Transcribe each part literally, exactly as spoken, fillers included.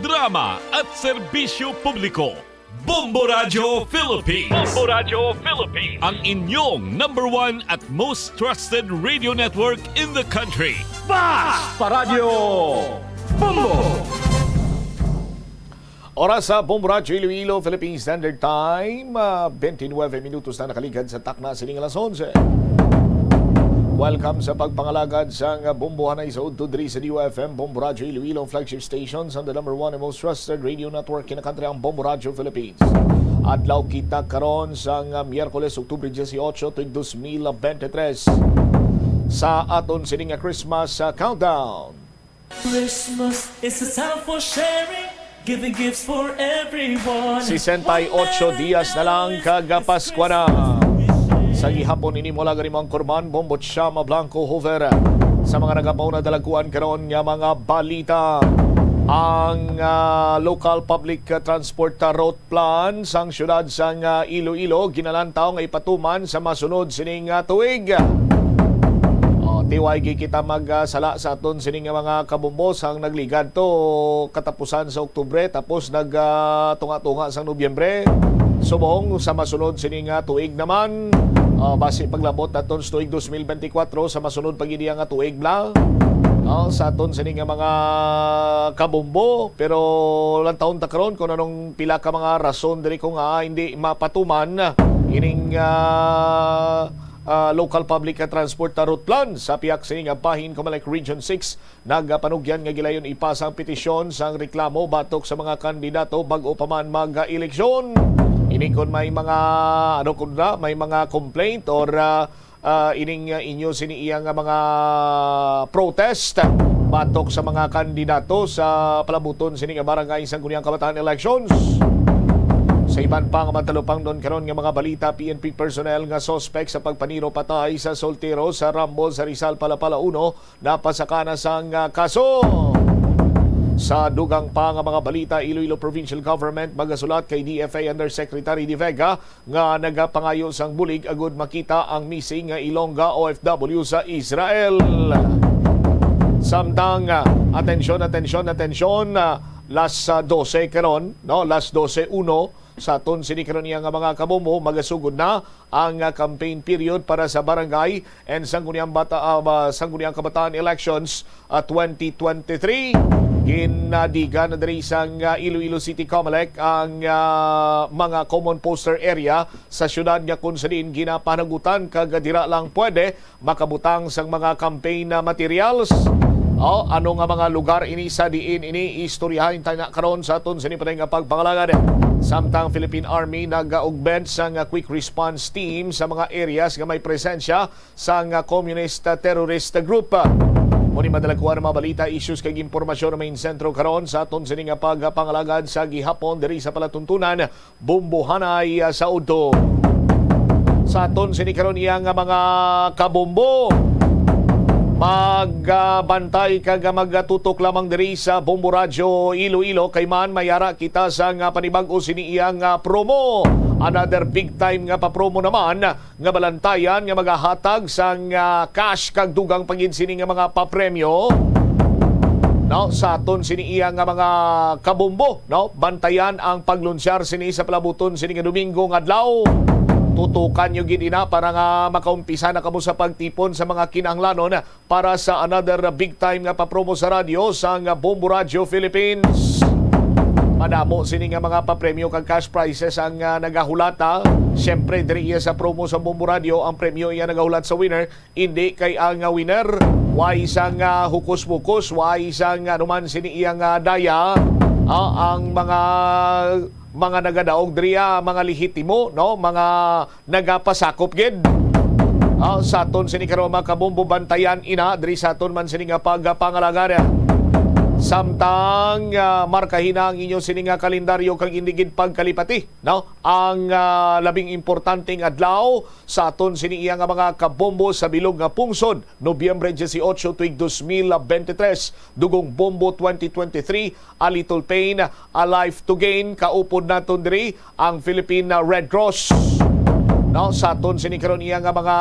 Drama at serbisyo publiko. Bombo Radyo Philippines. Bombo Radyo Philippines. Ang inyong number one at most trusted radio network in the country. Bas Paradyo Bombo! Oras sa Bombo Radyo Iloilo, Philippine Standard Time, ah, twenty-nine minutos na nakaligad sa takna sining alas onse. Welcome sa pagpangalagad sang Bombo Hanay sa udto diri sa D U F M, Bombo Radyo Iloilo, flagship station sa the number one and most trusted radio network in the country, ang Bombo Radyo Philippines. Adlaw kita karon sang Miyerkules, Oktubre dieciocho, tuig dos mil veintitrés. Sa aton sini nga Christmas, ah, countdown. Christmas is a time for sharing, giving gifts for everyone. Sesenta y ocho dias na lang kag Paskwa na. Sa gihapon ini, mula gani mo ang Kurman, Bombo Chama Blanco Hoover. Sa mga nagapauna, dalagkuan karon nga mga balita. Ang, ah, local public, ah, transport, ah, route plan sang siyudad sang, ah, Iloilo ginalantaw nga ipatuman sa masunod sining, ah, tuig. O, tiway gid kita mag, ah, sala sa aton sining nga mga kabombo sang nagligad to katapusan sa Oktubre, tapos nag, ah, tunga-tunga sang Nobyembre. Subong sa masunod sining nga tuig naman, ah, basi paglabot naton sa tuig dos mil benti kwatro, sa masunod pa gid iya nga tuig bala, no, sa aton sini nga mga kabombo. Pero lantawon ta karon kung anong pila ka mga rason diri kung, ah, hindi mapatuman ining, ah, ah, local public transport route plan sa pihak sini nga bahin, Comelec Region six. Nagapanugyan nga gilayon ipasa ang petisyon sang reklamo batok sa mga kandidato bag-o pa man mag-eleksyon. Ini kon may mga, ano, kon na, may mga complaint or, ah, ah, ining, ah, inyo sini iya nga mga protest batok sa mga kandidato sa palabuton sini nga barangay sang Sangguniang Kabataan elections. Sa iban pa nga matalupangnon karon nga mga balita, P N P personnel nga suspect sa pagpaniro patay sa soltero sa Rambol sa Rizal, Palapala uno, napasaka na sang, ah, kaso. Sa dugang pa nga mga balita, Iloilo Provincial Government magasulat kay D F A Undersecretary De Vega nga nagapangayo sang bulig agud makita ang missing nga Ilongga O F W sa Israel. Samtang, ah, atensyon, atensyon, atensyon, ah, las, ah, dose karon, no? Las dose uno, sa aton sini karon iya nga mga kabombo, magasugod na ang, ah, campaign period para sa barangay and sangguniang bata-, ah, ba-, sangguniang kabataan elections, ah, twenty twenty-three. Ginadiga na diri sang, ah, Iloilo City Comelec ang, ah, mga common poster area sa syudad nga kung sa diin ginapanagutan kag dira lang pwede makabutang sang mga campaign na materials. O, ano nga mga lugar ini sa diin ini? Istoryahan tayo na karon sa aton sini pa nga pagpangalagad. Samtang Philippine Army nag-augment sang quick response team sa mga areas nga may presensya sang Communist terrorist group. Muni madala ko ang mga balita, issues kag impormasyon nga main sentro karon sa aton sini nga pagpangalagad sa gihapon diri sa palatuntunan Bombo Hanay, ah, sa udto. Sa aton sini karon iya nga mga kabombo, magbantay kag magtutok lamang diri sa Bombo Radyo Iloilo, kay man may ara kita sa nga panibag-o sini iya nga promo. Another big time nga pa-promo naman nga balantayan nga magahatag sang, ah, cash kag dugang pa gid sini nga mga papremyo. No, sa aton sini iya nga mga kabombo, no? Bantayan ang paglunsyar sini sa palabuton sini nga Domingo nga adlaw. Tutukan nyo gid ina para nga makaumpisa na kamo sa pagtipon sa mga kinahanglanon para sa another big time nga papromo sa radyo sang Bombo Radyo Philippines. Madamo sini nga mga papremyo kag cash prizes ang, ah, nagahulata. Siyempre, diri iya sa promo sa Bombo Radyo, ang premyo iya nagahulat sa winner, hindi kay ang, ah, winner. Way sang, ah, hukus-mukus, way sang anuman sini iya nga daya. Ah, ang mga, mga nagadaog diri, ah, mga lehitimo, no? Mga nagapasakop gid. Ah, sa aton sini karon, mga kabombo, bantayan ina diri sa aton man sini nga pagpangalagad. Samtang, ah, markahi na ang inyo sini nga kalendaryo kag hindi gid pagkalipati, no? Ang, ah, labing importanteng adlaw sa aton sini iya nga mga kabombo sa bilog nga pungsod, Nobyembre dieciocho, tuig dos mil veintitrés, Dugong Bombo twenty twenty-three, A Little Pain, A Life to Gain. Kaupod naton diri ang Philippine Red Cross. No, sa aton sini karon iya nga mga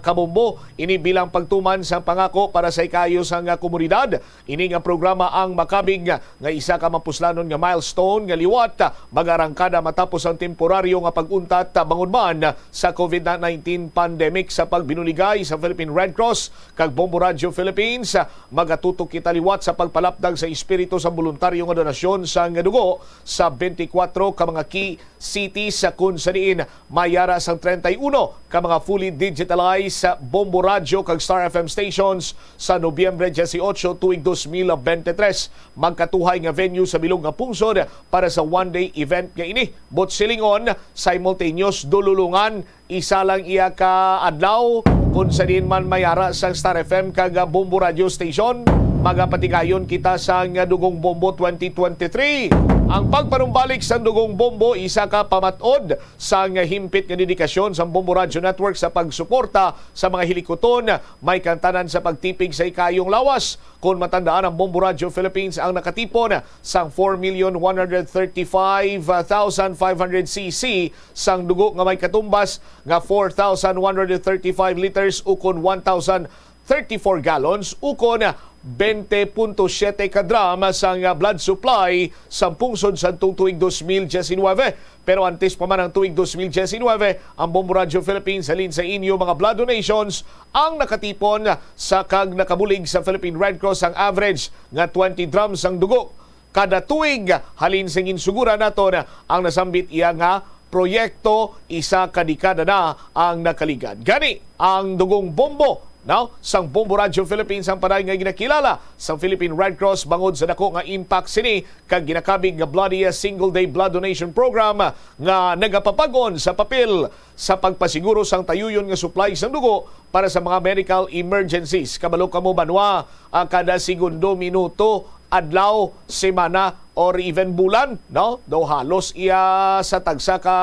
kabombo, ini bilang pagtuman sa pangako para sa ikayo sa nga komunidad. Ini nga programa ang makabig nga isa ka mapuslanon nga milestone nga liwat mag-arangkada matapos ang temporaryo nga pag-untat bangon man sa COVID nineteen pandemic. Sa pagbinuligay sa Philippine Red Cross kag Bombo Radyo Philippines, magatutok kita liwat sa pagpalapdag sa espiritu sa boluntaryo nga donasyon sang dugo sa twenty-four ka mga key cities, sa kun sa diin may ara sang treinta y uno ka mga fully digitalized Bombo Radyo kag Star F M stations sa Nobyembre dieciocho tuig dos mil veintitrés. Magkatuhay nga venue sa bilog nga pungsod para sa one-day event nga ini. Buot silingon, simultaneous dululungan, isa lang iya ka adlaw, kun sa diin man may ara sang Star F M kag Bombo Radio Station. Magapatigayon kita sang Dugong Bombo twenty twenty-three. Ang pagpanumbalik sang Dugong Bombo, isa ka pamat-od sang himpit nga dedikasyon sang Bombo Radio Network sa pagsuporta sa mga hilikuton, may kantanan sa pagtipig sa ikayong lawas. Kon matandaan, ang Bombo Radio Philippines ang nakatipon sang four million one hundred thirty-five thousand five hundred C C sang dugo nga may katumbas nga four thousand one hundred thirty-five liters ukon one thousand thirty-four gallons ukon twenty punto siete ka drum sang blood supply sa pungsod sadtong tuig dos mil diecinuebe. Pero antes pa man ang tuig dos mil diecinuebe, ang Bombo Radio Philippines halin sa inyo mga blood donations ang nakatipon sa kag nakabulig sa Philippine Red Cross ang average nga twenty drums ang dugo kada tuig. Halin sa ginsuguran naton ang nasambit iya nga proyekto, isa ka dekada na ang nakaligad. Gani, ang Dugong Bombo, no, sang Bombo Radio Philippines ang paday nga ginakilala sa Philippine Red Cross bangod sa dako nga impact sini kag ginakabig nga Bloody Single Day Blood Donation Program nga nagapapag-on sa papel sa pagpasiguro sang tayuyon nga supply sang dugo para sa mga medical emergencies. Kabalo kamo, banwa, ah, kada segundo, minuto, adlaw, semana, or even bulan, no? Daw halos iya sa tagsa ka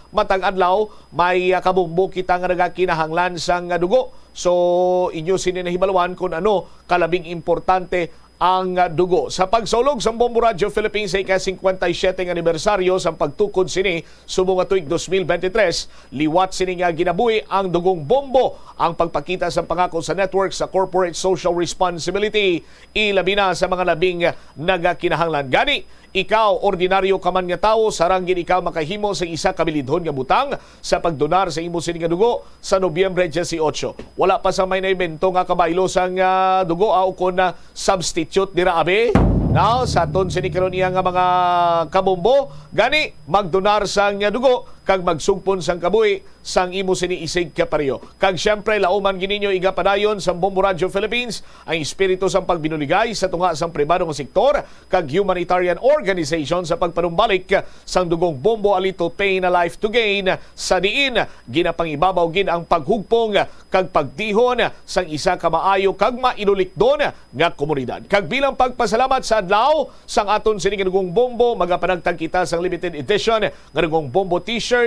matag adlaw, may, ah, kabombo kita nga nagakinahanglan sang dugo. So, inyo sini nahibaluan kung ano kalabing importante ang dugo. Sa pagsaulog sang Bombo Radio Philippines sa ika-cincuenta y siete nga anibersaryo sang pagtukod sini subong nga tuig dos mil veintitrés, liwat sini nga ginabuhi ang Dugong Bombo, ang pagpakita sa pangako sa network sa corporate social responsibility, ilabi na sa mga labing nagakinahanglan. Gani, ikaw, ordinaryo ka man nga tawo, sarang gid ikaw makahimo sa isa ka bilidhon nga butang sa pagdonar sa imo sini nga dugo sa Nobyembre dieciocho. Wala pa sa may naibento nga kabaylo sang, ah, dugo, ah, ukon na substitute dira, abi. Now, sa aton sini karon iya nga mga kabombo, gani, magdonar sang dugo kag magsugpon sang kabuhi sang imo sini isig kapareho. Kag siyempre, lauman gid ninyo igapadayon sang Bombo Radio Philippines ang espiritu sang pagbinuligay sa tunga sang pribado nga sektor kag humanitarian organization sa pagpanumbalik sang Dugong Bombo, A Little Pain, A Life to Gain, sa diin ginapangibabaw gid ang paghugpong kag pagtihon sang isa ka maayo kag mainulikdon nga komunidad. Kag bilang pagpasalamat sa adlaw sang aton sini nga Dugong Bombo, magapanagtag kita sang limited edition nga Dugong Bombo T-shirt,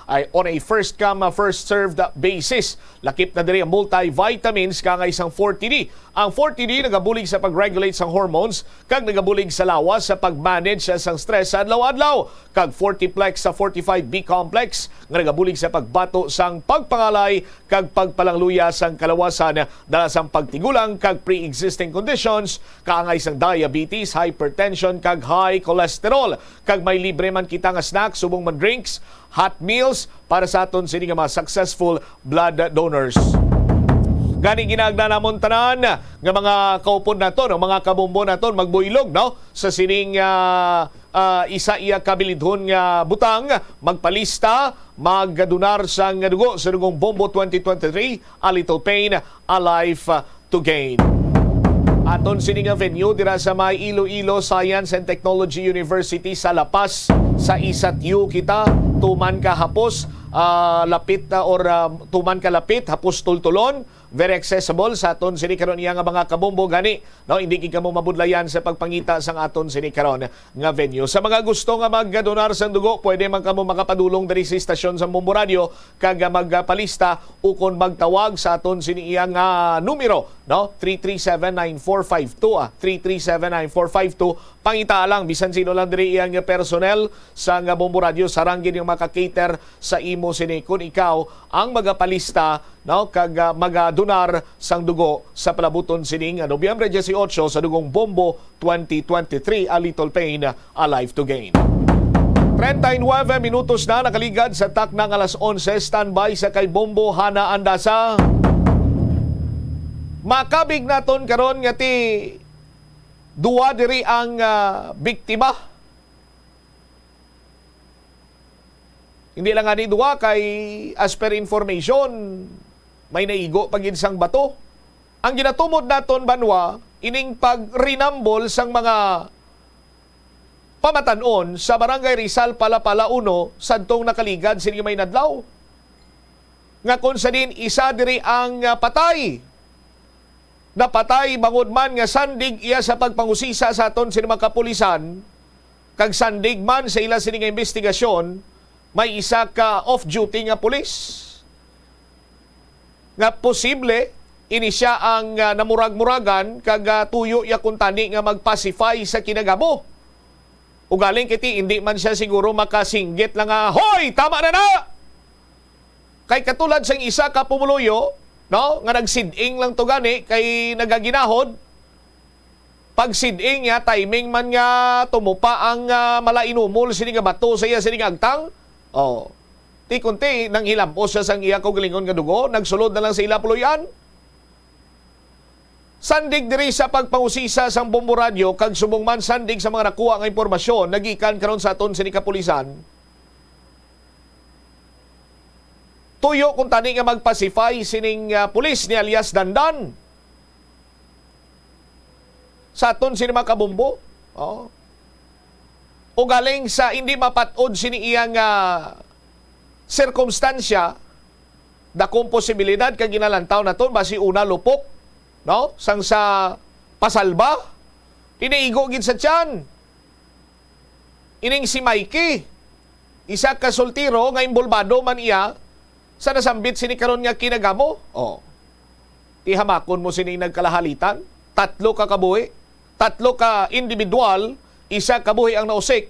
ay on a first come, first served basis. Lakip na diri ang multivitamins kaangay sang forty D. Ang forty D nagabulig sa pag-regulate sang hormones kag nagabulig sa lawas sa pag-manage sang stress sa adlaw-adlaw, kag forty plex sa forty-five B complex nga nagabulig sa pagbato sang pagpangalay kag pagpalangluya sang kalawasan dala sang pagtigulang kag pre-existing conditions kaangay sang diabetes, hypertension, kag high cholesterol. Kag may libre man kita nga snack subong man drinks, hot meals para sa aton sini nga mga successful blood donors. Gani, ginaagda namon tanan nga mga kaupod naton, no, mga kabombo naton, magbuylog, no, sa sining, ah, ah, isa iya kabilidhon nga butang, magpalista, magdonar sang dugo sa Dugong Bombo twenty twenty-three, A Little Pain, A Life to Gain. Aton sini nga venue dira sa may Iloilo Science and Technology University sa La Paz, sa Isatyu kita, tuman ka hapos, ah, lapit, ah, or, ah, tuman ka lapit, hapos tultulon, very accessible sa aton sini karon iya nga mga kabombo gani, no, hindi gid kamo mabudlayan sa pagpangita sang aton sini karon nga venue. Sa mga gusto nga magdonar sang dugo, pwede man kamo makapadulong diri sa istasyon sa Bombo Radio kag magpalista ukon magtawag sa aton sini iya nga numero, no, three three seven nine four five two, ah, three three seven nine four five two. Pangita lang, bisan sino lang diri iyang personnel sa nga Bombo Radio, sarang gid nga maka-cater sa imo sini. Kung ikaw ang magapalista, no, kag, ah, magadonar sang dugo sa palabuton sini nga Nobyembre dieciocho sa dugong Bombo twenty twenty-three, A Little Pain, A Life to Gain. Treinta y nueve minutos na nakaligad sa takna nga alas onse. Standby sa kay Bombo Hana Andasa. Makabig naton karon nga ti duwa diri ang, ah, biktima. Hindi lang ani duwa kay, as per information, may naigo pa gid sang bato. Ang ginatumod naton, banwa, ining pagrinambol sang mga pamatan-on sa Barangay Rizal, Palapala uno, sadtong nakaligad sini nga may nadlaw, nga kung sa diin isa diri ang, ah, patay. Napatay bangod man nga sandig iya sa pagpangusisa sa aton sini mga kapulisan, kag sandig man sa ila sini nga investigasyon, may isa ka off-duty nga pulis nga posible ini siya ang, ah, namurag-muragan kag, ah, tuyo iya kuntani nga mag-pacify sa kinagamo. Ugaling kiti, hindi man siya siguro makasinggit lang nga, "Hoy, tama na na!" Kay katulad sang isa ka pumuluyo, no, nga nagsid-ing lang to gani kay nagaginahod, pagsid-ing niya, timing man nga tumupa ang, ah, malainumol sini nga bato sa iya sini nga agtang. Oh. Ti kunti, nanghilam-os siya sang iya kaugalingon nga dugo, nagsulod na lang sa ila puloy-an. Sandig diri sa pagpangusisa sang Bombo Radyo kag subong man sandig sa mga nakuha nga impormasyon nagikan karon sa aton sini kapulisan, tuyo kuntani nga mag-pacify sining, ah, pulis ni alias Dandan sa aton sini mga kabombo. Oh. Ugaling sa hindi mapat-od sini iya nga sirkumstansya, dakong posibilidad kay ginalantaw naton basi una lupok, no? Sang sa pasalba, tinaigo gid sa tiyan. Ining si Mikey, isa ka soltero nga imbolbado man iya sa nasambit sini karon nga kinagamo. Oh. Ti hamakon mo sini nagkalahalitan, tatlo ka kabuhi, tatlo ka individual, isa ka buhi ang nausik,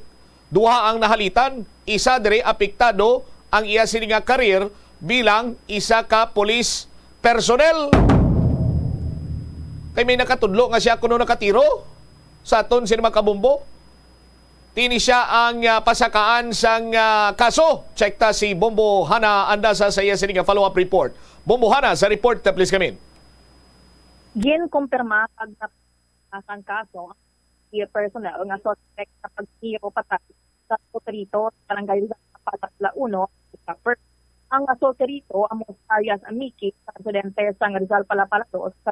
duha ang nahalitan, isa diri apektado ang iya sini nga karir bilang isa ka police personnel. Kay may nakatudlo nga siya kuno nakatiro sa aton sini mga kabombo. Ti ini siya ang, ah, pasakaan sang, ah, kaso. Check ta si Bombo Hana Andasa sa iya sini nga follow-up report. Bombo Hana, sa report, please come in. Ginkumpirma kag nap-, sang kaso ang personnel nga suspect sa pagtiro patay sa solterito sa barangay Rizal, Palapala uno, Scupper. Ang solterito amo si alias Miki, residente sa Rizal, Palapala dos, sa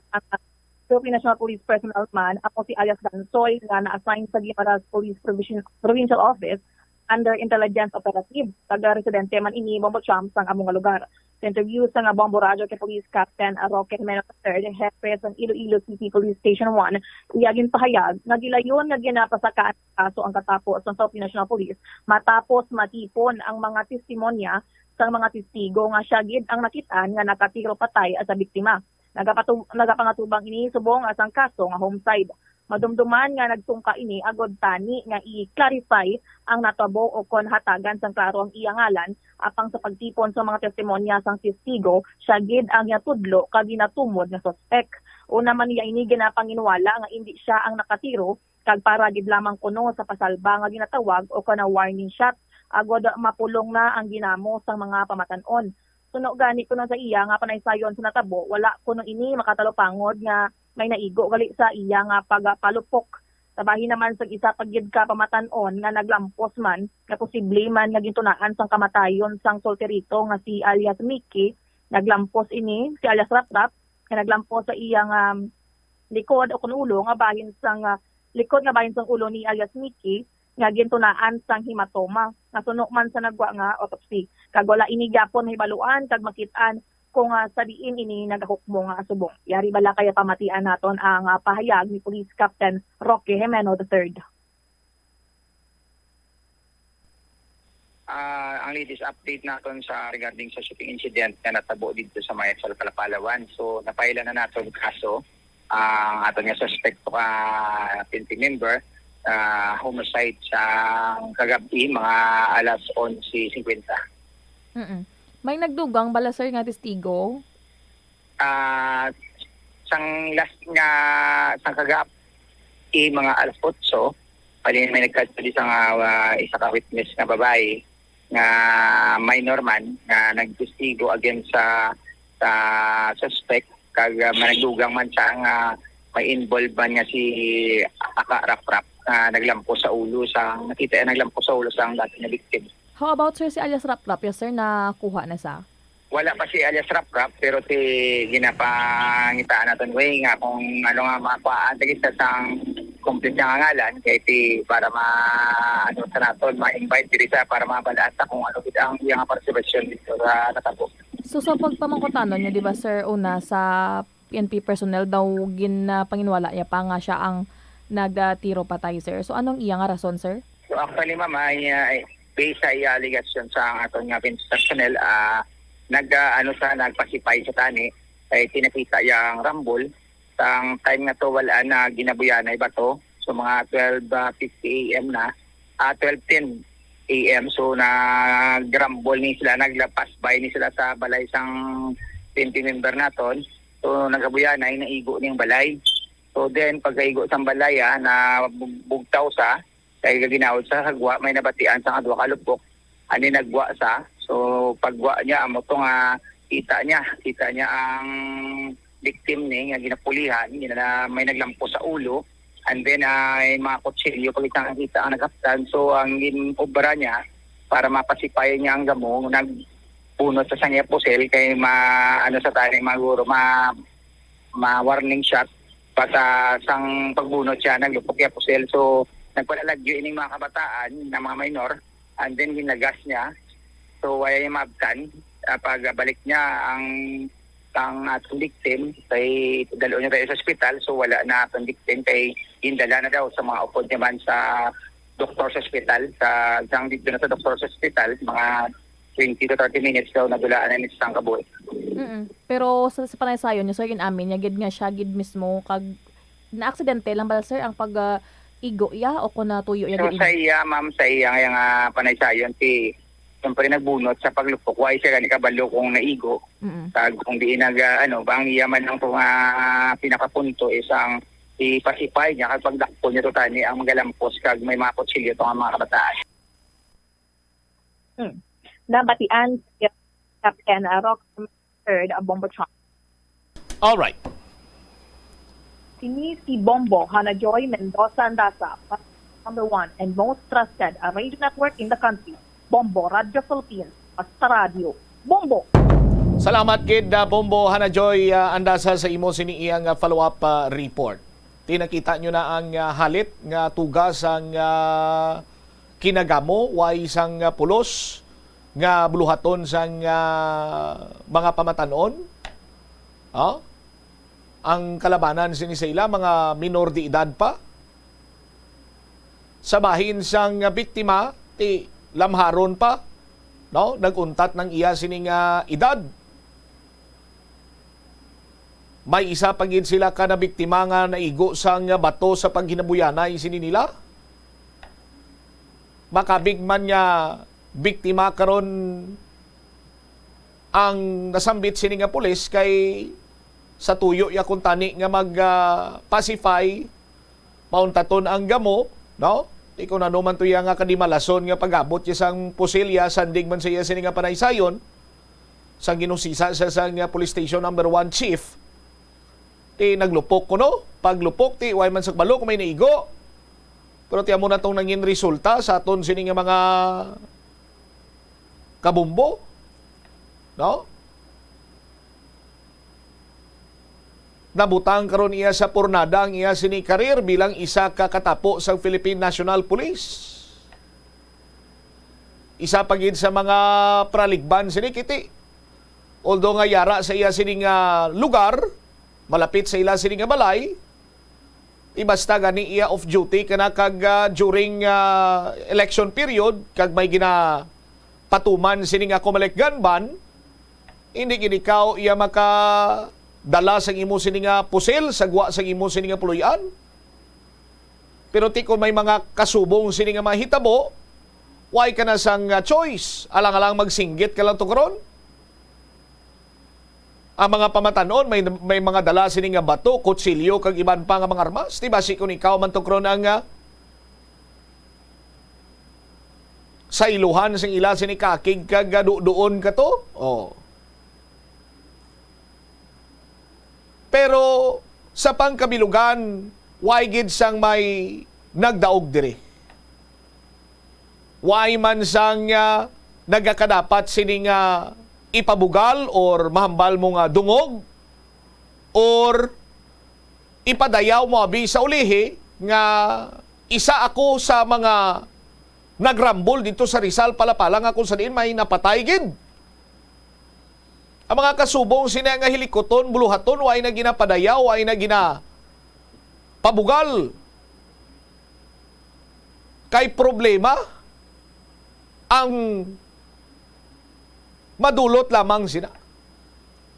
Philippine National Police personnel man amo si alias Gansoy nga na-assign sa Guimaras Police Provision-, Provincial Office under Intelligence Operative, taga-residente man ini, Bombo Champ, sang amo nga lugar. Sa interview sa nga Bombo Radyo kay Police Captain Roque Jimeno the third, hepe sang Iloilo City Police Station one, iya ginpahayag nga gilayon nga ginapasakaan ang kaso ang katapo sang Philippine National Police matapos matipon ang mga testimonya sang mga testigo nga siya gid ang nakit-an nga nakatiro patay sa biktima. Nagapatu-, nagapangatubang ini subong sang kaso nga homicide. Madumduman nga nagsungka ini agod tani nga i-clarify ang natabo ukon hatagan sang klaro ang iya ngalan, apang sa pagtipon sa mga testimonya sang testigo, siya gid ang ginatudlo kag ginatumod nga suspek. Una man niya ini ginapanginwala nga indi siya ang nakatiro, kag para gid lamang kuno sa pasalba nga ginatawag ukon nga warning shot, agod mapulong na ang ginamo sang mga pamatan-on. Suno gani kuno sa iya nga panaysayon sa natabo, wala kuno ini makatalupangod nga may naigo gali sa iya nga pagpalupok. Sa bahin naman sang isa pa gid ka pamatan-on nga naglampos man, nga posible man nga gintunaan sang kamatayon sang solterito nga si alias Mickey, naglampos ini si alias Raprap, nga naglampos sa iya nga likod o kun ulo nga bahin sang, ah, likod nga bahin sang ulo ni alias Mickey, nga gintunaan sang hematoma nga suno man sa nagwa nga autopsy, kag wala ini gyapon mahibaluan kag makit-an kung, ah, sa diin ini nagahukmo nga subong. Yari bala kaya pamatian naton ang, ah, pahayag ni Police Captain Roque Jimeno the third. Ah, ang latest update naton sa regarding sa shooting incident nga natabo dito sa may Salcala, Palawan. So, napailan na naton kaso ang aton nga suspect ka P N P member, ah, homicide sa kagabi, mga alas onse cincuenta. Mm-mm. May nagdugang bala, sir, nga testigo? Ah, sang last nga, sang kagap-, eh, mga alas otso, bali may nagkadto di sa nga, ah, isa ka witness nga babae nga minor man nga nagtestigo against sa, sa suspect, kag, ah, managdugang man sa nga may involved man nga si Aka Raprap nga naglampo sa ulo sa, nakita niya naglampo sa ulo sa dati nga victim. How about, sir, si alias Raprap? Yes, sir, nakuha na sa? Wala pa si alias Raprap, pero si ginapangitaan naton way nga kung ano nga makuhaan, tagi sa sang complete nga ngalan, kay ti para ma-, ano sa naton, ma-invite diri sa para mabalaan ta kung ano gid ang iyang partisipasyon dito sa natabo. So, sa pagpamangkutanon nyo, di ba, sir, una sa P N P personnel daw gin-, ah, panginwala niya pa nga siya ang nagtiro patay, sir. So, anong iya nga rason, sir? So, actually, ma'am, ay, ah, ay, based sa iya allegation sa aton nga P N P personnel, ah, nag, ah, ano sa, nagpasipay sa tani, kay kinakita iya ang rambol. Sang time nga to, wala na ginabuyanay bato. So, mga twelve, ah, fifty A M na, ah, twelve ten A M. So, nagrambol ni sila, naglapas by ni sila sa balay sang P N P member naton. So, nagabuyanay, naigo ning balay. So, then, pagkaigo sang balay, ah, na bug-, bugtaw sa, kay gaginaod sa hagwa, may nabatian sa nga duha ka lupok. Ani nagwa sa. So, pagwa niya, amo to nga kita niya, kita niya ang victim ni nga ginapulihan, gina-, na may naglampo sa ulo. And then, ah, yung mga kutsilyo, pag isang kita ang naghaptan. So, ang ginobra niya, para mapasipay niya ang gamo, nagbunot sa sangya pusel, kay ma-, ano sa tani, maguro, ma-, ma-warning shot, basta sang pagbunot siya, naglupok iya pusel. So, nagpalalagyo ining mga kabataan na mga minor, and then ginagas niya. So, wala yung maabtan. Ah, pagbalik niya, ang, ang atong victim, kay dalo niya tayo sa ospital, so wala na atong victim, kay gindala na daw sa mga upod niya man sa doktor sa ospital. Sa, sang dito na sa doktor sa ospital, mga twenty to thirty minutes daw nadulaan na ni sa kabuhi. Mm-mm. Pero sa, sa panaysayon niya, sir, gin-amin niya gid nga siya gid mismo kag naaksidente lang ba, sir, ang pag, ah, igo iya o kung natuyo iya So, gid sa ini? Iya, ma'am, sa iya nga, nga panaysayon, si, siyempre nagbunot sa paglupok. Why siya gani kabalo kung naigo? Mm-mm. Kag kung diin nag, ah, ano, ba ang iya man ang kung, ah, pinakapunto is ang ipasipay niya kag pagdakpon niya to tani ang magalampos kag may mga kutsilyo to nga mga kabataan. Hmm. Nabatian si Captain, ah, Rock third, ah, Bombo Chong. All right. Sini si Bombo Hanajoy Mendoza Andaza, number one and most trusted, ah, radio network in the country. Bombo, Radyo Philippines, basta radyo. Bombo! Salamat gid, ah, Bombo Hanajoy, ah, Andaza sa imo sini iyang, ah, follow-up, ah, report. Ti nakita nyo na ang, ah, halit nga tuga sang, ah, kinagamo, way sang, ah, pulos nga buluhaton sang, ah, mga pamatanon. Oh? Ang kalabanan sini sa ila, mga minor de edad pa. Sa bahin sang biktima, ti lamharon pa, no? Nag-untat ng iya sini nga edad. May isa pa gid sila ka nabiktima nga naigo sang bato sa paghinabuyanay sini nila. Makabig man nga biktima karon ang nasambit sini nga pulis kay sa tuyo ya kuntani nga mag, ah, pacify, mauntaton ang gamo, no? Di ko na naman to iya nga kadimalason nga pag-abot ya sang pusilya, sandig man sa iya sini nga panaysayon, sang ginusisa sa, sa nga police station number one chief. Ti naglupok ko, no? Paglupok, ti way man sa kabalo kung may naigo. Pero ti amo na tong nangin resulta sa aton sini nga mga kabumbo, no? Nabutang karon iya sa purnada ang iya sini karir bilang isa ka katapo sa Philippine National Police. Isa pa gid sa mga praligban sini, kiti. Although nga yara sa iya sini nga lugar, malapit sa ila sini nga balay, ibasta gani iya off duty kana kag, ah, during, ah, election period, kag may ginapatuman sini nga Comelec gun ban, hindi gid ikaw iya makadala sang imo sini nga pusil, sa gwa sang imo sini nga puloy-an. Pero ti kon may mga kasubong sini nga mahitabo, why ka na sang, ah, choice? Alang-alang magsinggit ka lang to karon? Ang mga pamatanon, may, may mga dala sini nga bato, kutsilyo, kag iban pa nga mga armas. Di ba, si kun ikaw man to karon ang, ah, sa iluhan sing ila sini kakig kag, ah, du-, duon ka to? Oh. Pero sa pangkabilugan, why gid sang may nagdaog diri? Why man sang, ah, nagakadapat sini nga ipabugal or mahambal mo nga dungog or ipadayaw mo abi sa ulihi nga isa ako sa mga nagrambol dito sa Rizal, Palapala, nga kung sa diin may napatay gid. Ang mga kasubong sini nga hilikuton, buluhaton, wa na ginapadayaw, wa na ginapabugal. Kay problema ang madulot lamang sina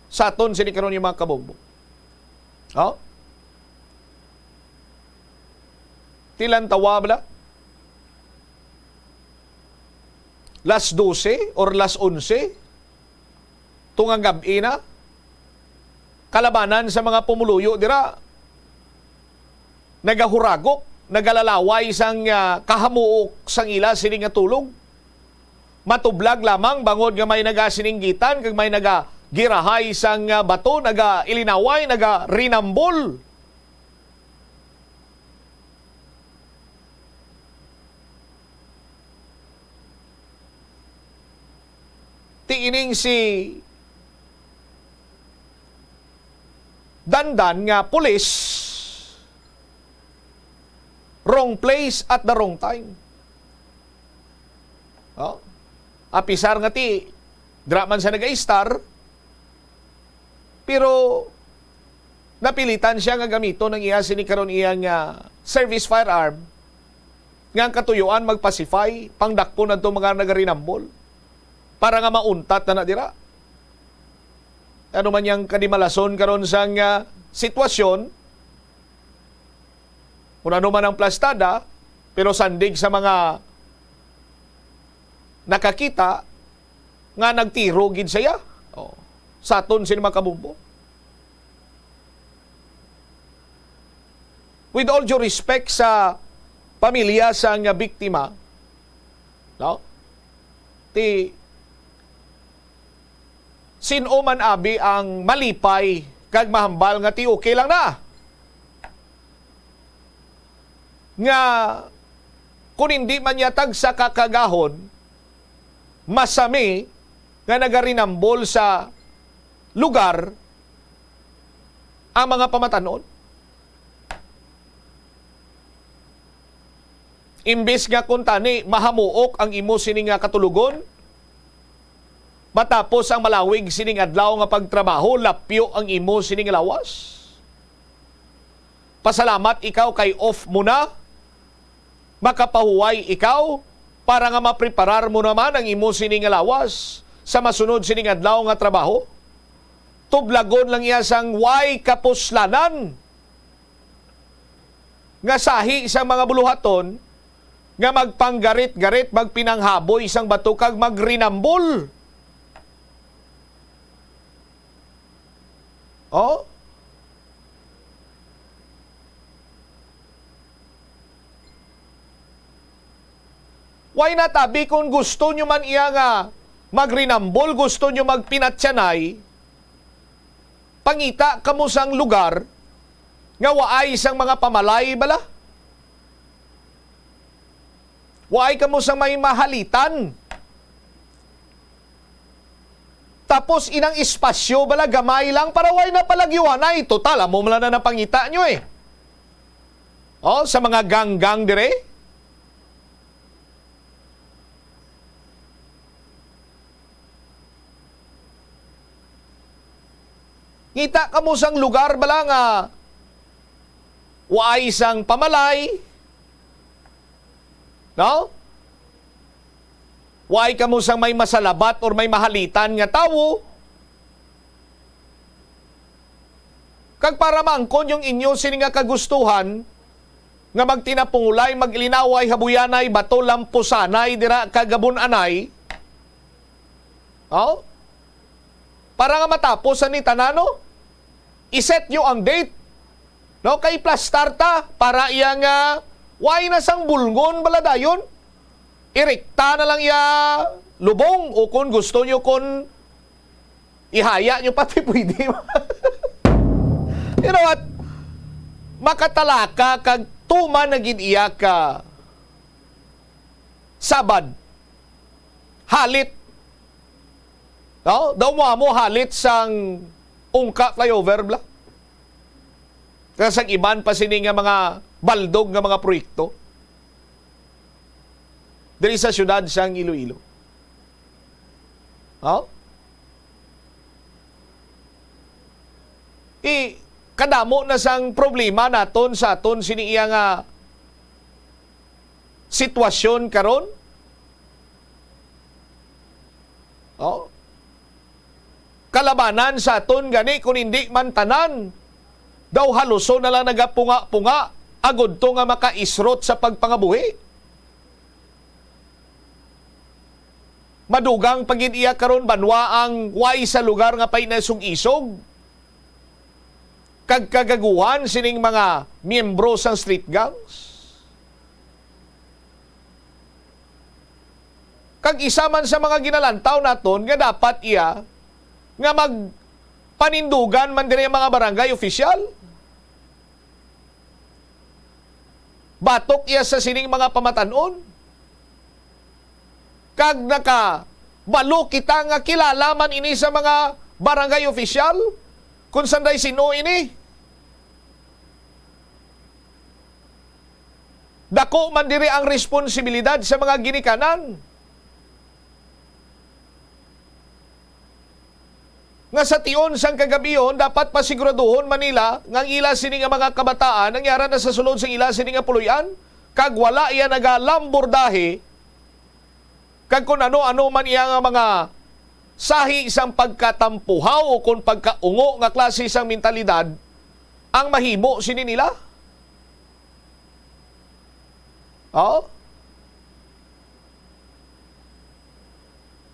sa aton sini karon yung mga kabombo. Oh? Tilantawa bala? Las dose or las onse? Tunga gab-i na? Kalabanan sa mga pumuluyo dira, nagahuragok, nagalalaway sang, ah, kahamuok sang ila sini nga tulog. Matublag lamang bangod nga may nagasininggitan kag may nagagirahay sang, ah, bato, nagailinaway, nagarinambol. Ti ining si Dandan nga pulis, wrong place at the wrong time. Oh? Apisar nga ti, dira man sa nag-istar, pero napilitan siya nga gamiton ang iya sini karon iya nga service firearm nga ang katuyuan magpacify, pangdakpon adto mga nagarinambol para nga mauntat na na dira. Ano man yang kadimalason karon sang, ah, sitwasyon, kung ano man ang plastada, pero sandig sa mga nakakita nga nagtiro gid sa iya. Oh, sa aton sini mga kabombo. With all due respect sa pamilya sa nga biktima, no? Ti, sin-o man abi ang malipay kag mahambal nga ti okay lang na? Nga kun hindi man niya tagsa ka kagahon, masami nga nagarinambol sa lugar ang mga pamatanon. Imbis nga kuntani mahamuok ang imo sini nga katulogon, matapos ang malawig sining adlaw nga pagtrabaho, lapyo ang imo sining lawas. Pasalamat ikaw kay off mo na. Makapahuway ikaw para nga mapreparar mo naman ang imo sini nga lawas sa masunod sining adlaw nga trabaho. Tublagon lang iya sang way kapuslanan nga sahi sang mga buluhaton nga magpanggarit-garit, magpinanghaboy sang bato kag magrinambol. Oh? Why not, abi, kung gusto nyo man iya nga magrinambol, gusto nyo magpinatyanay, pangita kamo sang lugar nga waay sang mga pamalay bala? Waay kamo sang may mahalitan? Tapos inang espasyo bala gamay lang para way na palagyuanay. Total, amo man lang na napangita nyo eh. Oh, sa mga ganggang dire. Ngita kamo sang lugar bala nga waay sang pamalay, no? Waay kamo sang may masalabat or may mahalitan nga tawo. Kag para maangkon yung inyo sini nga kagustuhan nga magtinapungulay, maglinaway, habuyanay, bato, lampusanay, dira kag gabun-anay. Oh? Para nga matapos sa ni tanan, no? I-set nyo ang date. No, kay plastar ta para iya nga way na sang bulngon bala dayon. Irekta na lang iya lubong, o kung gusto nyo, kung ihaya nyo pati, pwede. You know what? Makatalaka kag tuman na gid iya ka sabad. Halit. No? Daw mo amo halit sang Ungka flyover, bla? Kag sang iban pa sini nga mga baldog nga mga proyekto diri sa siyudad sang Iloilo. Oh? I, kadamo na sang problema naton sa aton sini iya nga sitwasyon karon. Oh. Kalabanan sa aton gani, kun hindi man tanan, daw haluson na lang nagapunga-punga agud to nga makaisrot sa pagpangabuhi. Madugang pa gid iya karon banwa ang way sa lugar nga painasog-isog kag kagaguhan sining mga miyembro sang street gangs. Kag isa man sa mga ginalantaw naton nga dapat iya nga magpanindugan man diri ang mga barangay opisyal. Batok iya sa sining mga pamatan-on. Kag nakabalo kita nga kilala man ini sa mga barangay opisyal kung sanday sin-o ini. Dako man diri ang responsibilidad sa mga ginikanan. Nga sa tion sang kagabihon, dapat pasiguraduhon man nila nga ang ila sini nga mga kabataan nangyara na sa sulod sang ila sini nga puloy-an, kag wala iya nagalambordahe, kag kun ano-ano man iya nga mga sahi sang pagkatampuhaw o kon pagkaungo nga klase sang mentalidad ang mahimo sini nila. Oh?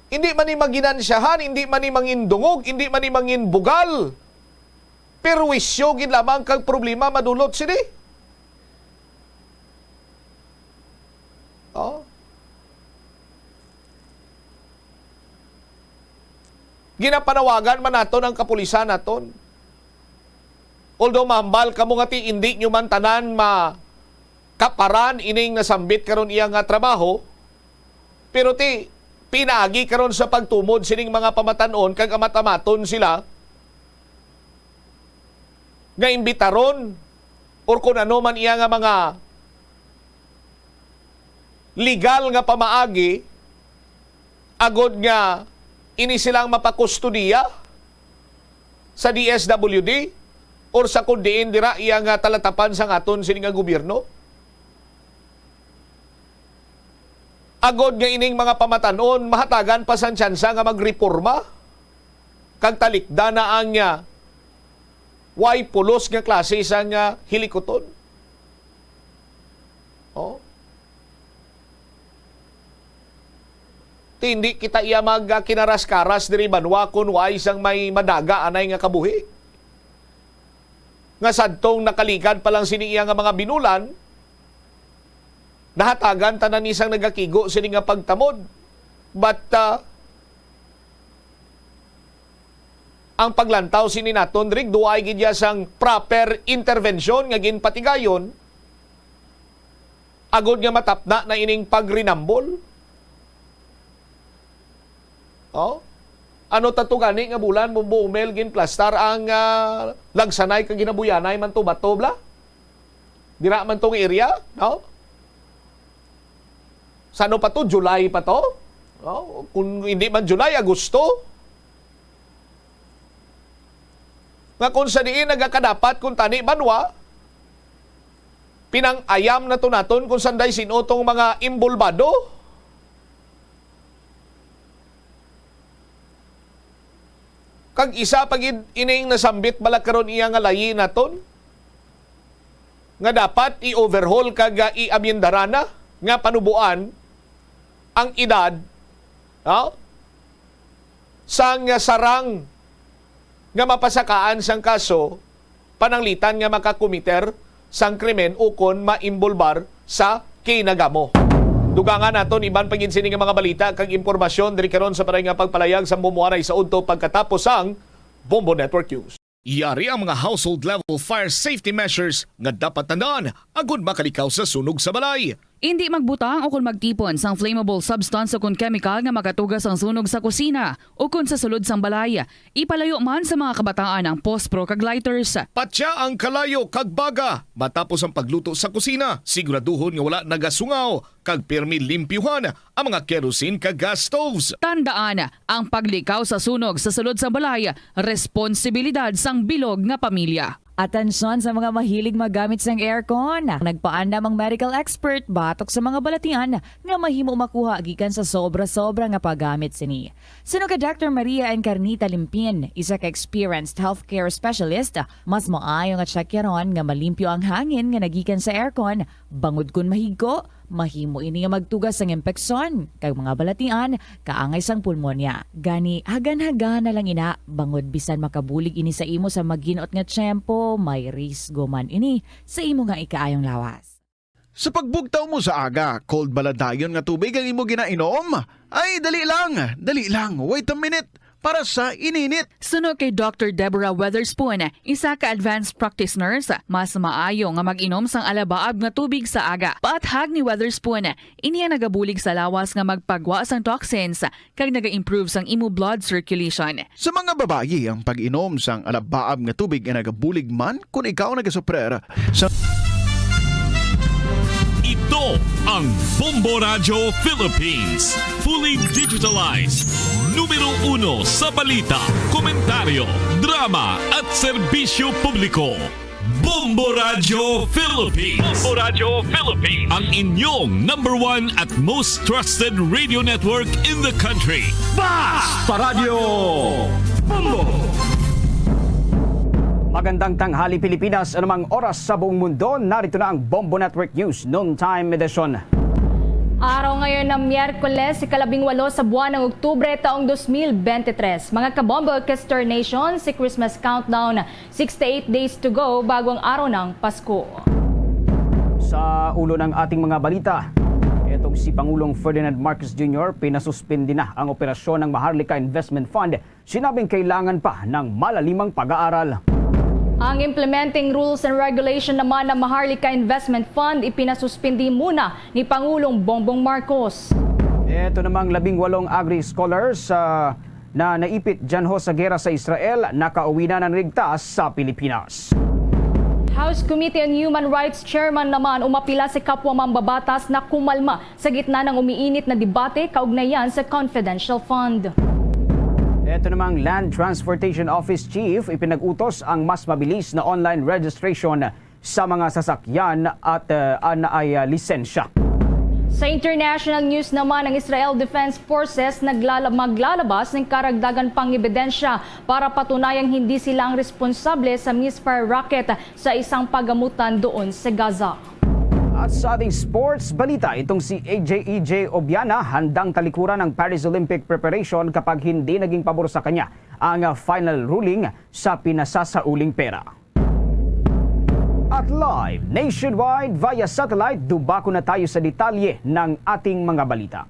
Hindi man ni maginansyahan, hindi man ni mangindungog, hindi man ni manginbugal. Perwisyo gid lamang kag problema madulot sini. Oh. Ginapanawagan man naton ang kapulisan naton. Although mahambal kamo nga ti indi nyo man tanan makaparan ining nasambit karon iya nga trabaho, pero ti pinaagi karon sa pagtumod sining mga pamatan-on kag amat-amaton sila nga imbitaron or kun ano man iya nga mga legal nga pamaagi agod nga ini silang mapakustodiya sa D S W D or sa kun diin dira iya nga talatapan sang aton sini nga gobyerno. Agod nga ining mga pamatan-on mahatagan pa sang tsansa nga magreporma kag talikdan na ang, ah, way pulos nga klase sang, ah, hilikuton. Oh. Ti hindi kita iya mag, ah, kinaras-karas diri banwa kun way sang may madaga anay nga kabuhi. Nga sadtong nakaligad pa lang sini iya nga mga binulan, nahatagan tanan ni sang nagakigo sini nga pagtamod. But, ah, ang paglantaw sini naton, Rig, duay gid ya sang proper intervention nga ginpatigayon agod nga matapna na ining pagrinambol. Oh? Ano ta to gani nga bulan, Bumbo Umel, ginplastar ang, ah, Lagsanay kag Ginabuyanay man to, bato bala? Dira man tong area, no? Sa ano pa to? July pa to? No? Kung hindi man July, Agosto. Nga kung sa diin nagakadapat kung tani banwa, pinang-ayam na to naton kung sanday sin-o tong mga imbolbado. Kag isa pa gid ining nasambit bala karon iya nga layi naton, nga dapat i-overhaul kag, ah, i-amyendaran na nga panuboan ang edad, no? Sang sarang nga mapasakaan sang kaso, pananglitan nga makakomiter sang krimen ukon maimbolbar sa kinagamo. Dugangan naton iban pa gid sini nga mga balita kag impormasyon diri karon sa paray nga pagpalayag sa Bombo Aray sa udto pagkatapos sang Bombo Network News. Yari ang mga household level fire safety measures nga dapat tandaan agud makalikaw sa sunog sa balay. Indi magbutang o kon magtipon sang flammable substance o kon kemikal nga makatuga sang sunog sa kusina o kon sa sulod sang balay. Ipalayo man sa mga kabataan ang pospro kag lighters. Patya ang kalayo kag baga matapos ang pagluto sa kusina. Siguraduhon nga wala nagasungaw kag pirmi limpyuhan ang mga kerosene kag gas stoves. Tandaan, ang paglikaw sa sunog sa sulod sang balay, responsibilidad sang bilog nga pamilya. Atensyon sa mga mahilig maggamit sang aircon. Nagpaandam ang medical expert batok sa mga balatian nga mahimo makuha gikan sa sobra-sobra nga paggamit sini. Suno kay Doctor Maria Encarnita Limpin, isa ka experienced healthcare specialist, mas maayo nga tsakyaron nga malimpyo ang hangin nga nagikan sa aircon, bangod kon mahigko, mahimo ini nga magtuga sang impeksyon kag mga balatian, kaangay sang pulmonya. Gani, hagan-hagan na lang ina, bangod bisan makabulig ini sa imo sa maghinot nga tiyempo, may risgo man ini sa imo nga ikaayong lawas. Sa pagbugtaw mo sa aga, cold bala dayon nga tubig ang imo ginainom? Ay, dali lang, dali lang, wait a minute, para sa ininit. Suno kay Doctor Deborah Weatherspoon, isa ka advanced practice nurse, mas maayo nga mag-inom sang alabaab nga tubig sa aga. Paathag ni Weatherspoon, ini ang nagabulig sa lawas nga magpagwa sang toxins kag naga-improve sang imo blood circulation. Sa mga babayi, ang pag-inom sang alabaab nga tubig ay nagabulig man kon ikaw nagasuprer sa Ito ang Bombo Radyo Philippines. Fully digitalized. Numero uno sa balita, komentaryo, drama, at serbisyo publiko. Bombo Radyo Philippines. Bombo Radyo Philippines. Ang inyong number one at most trusted radio network in the country. Basta Radyo Bombo! Magandang tanghali, Pilipinas. Anumang oras sa buong mundo, narito na ang Bombo Network News Noontime Edition. Araw ngayon na Miyerkules, ikalabing walo sa buwan ng Oktubre, taong dos mil bente tres. Mga kabombo, Kester Nation, si Christmas Countdown, sixty-eight days to go bago ang araw ng Pasko. Sa ulo ng ating mga balita, itong si Pangulong Ferdinand Marcos Junior pinasuspindi na ang operasyon ng Maharlika Investment Fund, sinabing kailangan pa ng malalimang pag-aaral. Ang implementing rules and regulation naman ng Maharlika Investment Fund ipinasuspindi muna ni Pangulong Bongbong Marcos. Ito namang labing walong agri-scholars, ah, na naipit dyan ho sa gera sa Israel, nakauwi na ng ligtas sa Pilipinas. House Committee on Human Rights Chairman naman umapila si kapwa mambabatas na kumalma sa gitna ng umiinit na debate kaugnay yan sa confidential fund. Ito namang Land Transportation Office Chief, ipinag-utos ang mas mabilis na online registration sa mga sasakyan at, uh, an ay, uh, lisensya. Sa international news naman, ang Israel Defense Forces naglala-, maglalabas ng karagdagan pang ebidensya para patunayang hindi sila ang responsable sa misfire rocket sa isang pagamutan doon sa Gaza. At sa ating sports balita, itong si A J, E J Obiana handang talikuran ang Paris Olympic preparation kapag hindi naging pabor sa kanya ang, uh, final ruling sa pinasasauling pera. At live nationwide via satellite, dubako na tayo sa detalye ng ating mga balita.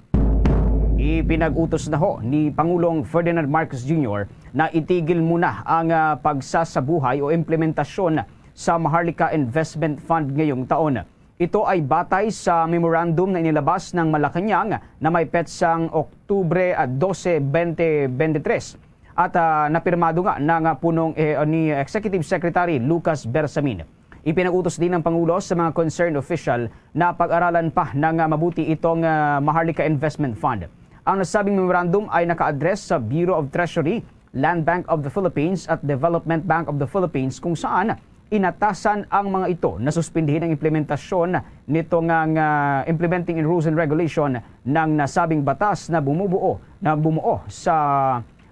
Ipinag-utos na ho ni Pangulong Ferdinand Marcos Junior na itigil muna ang, ah, pagsasabuhay o implementasyon sa Maharlika Investment Fund ngayong taon. Ito ay batay sa memorandum na inilabas ng Malacañang na may petsang Oktubre, ah, dose, twenty twenty-three. At, ah, napirmado nga ng, ah, punong, eh, ni Executive Secretary Lucas Bersamin. Ipinag-utos din ng Pangulo sa mga concerned official na pag-aralan pa ng, ah, mabuti itong, ah, Maharlika Investment Fund. Ang nasabing memorandum ay naka-address sa Bureau of Treasury Land Bank of the Philippines at Development Bank of the Philippines, kung saan inatasan ang mga ito na suspindihin ang implementasyon nito nga, nga implementing in rules and regulation ng nasabing batas na bumubuo na bumuo sa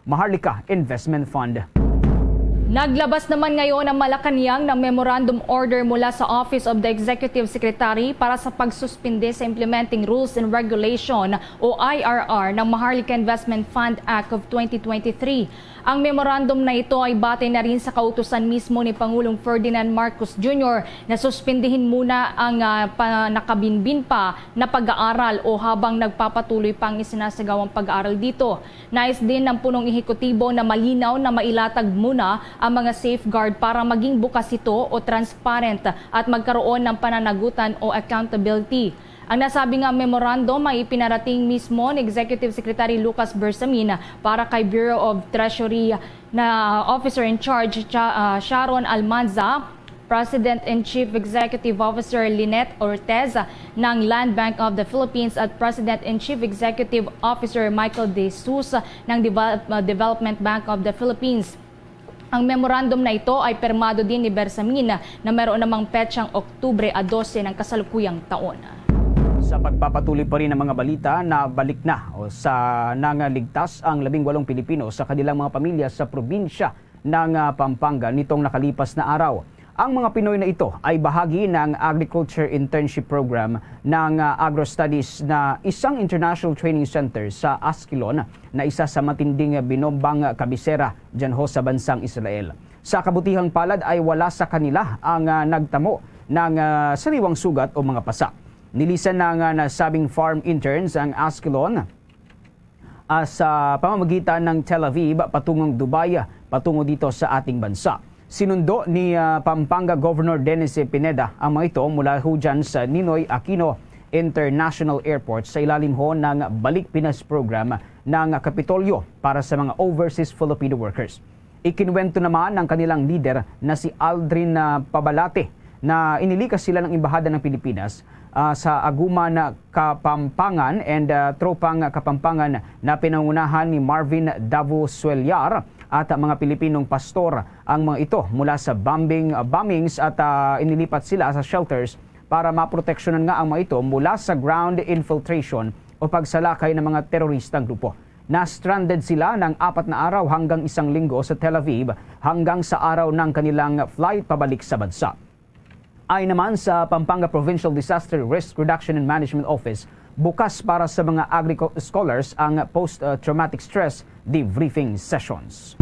Maharlika Investment Fund. Naglabas naman ngayon ang Malacañang ng memorandum order mula sa Office of the Executive Secretary para sa pagsuspindi sa Implementing Rules and Regulation o I R R ng Maharlika Investment Fund Act of twenty twenty-three. Ang memorandum na ito ay batay na rin sa kautusan mismo ni Pangulong Ferdinand Marcos Junior na suspindihin muna ang, ah, pa-, nakabinbin pa na pag-aaral o habang nagpapatuloy pa ang isinasagawang pag-aaral dito. Nais din ng punong ehekutibo na malinaw na mailatag muna ang mga safeguard para maging bukas ito o transparent at magkaroon ng pananagutan o accountability. Ang nasabi nga memorandum ay ipinarating mismo ni Executive Secretary Lucas Bersamin para kay Bureau of Treasury na Officer in Charge Cha-, ah, Sharon Almanza, President and Chief Executive Officer Lynette Ortez ng Land Bank of the Philippines at President and Chief Executive Officer Michael De Jesus ng Devel-, uh, Development Bank of the Philippines. Ang memorandum na ito ay pirmado din ni Bersamin na mayroon namang petsang Oktubre a dose ng kasalukuyang taon. Sa pagpapatuloy pa rin ng mga balita, nabalik na o sa nangaligtas ang labing walong Pilipino sa kanilang mga pamilya sa probinsya ng, ah, Pampanga nitong nakalipas na araw. Ang mga Pinoy na ito ay bahagi ng Agriculture Internship Program ng, ah, Agro Studies, na isang international training center sa Ascalon, na isa sa matinding binombang kabisera dyan ho sa bansang Israel. Sa kabutihang palad ay wala sa kanila ang, ah, nagtamo ng, ah, sariwang sugat o mga pasa. Nilisan ng, ah, nasabing farm interns ang Ascalon ah, sa pamamagitan ng Tel Aviv patungong Dubai, patungo dito sa ating bansa. Sinundo ni, ah, Pampanga Governor Dennis Pineda ang mga ito mula ho dyan sa Ninoy Aquino International Airport sa ilalim ho ng Balik Pinas Program ng Kapitolyo para sa mga overseas Filipino workers. Ikinuwento naman ng kanilang lider na si Aldrin, ah, Pabalate na inilikas sila ng Embahada ng Pilipinas, ah, sa Aguman, Kapampangan and, ah, Tropang Kapampangan na pinangunahan ni Marvin Davo Suelyar at mga Pilipinong pastor ang mga ito mula sa bombing, ah, bombings at, ah, inilipat sila sa shelters para maproteksyonan nga ang mga ito mula sa ground infiltration o pagsalakay ng mga teroristang grupo. Na-stranded sila ng apat na araw hanggang isang linggo sa Tel Aviv hanggang sa araw ng kanilang flight pabalik sa bansa. Ayon naman sa Pampanga Provincial Disaster Risk Reduction and Management Office, bukas para sa mga agri-scholars ang post-traumatic stress debriefing sessions.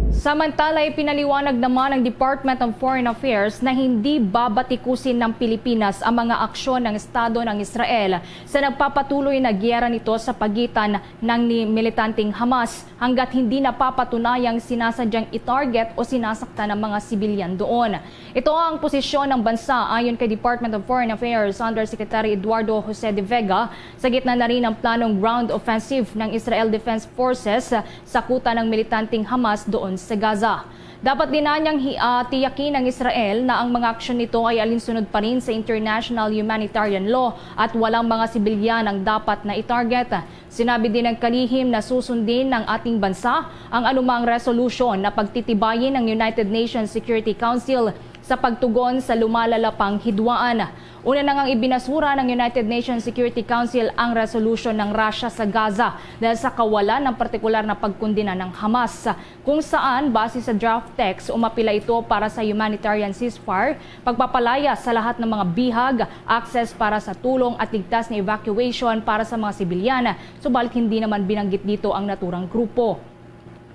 Samantala, ipinaliwanag naman ng Department of Foreign Affairs na hindi babatikusin ng Pilipinas ang mga aksyon ng Estado ng Israel sa nagpapatuloy na giyera nito sa pagitan ng ni militanteng Hamas hanggat hindi napapatunayang sinasadyang i-target o sinasaktan ang mga sibilyan doon. Ito ang posisyon ng bansa ayon kay Department of Foreign Affairs Undersecretary Eduardo Jose de Vega sa gitna na rin ng planong ground offensive ng Israel Defense Forces sa kuta ng militanteng Hamas doon sa Gaza. Dapat din anyang hi-, ah, tiyakin ng Israel na ang mga aksyon nito ay alinsunod pa rin sa international humanitarian law at walang mga sibilyan ang dapat na i-target. Sinabi din ng kalihim na susundin ng ating bansa ang anumang resolusyon na pagtitibayin ng United Nations Security Council sa pagtugon sa lumalala pang hidwaan. Una na ngang ibinasura ng United Nations Security Council ang resolusyon ng Russia sa Gaza dahil sa kawalan ng partikular na pagkondena ng Hamas, kung saan, base sa draft text, umapila ito para sa humanitarian ceasefire, pagpapalaya sa lahat ng mga bihag, access para sa tulong at ligtas na evacuation para sa mga sibilyan, subalit hindi naman binanggit dito ang naturang grupo.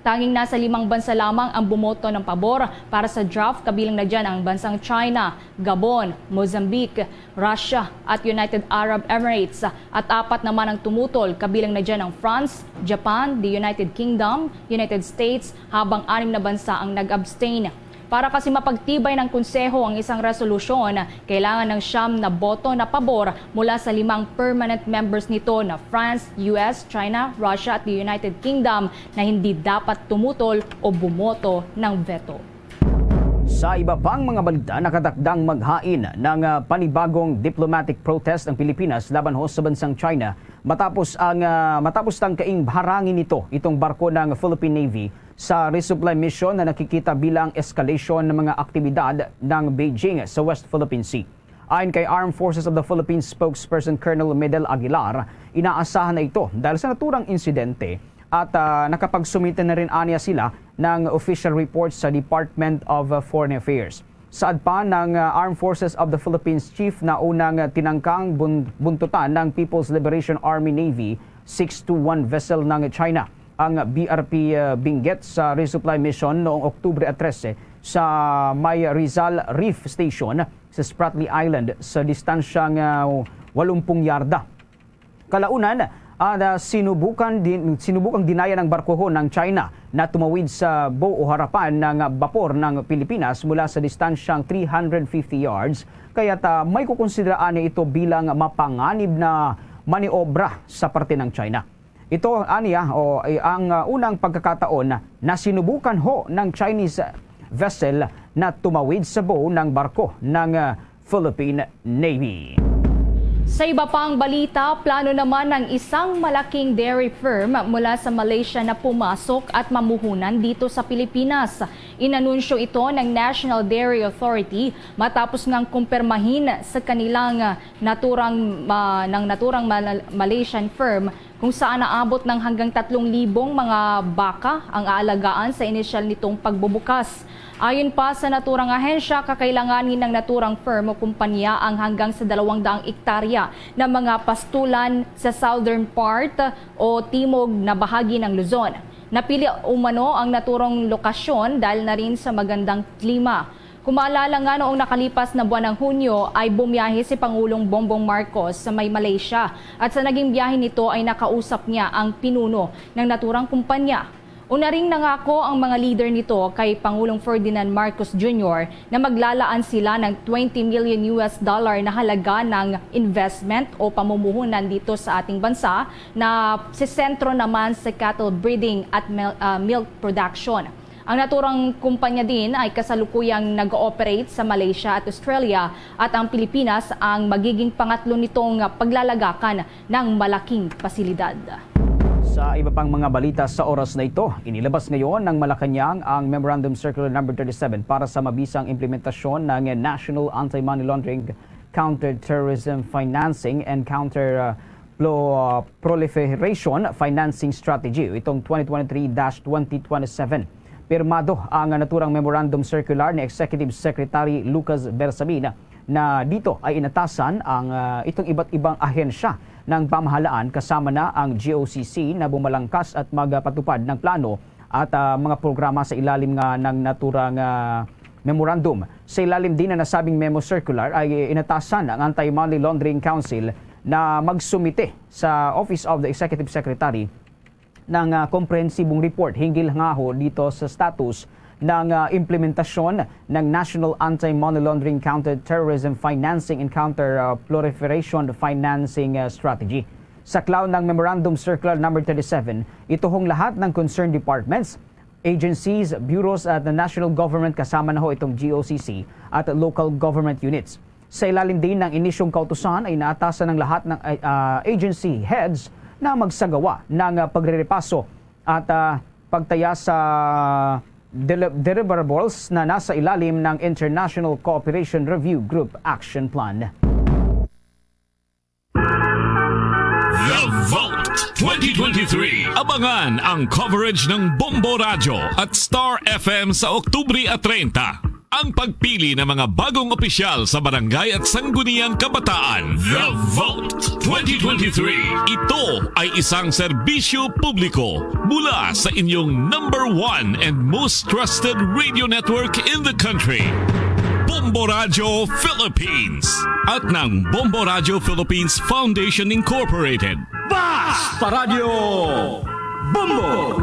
Tanging nasa limang bansa lamang ang bumoto ng pabor para sa draft, kabilang na dyan ang bansang China, Gabon, Mozambique, Russia at United Arab Emirates, at apat naman ang tumutol, kabilang na dyan ang France, Japan, the United Kingdom, United States, habang anim na bansa ang nag-abstain. Para kasi mapagtibay ng Konseho ang isang resolusyon, kailangan ng siyam na boto na pabor mula sa limang permanent members nito na France, U S, China, Russia at the United Kingdom na hindi dapat tumutol o bumoto ng veto. Sa iba pang mga balita, nakatakdang maghain ng, ah, panibagong diplomatic protest ang Pilipinas laban ho sa bansang China matapos ang, ah, matapos tangkaing harangin nito itong barko ng Philippine Navy sa resupply mission na nakikita bilang escalation ng mga aktibidad ng Beijing sa West Philippine Sea. Ayon kay Armed Forces of the Philippines spokesperson Colonel Medel Aguilar, inaasahan na ito dahil sa naturang insidente at, ah, nakapagsumite na rin aniya sila ng official report sa Department of, ah, Foreign Affairs. Saad pa ng, ah, Armed Forces of the Philippines Chief na unang, ah, tinangkang bun-, buntutan ng People's Liberation Army Navy six two one vessel ng China, ang B R P, ah, Benguet, sa resupply mission noong Oktubre trese sa may Rizal Reef Station sa Spratly Island sa distansyang, ah, walumpung yarda. Kalaunan, ah, na sinubukan din, sinubukang dinaya ng barkohon ng China na tumawid sa bow o harapan ng bapor ng Pilipinas mula sa distansyang three hundred fifty yards, kaya't, ah, may kukonsidera ani ito bilang mapanganib na maniobra sa parte ng China. Ito, aniya, o, ay ang, ah, unang pagkakataon na sinubukan ho ng Chinese vessel na tumawid sa bow ng barko ng, ah, Philippine Navy. Sa iba pang balita, plano naman ng isang malaking dairy firm mula sa Malaysia na pumasok at mamuhunan dito sa Pilipinas. Inanunsyo ito ng National Dairy Authority matapos ngang kumpirmahin sa kanilang naturang, ah, ng naturang Mal-, Malaysian firm kung saan naabot ng hanggang tatlong libong mga baka ang aalagaan sa inisyal nitong pagbubukas. Ayon pa sa naturang ahensya, kakailanganin ng naturang firm o kumpanya ang hanggang sa dalawang daang ektarya na mga pastulan sa southern part o timog na bahagi ng Luzon. Napili umano ang naturang lokasyon dahil na rin sa magandang klima. Kung maalala nga, noong nakalipas na buwan ng Hunyo ay bumiyahe si Pangulong Bongbong Marcos sa may Malaysia at sa naging biyahe nito ay nakausap niya ang pinuno ng naturang kumpanya. Una ring nangako ang mga leader nito kay Pangulong Ferdinand Marcos Junior na maglalaan sila ng twenty million U S dollar na halaga ng investment o pamumuhunan dito sa ating bansa na sisentro naman sa cattle breeding at mil-, ah, milk production. Ang naturang kumpanya din ay kasalukuyang nag-ooperate sa Malaysia at Australia at ang Pilipinas ang magiging pangatlo nitong paglalagakan ng malaking pasilidad. Sa iba pang mga balita sa oras na ito, inilabas ngayon ng Malacañang ang Memorandum Circular Number thirty-seven para sa mabisang implementasyon ng National Anti-Money Laundering, Counter-Terrorism Financing and Counter, uh, Pro-, uh, Proliferation Financing Strategy, itong twenty twenty-three dash twenty twenty-seven. Pirmado ang naturang Memorandum Circular ni Executive Secretary Lucas Bersamin na dito ay inatasan ang, ah, itong iba't ibang ahensya ng pamahalaan, kasama na ang G O C C, na bumalangkas at magpatupad ng plano at, ah, mga programa sa ilalim nga ng naturang, ah, memorandum. Sa ilalim din na nasabing memo circular ay inatasan ang Anti-Money Laundering Council na magsumite sa Office of the Executive Secretary ng, ah, komprehensibong report hinggil nga ho dito sa status ng, ah, implementasyon ng National Anti-Money Laundering, Counter-Terrorism Financing and Counter, ah, Proliferation Financing, ah, Strategy. Sa klaw ng Memorandum Circular Number thirty-seven, ito hong lahat ng concerned departments, agencies, bureaus at the national government, kasama na ho itong G O C C at local government units. Sa ilalim din ng inisyong kautusan ay inaatasan ng lahat ng, ah, agency heads na magsagawa ng, ah, pagrerepaso at, ah, pagtaya sa deli-, deliverables na nasa ilalim ng International Cooperation Review Group Action Plan. The Vote twenty twenty-three. Abangan ang coverage ng Bombo Radyo at Star F M sa Oktubre treinta. Ang pagpili ng mga bagong opisyal sa barangay at sangguniang kabataan. The Vote twenty twenty-three. Ito ay isang serbisyo publiko mula sa inyong number one and most trusted radio network in the country, Bombo Radyo Philippines, at ng Bombo Radyo Philippines Foundation Incorporated. Basta Radyo Bombo!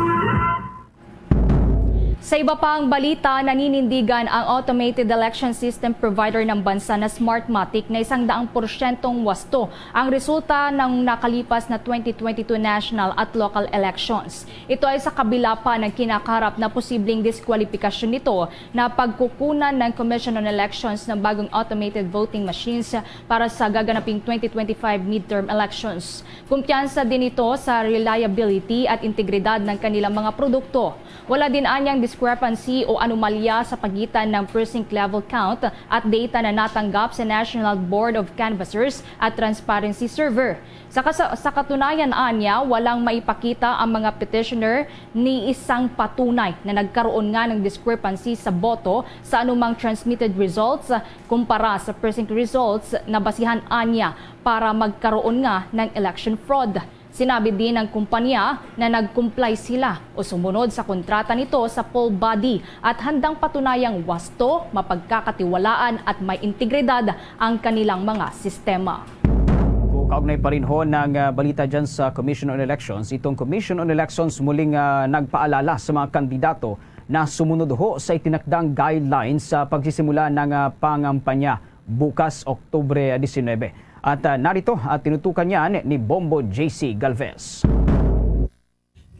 Sa iba pang balita, naninindigan ang automated election system provider ng bansa na Smartmatic na isang daang porsyentong wasto ang resulta ng nakalipas na twenty twenty-two national at local elections. Ito ay sa kabila pa ng kinakaharap na posibleng diskwalipikasyon nito na pagkukunan ng Commission on Elections ng bagong automated voting machines para sa gaganaping twenty twenty-five midterm elections. Kumpiyansa din ito sa reliability at integridad ng kanilang mga produkto. Wala din anyang discrepancy o anomalya sa pagitan ng precinct level count at data na natanggap sa National Board of Canvassers at Transparency Server. Sa, kasa- sa katunayan, anya, walang maipakita ang mga petitioner ni isang patunay na nagkaroon nga ng discrepancy sa boto sa anumang transmitted results kumpara sa precinct results na basihan anya para magkaroon nga ng election fraud. Sinabi din ng kumpanya na nag-comply sila o sumunod sa kontrata nito sa poll body at handang patunayang wasto, mapagkakatiwalaan at may integridad ang kanilang mga sistema. Ku-, kaugnay pa rin ho ng, ah, balita dyan sa Commission on Elections, itong Commission on Elections muling, ah, nagpaalala sa mga kandidato na sumunod ho sa itinakdang guidelines sa pagsisimula ng, ah, pangampanya bukas, Oktubre disinebe. At, ah, narito at tinutukan niyan ni Bombo J C Galvez.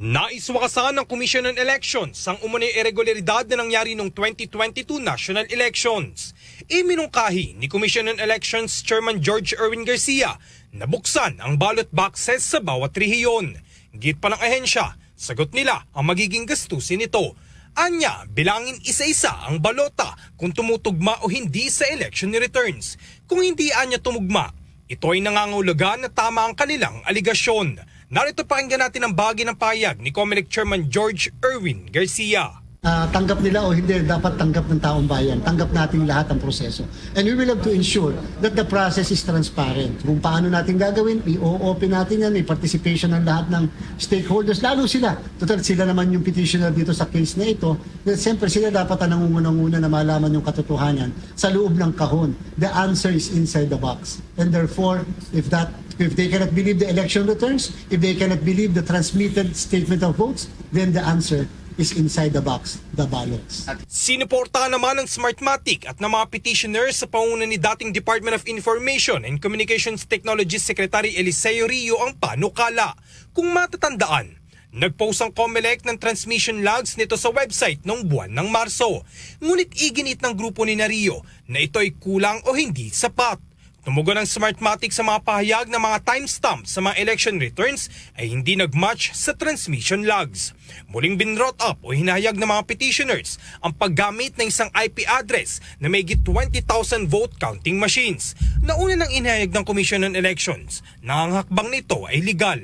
Nais wakasan ng Commission on Elections ang umano'y iregularidad na nangyari noong twenty twenty-two national elections. Iminungkahi ni Commission on Elections Chairman George Erwin Garcia na buksan ang ballot boxes sa bawat rehiyon. Git pa ng ahensya, sagot nila ang magiging gastusin nito. Anya, bilangin isa-isa ang balota kung tumutugma o hindi sa election returns. Kung hindi anya tumugma, ito ay nangangahulugan na tama ang kanilang aligasyon. Narito, pakinggan natin ang bahagi ng pahayag ni Comelec Chairman George Erwin Garcia. Ah, tanggap nila o hindi, dapat tanggap ng taong bayan. Tanggap natin lahat ang proseso. And we will have to ensure that the process is transparent. Kung paano natin gagawin, i-open natin yan, may participation ng lahat ng stakeholders, lalo sila. Total, sila naman yung petitioner dito sa case na ito. Then, siyempre, sila dapat ang nangunguna-nguna na malaman yung katotohanan sa loob ng kahon. The answer is inside the box. And therefore, if that, if they cannot believe the election returns, if they cannot believe the transmitted statement of votes, then the answer is inside the box, the ballots. Sinuportahan naman ng Smartmatic at ng mga petitioners sa pangunguna ni dating Department of Information and Communications Technology Secretary Eliseo Rio ang panukala. Kung matatandaan, nag-post ang Comelec ng transmission logs nito sa website noong buwan ng Marso. Ngunit iginit ng grupo ni Rio na ito'y kulang o hindi sapat. Tumugon ang Smartmatic sa mga pahayag na mga timestamp sa mga election returns ay hindi nag-match sa transmission logs. Muling binrot up o hinahayag ng mga petitioners ang paggamit ng isang I P address na may twenty thousand vote counting machines. Nauna nang inihayag ng Commission on Elections na ang hakbang nito ay legal.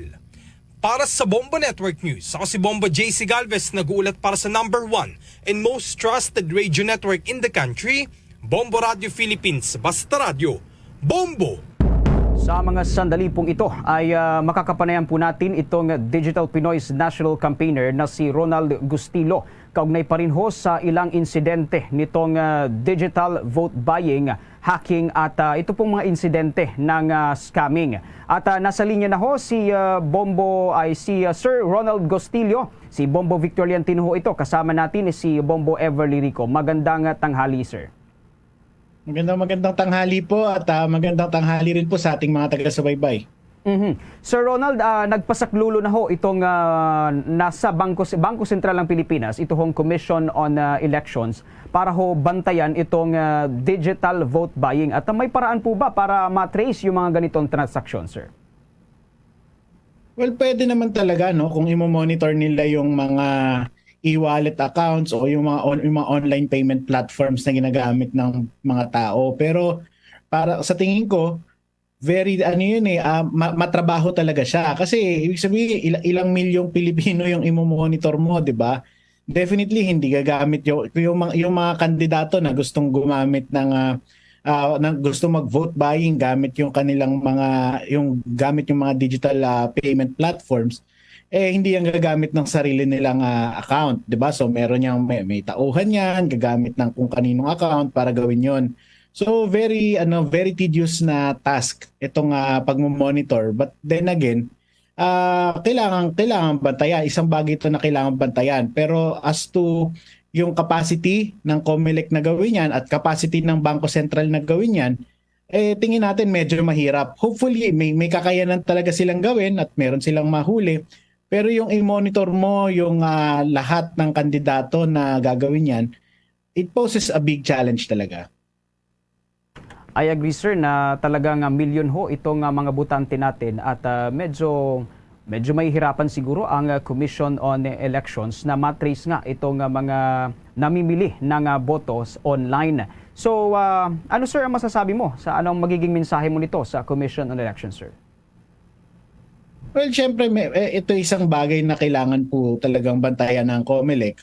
Para sa Bombo Network News, ako si Bombo J C Galvez, nag-uulat para sa number one and most trusted radio network in the country, Bombo Radio Philippines, Basta Radio, Bombo! Sa mga sandali pong ito ay, ah, makakapanayan po natin itong Digital Pinoy's National Campaigner na si Ronald Gustilo. Kaugnay pa rin ho sa ilang insidente nitong, ah, digital vote buying, hacking at, ah, ito pong mga insidente ng, ah, scamming. At, ah, nasa linya na ho si, ah, Bombo, ay si, ah, Sir Ronald Gustillo. Si Bombo Victor Liantino ho ito. Kasama natin si Bombo Everly Rico. Magandang, ah, tanghali, sir. Magandang, magandang tanghali po at, ah, magandang tanghali rin po sa ating mga taga-subaybay. Mhm. Sir Ronald, ah, nagpasaklolo na ho itong, ah, nasa Bangko, Bangko Sentral ng Pilipinas, ito hong Commission on, ah, Elections para ho bantayan itong, ah, digital vote buying. At may paraan po ba para ma-trace yung mga ganitong transaksyon, sir? Well, pwede naman talaga, no, kung imo-monitor nila yung mga e-wallet accounts o yung mga on-, yung mga online payment platforms na ginagamit ng mga tao. Pero para sa tingin ko, very, ano yun eh, ah, ma-, matrabaho talaga siya. Kasi ibig sabihin, ila-, ilang milyong Pilipino yung imo-monitor mo, di ba? Definitely, hindi gagamit yung, yung mga, yung mga kandidato na gustong gumamit ng, ah, ah, na gusto mag-vote buying gamit yung kanilang mga, yung gamit yung mga digital, ah, payment platforms, eh, hindi yan gagamit ng sarili nilang, ah, account, di ba? So, meron yang, may, may tauhan yan, gagamit ng kung kaninong account para gawin yon. So, very, ano, very tedious na task itong, ah, pagmo-monitor. But then again, ah, kailangan, kailangan bantayan. Isang bagay ito na kailangan bantayan. Pero as to yung capacity ng Comelec na gawin yan at capacity ng Bangko Sentral na gawin yan, eh, tingin natin medyo mahirap. Hopefully, may, may kakayanan talaga silang gawin at meron silang mahuli. Pero yung i-monitor mo yung, ah, lahat ng kandidato na gagawin yan, it poses a big challenge talaga. I agree, sir, na talagang, ah, milyon ho itong, ah, mga botante natin at, ah, medyo, medyo mahihirapan siguro ang, ah, Commission on Elections na matrace nga itong, ah, mga namimili ng, ah, botos online. So, ah, ano, sir, ang masasabi mo sa anong magiging mensahe mo nito sa Commission on Elections, sir? Well, syempre, may, eh, ito isang bagay na kailangan po talagang bantayan ng Comelec.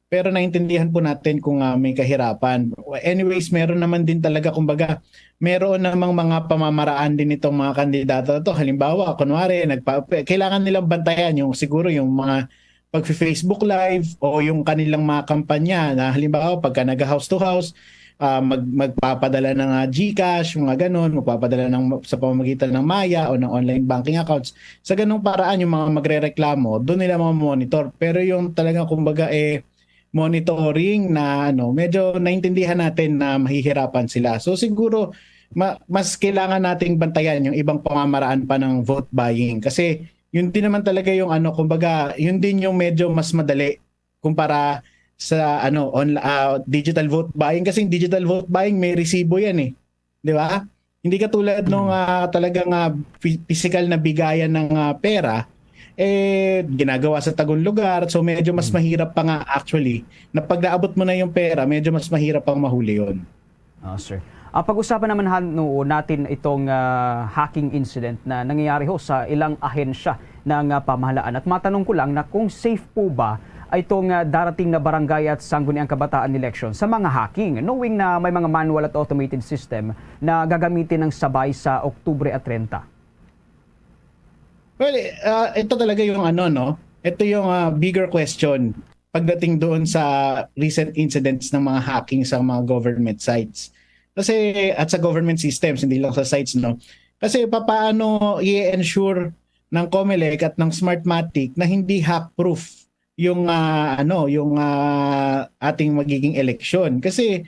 Pero naintindihan po natin kung, ah, may kahirapan. Anyways, meron naman din talaga, kumbaga, meron namang mga pamamaraan din itong mga kandidato na to. Halimbawa, kunwari, nagpa, kailangan nilang bantayan yung, siguro, yung mga pag-Facebook Live o yung kanilang mga kampanya na, halimbawa, pagka nag-house to house, ah, mag-, magpapadala ng, ah, GCash, mga ganun, magpapadala ng, sa pamamagitan ng Maya o ng online banking accounts. Sa ganung paraan, yung mga magrereklamo, doon nila mamonitor. Pero yung talagang, kumbaga, eh, monitoring na, ano, medyo naintindihan natin na mahihirapan sila. So siguro, ma-, mas kailangan nating bantayan yung ibang pamamaraan pa ng vote buying. Kasi yun din naman talaga yung, ano, kumbaga, yun din yung medyo mas madali kumpara sa, ano, on, ah, digital vote buying. Kasi yung digital vote buying, may resibo yan eh. Di ba? Hindi katulad nung, ah, talagang, ah, phy-, physical na bigayan ng, ah, pera, eh, ginagawa sa tagong lugar. So medyo mas mahirap pa nga actually na pag naabot mo na yung pera, medyo mas mahirap pang mahuli yun. Ah, sir. Ah, pag-usapan naman han-, no, natin itong, ah, hacking incident na nangyayari ho sa ilang ahensya ng, ah, pamahalaan. At matanong ko lang na kung safe po ba itong, ah, darating na barangay at sangguniang kabataan election sa mga hacking, knowing na may mga manual at automated system na gagamitin ng sabay sa Oktubre at treinta? Well, eh, ah, ito talaga yung, ano, no? Ito yung, ah, bigger question pagdating doon sa recent incidents ng mga hacking sa mga government sites. Kasi, at sa government systems, hindi lang sa sites, no? Kasi papaano i-ensure ng Comelec at ng Smartmatic na hindi hack-proof yung, ah, ano, yung, ah, ating magiging eleksyon? Kasi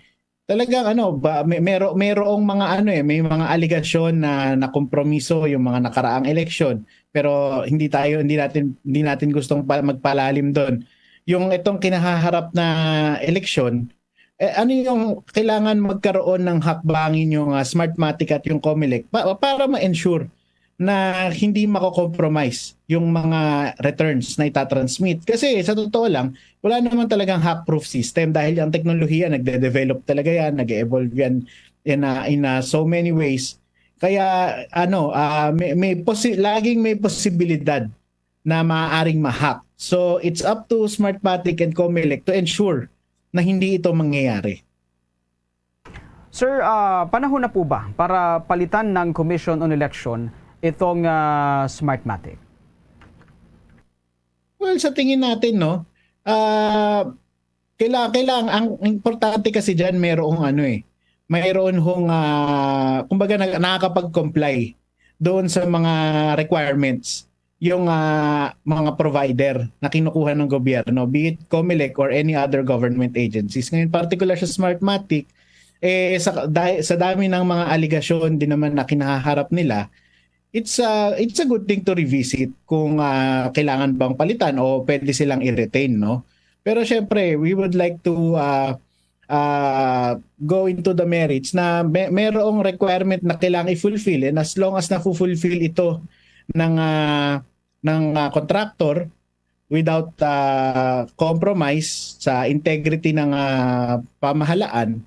talagang, ano, ba, may, mero-, merong mga, ano, eh, may mga alegasyon na nakompromiso yung mga nakaraang eleksyon, pero hindi tayo, hindi natin, hindi natin gustong pa, magpalalim doon. Yung itong kinahaharap na eleksyon, eh, ano yung kailangan magkaroon ng hakbangin yung, ah, Smartmatic at yung Comelec pa, para ma-ensure na hindi mako-compromise yung mga returns na itatransmit? Kasi sa totoo lang, wala naman talagang hack-proof system dahil ang teknolohiya nagde-develop talaga yan, nag-evolve yan in, ah, in, ah, so many ways. Kaya, ano, ah, may, may posi-, laging may posibilidad na maaaring ma-hack. So it's up to Smartmatic and Comelec to ensure na hindi ito mangyayari. Sir, ah, panahon na po ba para palitan ng Commission on Election itong, ah, Smartmatic? Well, sa tingin natin, no, ah, kaila-, kailangan, ang importante kasi diyan, mayroong, ano, eh, mayroon hong, ah, kumbaga, nag-, nakakapag-comply doon sa mga requirements yung, ah, mga provider na kinukuha ng gobyerno, be it Comelec or any other government agencies. Ngayon, particular sa Smartmatic, eh, sa, dahil, sa dami ng mga aligasyon din naman na kinahaharap nila, it's a, it's a good thing to revisit kung, ah, kailangan bang palitan o pwede silang i-retain, no? Pero syempre, we would like to, ah, ah, go into the merits na may, mayroong requirement na kailangan i-fulfill, and as long as na-fulfill ito ng, ah, ng, ah, contractor without, ah, compromise sa integrity ng, ah, pamahalaan,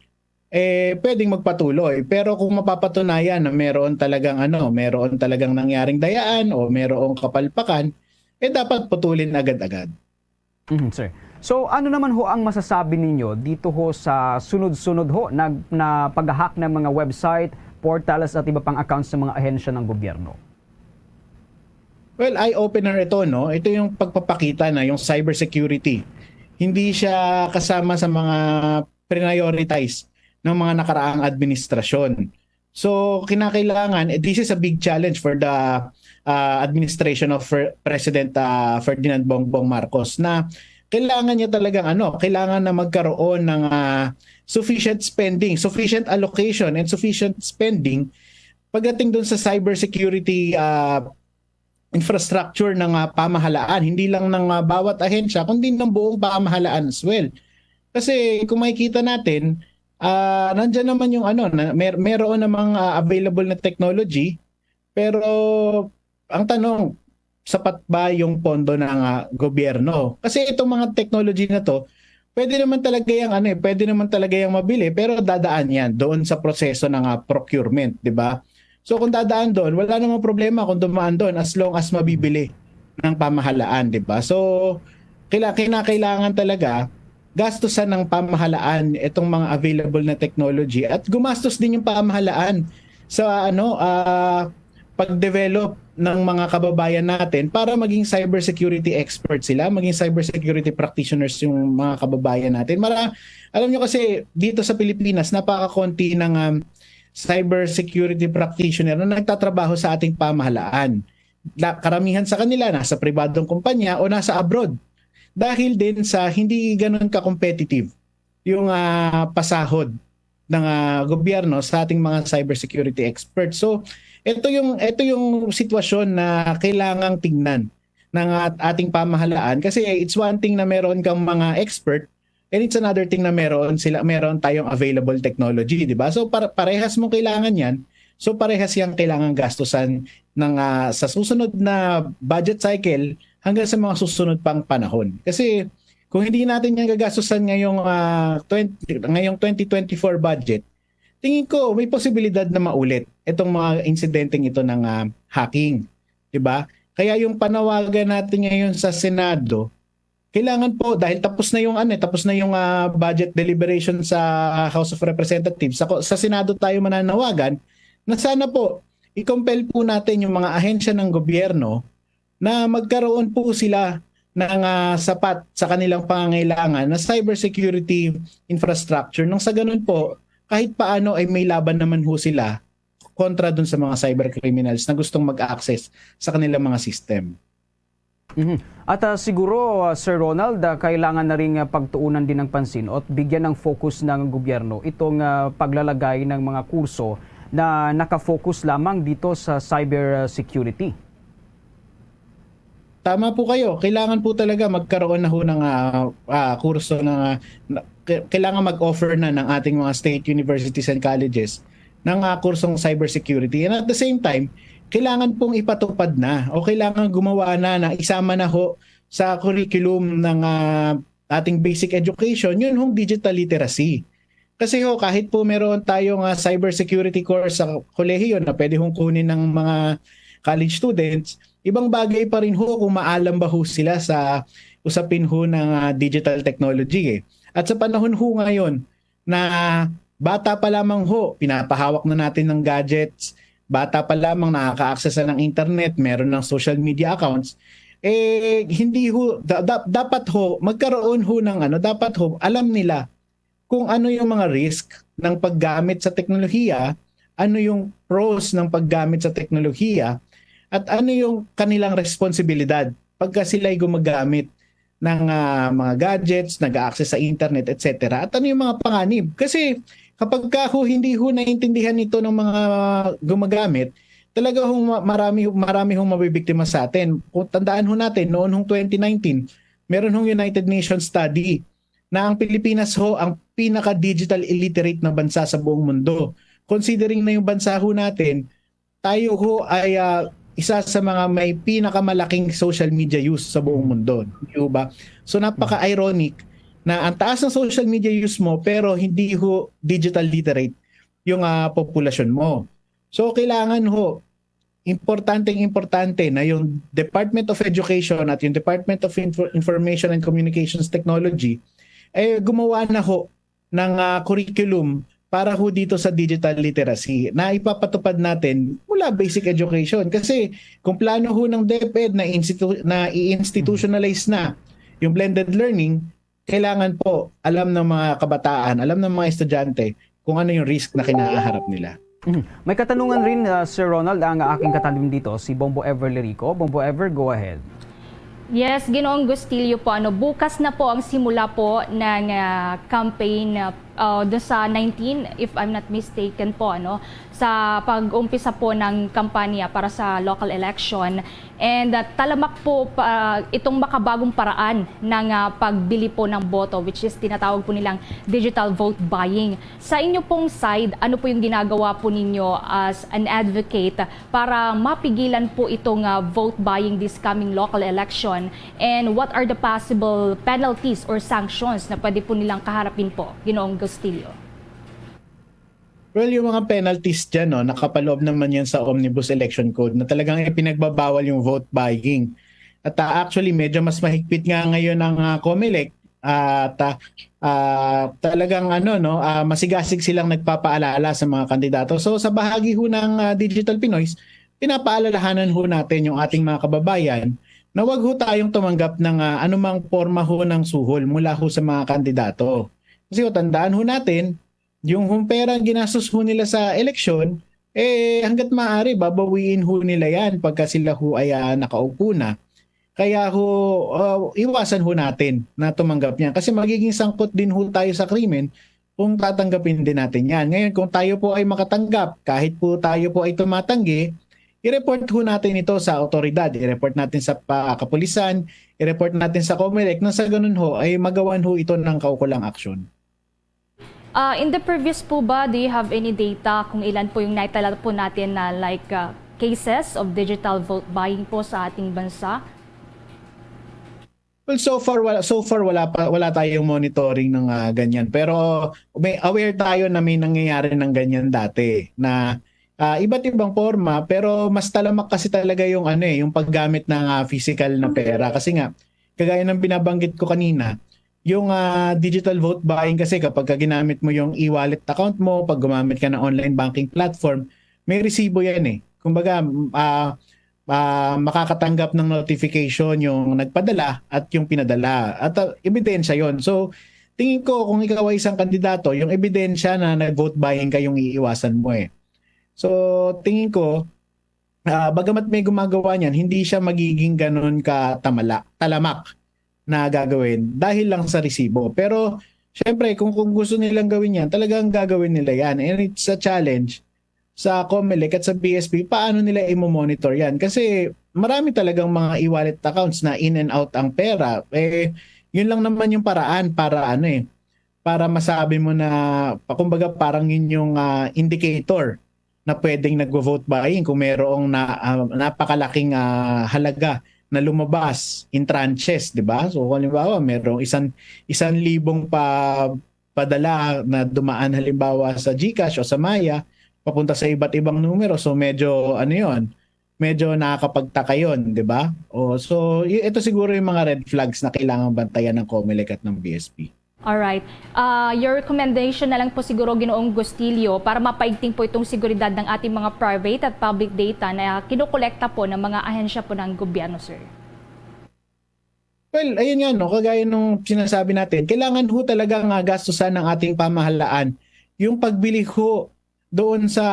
eh, pwedeng magpatuloy. Pero kung mapapatunayan na meron talagang, ano, meron talagang nangyaring dayaan o merong kapalpakan, eh, dapat putulin agad-agad. Mhm, sir. So, ano naman ho ang masasabi ninyo dito ho sa sunod-sunod ho na, na pag-hack ng mga website, portals at iba pang accounts ng mga ahensya ng gobyerno? Well, eye-opener ito, no? Ito yung pagpapakita na yung cybersecurity, hindi siya kasama sa mga prioritize ng mga nakaraang administrasyon. So, kinakailangan, eh, this is a big challenge for the, ah, administration of Fer- President, ah, Ferdinand Bongbong Marcos, na kailangan niya talagang ano, kailangan na magkaroon ng, ah, sufficient spending, sufficient allocation and sufficient spending pagdating dun sa cybersecurity, ah, infrastructure ng, ah, pamahalaan, hindi lang ng, ah, bawat ahensya, kundi ng buong pamahalaan as well. Kasi kung makikita natin, ah, nandyan naman yung ano, na, mer- meron namang, ah, available na technology, pero ang tanong, sapat ba yung pondo ng, ah, gobyerno? Kasi itong mga technology na 'to, pwede naman talaga yang ano, eh, pwede naman talaga yang mabili, pero dadaan yan doon sa proseso ng, ah, procurement, di ba? So kung dadaan doon, wala namang problema kung dumaan doon as long as mabibili ng pamahalaan, di ba? So kaila- kinakailangan talaga gastusan ng pamahalaan itong mga available na technology at gumastos din yung pamahalaan sa ano, ah, pag-develop ng mga kababayan natin para maging cybersecurity expert sila, maging cybersecurity practitioners yung mga kababayan natin. Mara, alam nyo kasi dito sa Pilipinas, napakakonti ng, um, cybersecurity practitioner na nagtatrabaho sa ating pamahalaan. La- karamihan sa kanila nasa pribadong kumpanya o nasa abroad dahil din sa hindi ganun ka-competitive yung, ah, pasahod ng, ah, gobyerno sa ating mga cybersecurity experts. So, ito yung ito yung sitwasyon na kailangang tingnan ng at- ating pamahalaan, kasi it's one thing na meron kang mga expert and it's another thing na meron sila meron tayong available technology, di ba? So para parehas mo kailangan yan. So parehas yang kailangan gastusan ng, ah, sa susunod na budget cycle hanggang sa mga susunod pang panahon. Kasi kung hindi natin yan gagastusan ngayong, ah, twenty, ngayong twenty twenty-four budget, tingin ko may posibilidad na maulit itong mga insidenteng ito ng, ah, hacking, di ba? Kaya yung panawagan natin ngayon sa Senado, kailangan po, dahil tapos na yung ano, eh, tapos na yung, ah, budget deliberation sa House of Representatives, sa, sa Senado tayo mananawagan na sana po i-compel po natin yung mga ahensya ng gobyerno na magkaroon po sila ng, ah, sapat sa kanilang pangangailangan na cybersecurity infrastructure. Nang sa ganun po, kahit paano ay may laban naman ho sila kontra dun sa mga cyber criminals na gustong mag-access sa kanilang mga system. Mhm. At, ah, siguro, ah, Sir Ronald, ah, kailangan na ring, ah, pagtuunan din ng pansin at bigyan ng focus ng gobyerno itong, ah, paglalagay ng mga kurso na nakafocus lamang dito sa cyber, ah, security. Tama po kayo. Kailangan po talaga magkaroon na ho ng, ah, ah, kurso na, na k- kailangan mag-offer na ng ating mga state universities and colleges ng, ah, kursong cybersecurity. And at the same time, kailangan pong ipatupad na o kailangan gumawa na na isama na ho sa curriculum ng, ah, ating basic education, yun hong digital literacy. Kasi ho, kahit po meron tayong, ah, cybersecurity course sa kolehiyo na pwede hong kunin ng mga college students, ibang bagay pa rin ho kung maalam ba ho sila sa usapin ho ng, ah, digital technology, eh. At sa panahon ho ngayon na bata pa lamang ho, pinapahawak na natin ng gadgets, bata pa lamang nakaka-access na ng internet, meron ng social media accounts, eh hindi ho da- da- dapat ho magkaroon ho ng ano, dapat ho alam nila kung ano yung mga risk ng paggamit sa teknolohiya, ano yung pros ng paggamit sa teknolohiya, at ano yung kanilang responsibilidad pagka sila'y gumagamit ng, ah, mga gadgets, nag-access sa internet, et cetera. At ano yung mga panganib? Kasi kapag ka ho, hindi ho naintindihan ito ng mga gumagamit, talaga hong ma- marami marami hong mabibiktima sa atin. Kung tandaan ho natin, noon hong twenty nineteen, meron hong United Nations study na ang Pilipinas ho ang pinaka-digital illiterate na bansa sa buong mundo. Considering na yung bansa ho natin, tayo ho ay, ah, isa sa mga may pinakamalaking social media use sa buong mundo, di ho ba? So napaka-ironic na ang taas ng social media use mo pero hindi ho digital literate yung, ah, populasyon mo. So kailangan ho, importanteng importante na yung Department of Education at yung Department of Info- Information and Communications Technology eh gumawa na ho ng, ah, curriculum para ho dito sa digital literacy na ipapatupad natin mula basic education. Kasi kung plano ho ng DepEd na, institu- na i-institutionalize na yung blended learning, kailangan po alam ng mga kabataan, alam ng mga estudyante kung ano yung risk na kinaharap nila. Mhm. May katanungan rin, ah, Sir Ronald, ang aking katanim dito, si Bombo Ever Lirico. Bombo Ever, go ahead. Yes, Ginoong Gustilio po, ano, bukas na po ang simula po ng ah, campaign, ah, ah, do sa nineteen, if I'm not mistaken po, ano, sa pag-umpisa po ng kampanya para sa local election. And ah, talamak po pa, itong makabagong paraan ng ah, pagbili po ng boto, which is tinatawag po nilang digital vote buying. Sa inyo pong side, ano po yung ginagawa po ninyo as an advocate para mapigilan po itong ah, vote buying this coming local election? And what are the possible penalties or sanctions na pwede po nilang kaharapin po, Ginoong Gustilio? Well, yung mga penalties dyan, no, nakapaloob naman yan sa Omnibus Election Code na talagang ipinagbabawal yung vote buying. At ah, actually, medyo mas mahigpit nga ngayon ang ah, COMELEC at ah, ah, talagang ano, no, ah, masigasig silang nagpapaalala sa mga kandidato. So sa bahagi ho ng ah, Digital Pinoys, pinapaalalahanan ho natin yung ating mga kababayan na wag ho tayong tumanggap ng ah, anumang porma ho ng suhol mula ho sa mga kandidato. Kasi ho, tandaan ho natin, yung hong perang ginastos ho nila sa eleksyon, eh hanggat maaari, babawiin ho nila yan pagka sila ho ay ah, nakaupo na. Kaya ho, ah, iwasan ho natin na tumanggap niyan. Kasi magiging sangkot din ho tayo sa krimen kung tatanggapin din natin yan. Ngayon, kung tayo po ay makatanggap, kahit po tayo po ay tumatanggi, i-report ho natin ito sa otoridad, i-report natin sa pa- kapulisan, i-report natin sa COMELEC, na sa ganun ho ay magawan ho ito ng kaukulang aksyon. Uh, in the previous po ba, do you have any data kung ilan po yung naitala po natin na like uh, cases of digital vote buying po sa ating bansa? Well, so far wala so far wala pa wala tayong monitoring ng uh, ganyan. Pero may aware tayo na may nangyayari ng ganyan dati na uh, iba't ibang forma, pero mas talamak kasi talaga yung ano eh, yung paggamit ng uh, physical na pera kasi nga kagaya ng binabanggit ko kanina, yung uh, digital vote buying kasi kapag ka ginamit mo yung e-wallet account mo, pag gumamit ka ng online banking platform, may resibo yan eh. Kumbaga, uh, uh, makakatanggap ng notification yung nagpadala at yung pinadala. At uh, ebidensya yon. So, tingin ko kung ikaw ay isang kandidato, yung ebidensya na nag-vote buying ka yung iiwasan mo eh. So, tingin ko, uh, bagamat may gumagawa niyan, hindi siya magiging ganun ka tamala, talamak na gagawin dahil lang sa resibo. Pero syempre, kung, kung gusto nilang gawin yan, talagang gagawin nila yan. And it's a challenge sa COMELEC at sa B S P, paano nila i-monitor yan? Kasi marami talagang mga e-wallet accounts na in and out ang pera. Eh, yun lang naman yung paraan para ano eh, para masabi mo na, kumbaga parang yun yung uh, indicator na pwedeng nagvo-vote buying kung mayroong na, uh, napakalaking uh, halaga na lumabas in tranches, di ba? So halimbawa, mayroong isang isang libong pa padala na dumaan halimbawa sa GCash o sa Maya papunta sa iba't ibang numero. So medyo ano 'yon, medyo nakakapagtaka 'yon, di ba? O so ito siguro yung mga red flags na kailangan bantayan ng COMELEC at ng BSP. Alright. Uh, your recommendation na lang po siguro, Ginoong Gustilio, para mapaigting po itong seguridad ng ating mga private at public data na kinukolekta po ng mga ahensya po ng gobyerno, sir. Well, ayun nga, no, kagaya nung sinasabi natin, kailangan ho talaga nga gastusan ng ating pamahalaan yung pagbili ho doon sa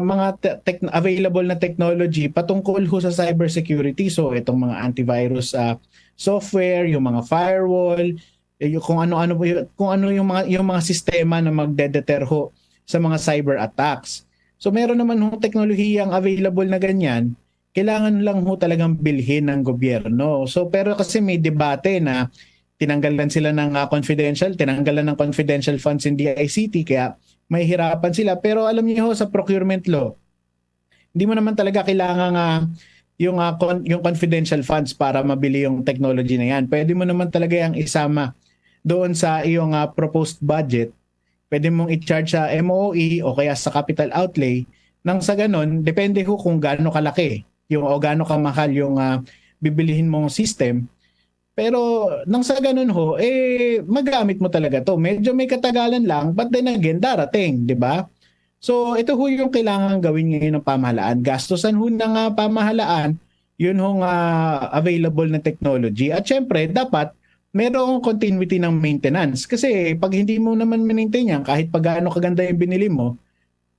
mga te- tech- available na technology patungkol ho sa cybersecurity. So, itong mga antivirus uh, software, yung mga firewall, eh, yung kung ano-ano po yung, kung ano yung mga yung mga sistema na magdedeter ho sa mga cyber attacks. So meron naman ho teknolohiyang available na ganyan, kailangan lang ho talagang bilhin ng gobyerno. So pero kasi may debate na tinanggalan sila ng uh, confidential, tinanggalan ng confidential funds in DICT kaya mahihirapan sila. Pero alam niyo ho sa procurement law, hindi mo naman talaga kailangan nga yung uh, con- yung confidential funds para mabili yung technology na yan. Pwede mo naman talaga yung isama doon sa iyong uh, proposed budget. Pwede mong i-charge sa MOE o kaya sa capital outlay. Nang sa ganon, depende ho kung gaano kalaki yung o gaano kamahal yung uh, bibilihin mong system. Pero nang sa ganun ho, eh, magamit mo talaga to. Medyo may katagalan lang, but then again, darating, di ba? So, ito ho yung kailangan gawin ngayon ng pamahalaan. Gastusan ho ng uh, pamahalaan, yun hong uh, available na technology. At syempre, dapat merong continuity ng maintenance. Kasi pag hindi mo naman maintain yan, kahit pag gaano kaganda yung binili mo,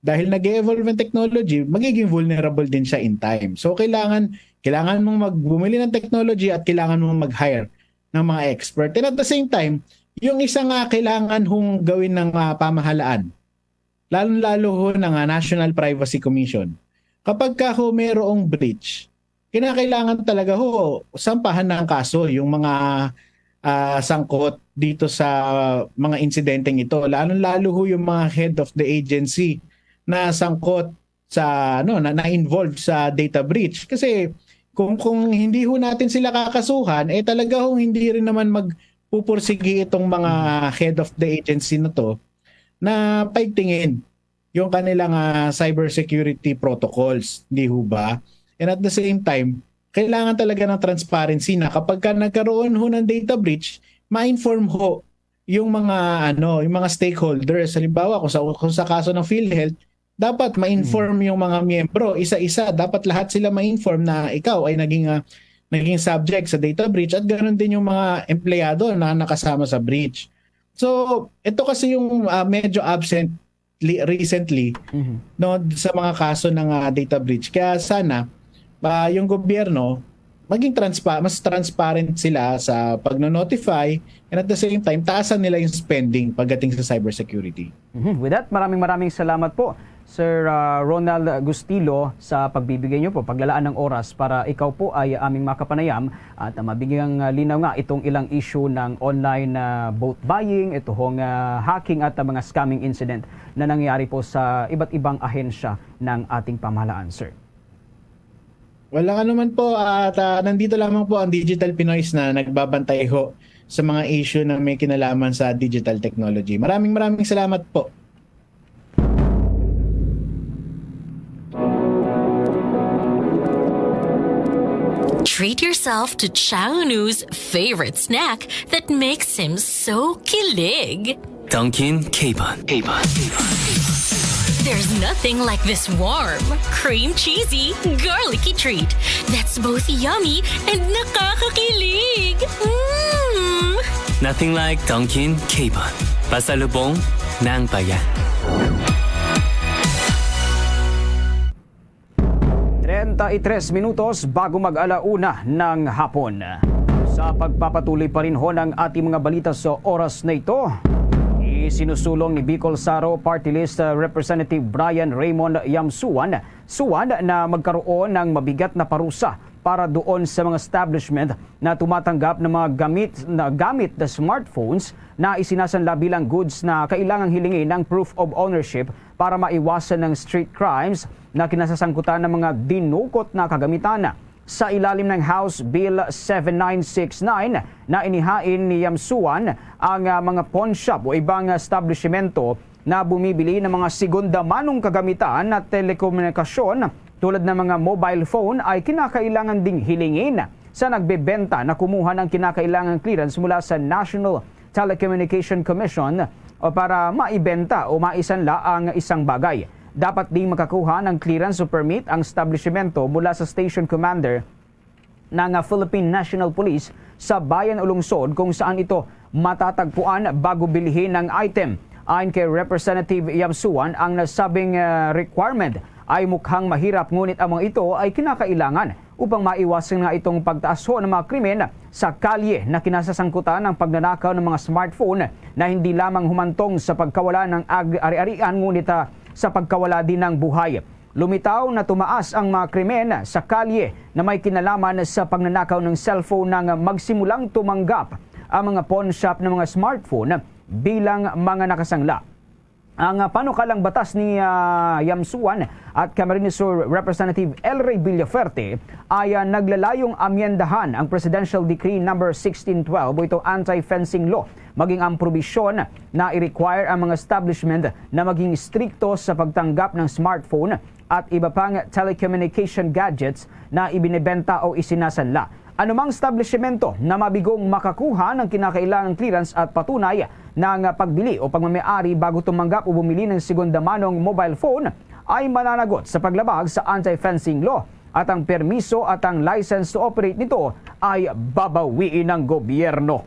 dahil nag-e-evolve ang technology, magiging vulnerable din siya in time. So, kailangan, kailangan mong mag-, bumili ng technology at kailangan mong mag-hire ng mga expert. And at the same time, yung isa nga kailangan hong gawin ng, ah, pamahalaan, lalong-lalo ho ng, ah, National Privacy Commission, kapag ka ho merong breach, kinakailangan talaga ho sampahan ng kaso yung mga, ah, sangkot dito sa mga insidenteng ito, lalong-lalo ho yung mga head of the agency na sangkot sa, ano, na, na-involved sa data breach. Kasi kung, kung hindi ho natin sila kakasuhan, eh, talaga ho hindi rin naman magpupursigi itong mga head of the agency na 'to na paigtingin yung kanilang, ah, cybersecurity protocols, di ho ba? And at the same time, kailangan talaga ng transparency na kapag ka nagkaroon ho ng data breach, ma-inform ho yung mga, ano, yung mga stakeholders. Halimbawa, kung sa, kung sa kaso ng PhilHealth, dapat ma-inform yung mga miyembro, isa-isa. Dapat lahat sila ma-inform na ikaw ay naging, ah, naging subject sa data breach, at ganoon din yung mga empleyado na nakasama sa breach. So, ito kasi yung, ah, medyo absent li-, recently, Mhm. no, sa mga kaso ng, ah, data breach. Kaya sana, ah, yung gobyerno, maging transpa-, mas transparent sila sa pagno-notify, and at the same time, taasan nila yung spending pagdating sa cybersecurity. Mhm. With that, maraming, maraming salamat po, Sir, ah, Ronald Gustilo, sa pagbibigay niyo po, paglalaan ng oras para ikaw po ay aming makapanayam at, ah, mabigyang, ah, linaw nga itong ilang issue ng online, ah, vote buying, ito hong, ah, hacking at, ah, mga scamming incident na nangyayari po sa iba't ibang ahensya ng ating pamahalaan, sir. Walang anuman po, at, ah, nandito lamang po ang Digital Pinoys na nagbabantay ho sa mga issue na may kinalaman sa digital technology. Maraming, maraming salamat po. Treat yourself to Chang Unu's favorite snack that makes him so kilig. Dunkin' K-Bun. K-Bun. There's nothing like this warm, cream cheesy, garlicky treat that's both yummy and nakakakilig. Mm! Nothing like Dunkin' K-Bun. Pasalubong ng bayan. Treinta y tres minutos bago mag-ala una ng hapon. Sa pagpapatuloy pa rin ho ng ating mga balita sa oras na ito, isinusulong ni Bicol Saro Party List, uh, Representative Brian Raymond Yamsuan, Suan, na magkaroon ng mabigat na parusa para doon sa mga establishment na tumatanggap ng mga gamit, na gamit na smartphones na isinasanla bilang goods na kailangang hilingin ang proof of ownership para maiwasan ng street crimes na kinasasangkutan ng mga dinukot na kagamitan. Sa ilalim ng House Bill seven nine six nine na inihain ni Yamsuan, ang, ah, mga pawn shop o ibang establishmento na bumibili ng mga segunda manong kagamitan na telekomunikasyon tulad ng mga mobile phone ay kinakailangan ding hilingin sa nagbebenta na kumuha ng kinakailangang clearance mula sa National Telecommunication Commission o para maibenta o maisanla ang isang bagay. Dapat ding makakuha ng clearance o permit ang establishmento mula sa station commander ng, ah, Philippine National Police sa bayan o lungsod kung saan ito matatagpuan bago bilhin ang item. Ayon kay Representative Yamsuan, ang nasabing, ah, requirement ay mukhang mahirap, ngunit ang mga ito ay kinakailangan upang maiwasan nga itong pagtaas ho ng mga krimen sa kalye na kinasasangkutan ng pagnanakaw ng mga smartphone na hindi lamang humantong sa pagkawala ng ag-, ari-arian, ngunit, ah, sa pagkawala din ng buhay. Lumitaw na tumaas ang mga krimen sa kalye na may kinalaman sa pagnanakaw ng cellphone nang magsimulang tumanggap ang mga pawn shop ng mga smartphone bilang mga nakasangla. Ang, ah, panukalang batas ni, ah, Yamsuan at Camarines Sur Representative El Rey Villafuerte ay, ah, naglalayong amyendahan ang Presidential Decree Number sixteen twelve o ito anti-fencing law, maging ang probisyon na i-require ang mga establishment na maging istrikto sa pagtanggap ng smartphone at iba pang telecommunication gadgets na ibinebenta o isinasanla. Anumang establishmento na mabigong makakuha ng kinakailangang clearance at patunay ng pagbili o pagmamayari bago tumanggap o bumili ng segunda manong mobile phone ay mananagot sa paglabag sa anti-fencing law, at ang permiso at ang license to operate nito ay babawiin ng gobyerno.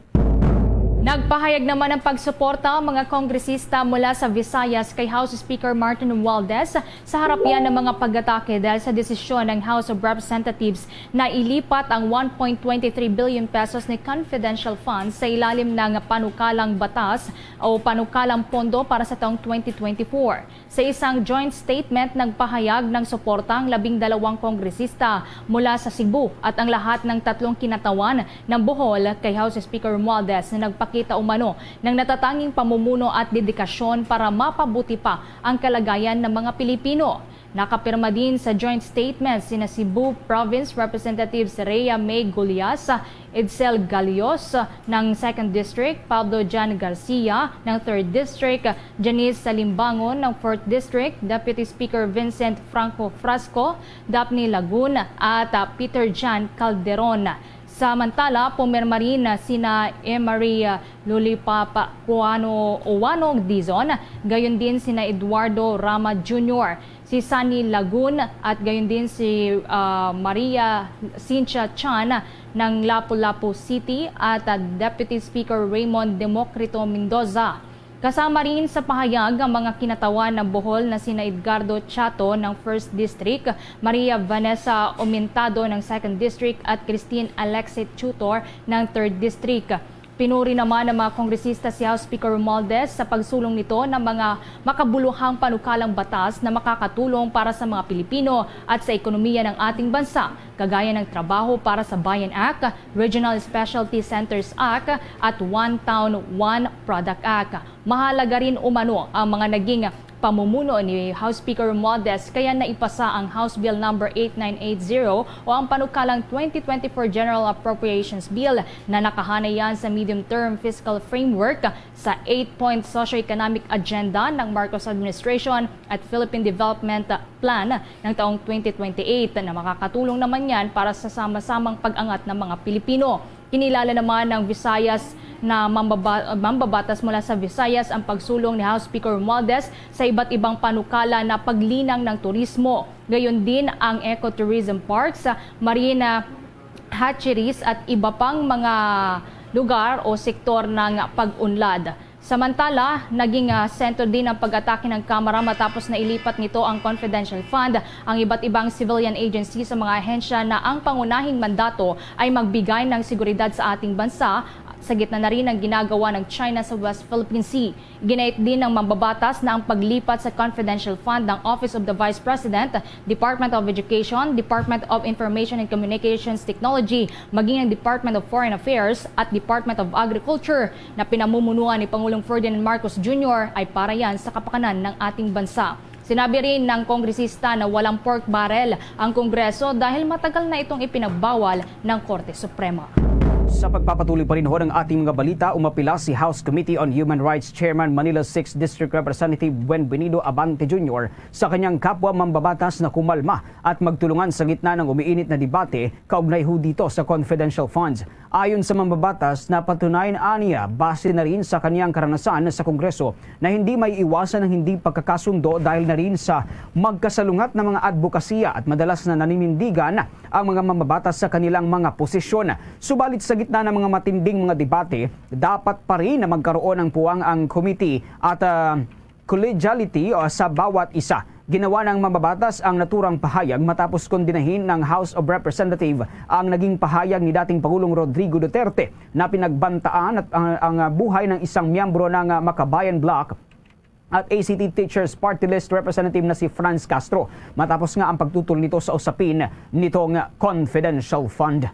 Nagpahayag naman ng pagsuporta ang mga kongresista mula sa Visayas kay House Speaker Martin Romualdez sa harapian ng mga pag-atake dahil sa desisyon ng House of Representatives na ilipat ang one point twenty three billion pesos ni confidential funds sa ilalim ng panukalang batas o panukalang pondo para sa taong twenty twenty-four. Sa isang joint statement, nagpahayag ng suporta ang labing dalawang kongresista mula sa Cebu at ang lahat ng tatlong kinatawan ng Bohol kay House Speaker Romualdez na nagpakita umano ng natatanging pamumuno at dedikasyon para mapabuti pa ang kalagayan ng mga Pilipino. Nakapirma din sa joint statement sina Cebu Province Representatives Rhea May Gullas, Edsel Galios ng Second District, Pablo John Garcia ng Third District, Janice Salimbangon ng Fourth District, Deputy Speaker Vincent Franco Frasco, Daphne Lagun, at, ah, Peter John Calderon. Samantala, pumirma rin na sina Emery Lulipapa Cuano Uwano Dizon, gayon din sina Eduardo Rama Junior, si Sunny Lagun, at gayon din si, ah, Maria Cynthia Chan ng Lapu-Lapu City at, ah, Deputy Speaker Raymond Democrito Mendoza. Kasama rin sa pahayag ang mga kinatawan ng Bohol na sina Edgardo Chato ng First District, Maria Vanessa Aumentado ng Second District at Christine Alexit Tutor ng Third District. Pinuri naman ng mga kongresista si House Speaker Romualdez sa pagsulong nito ng mga makabuluhang panukalang batas na makakatulong para sa mga Pilipino at sa ekonomiya ng ating bansa, kagaya ng Trabaho para sa Bayan Act, Regional Specialty Centers Act, at One Town, One Product Act. Mahalaga rin umano ang mga naging pamumuno ni House Speaker Romualdez, kaya naipasa ang House Bill Number eight nine eight zero o ang panukalang twenty twenty-four General Appropriations Bill na nakahanay yan sa medium-term fiscal framework sa eight-point socio-economic agenda ng Marcos administration at Philippine Development Plan ng taong twenty twenty-eight na makakatulong naman yan para sa sama-samang pag-angat ng mga Pilipino. Kinilala naman ng Visayas na mambaba-, mambabatas mula sa Visayas ang pagsulong ni House Speaker Romualdez sa iba't ibang panukala na paglinang ng turismo, gayon din ang ecotourism parks, marina hatcheries at iba pang mga lugar o sektor ng pag-unlad. Samantala, naging, ah, sentro din ang pag-atake ng Kamara matapos na ilipat nito ang confidential fund, ang iba't ibang civilian agency sa mga ahensya na ang pangunahing mandato ay magbigay ng seguridad sa ating bansa, sa gitna na rin ng ginagawa ng China sa West Philippine Sea. Ginait din ng mambabatas na ang paglipat sa confidential fund ng Office of the Vice President, Department of Education, Department of Information and Communications Technology, maging ang Department of Foreign Affairs at Department of Agriculture na pinamumunuan ni Pangulong Ferdinand Marcos Junior ay para yan sa kapakanan ng ating bansa. Sinabi rin ng kongresista na walang pork barrel ang Kongreso dahil matagal na itong ipinagbawal ng Korte Suprema. Sa pagpapatuloy pa rin ho ng ating mga balita, umapila si House Committee on Human Rights Chairman Manila Sixth District Representative Buenvenido Abante Junior sa kanyang kapwa mambabatas na kumalma at magtulungan sa gitna ng umiinit na debate kaugnay ho dito sa confidential funds. Ayon sa mambabatas, napatunayan aniya, base na rin sa kaniyang karanasan sa Kongreso, na hindi may iwasan ang hindi pagkakasundo dahil na rin sa magkasalungat na mga adbokasya at madalas na naninindigan ang mga mambabatas sa kanilang mga posisyon. Subalit sa gitna ng mga matinding mga debate, dapat pa rin na magkaroon ng puwang ang committee at, ah, collegiality, ah, sa bawat isa. Ginawa ng mambabatas ang naturang pahayag matapos kondinahin ng House of Representative ang naging pahayag ni dating Pangulong Rodrigo Duterte na pinagbantaan at ang, ang, ah, buhay ng isang miyembro ng, ah, Makabayan Bloc at A C T Teachers Party List Representative na si Franz Castro, matapos nga ang pagtutol nito sa usapin nitong confidential fund.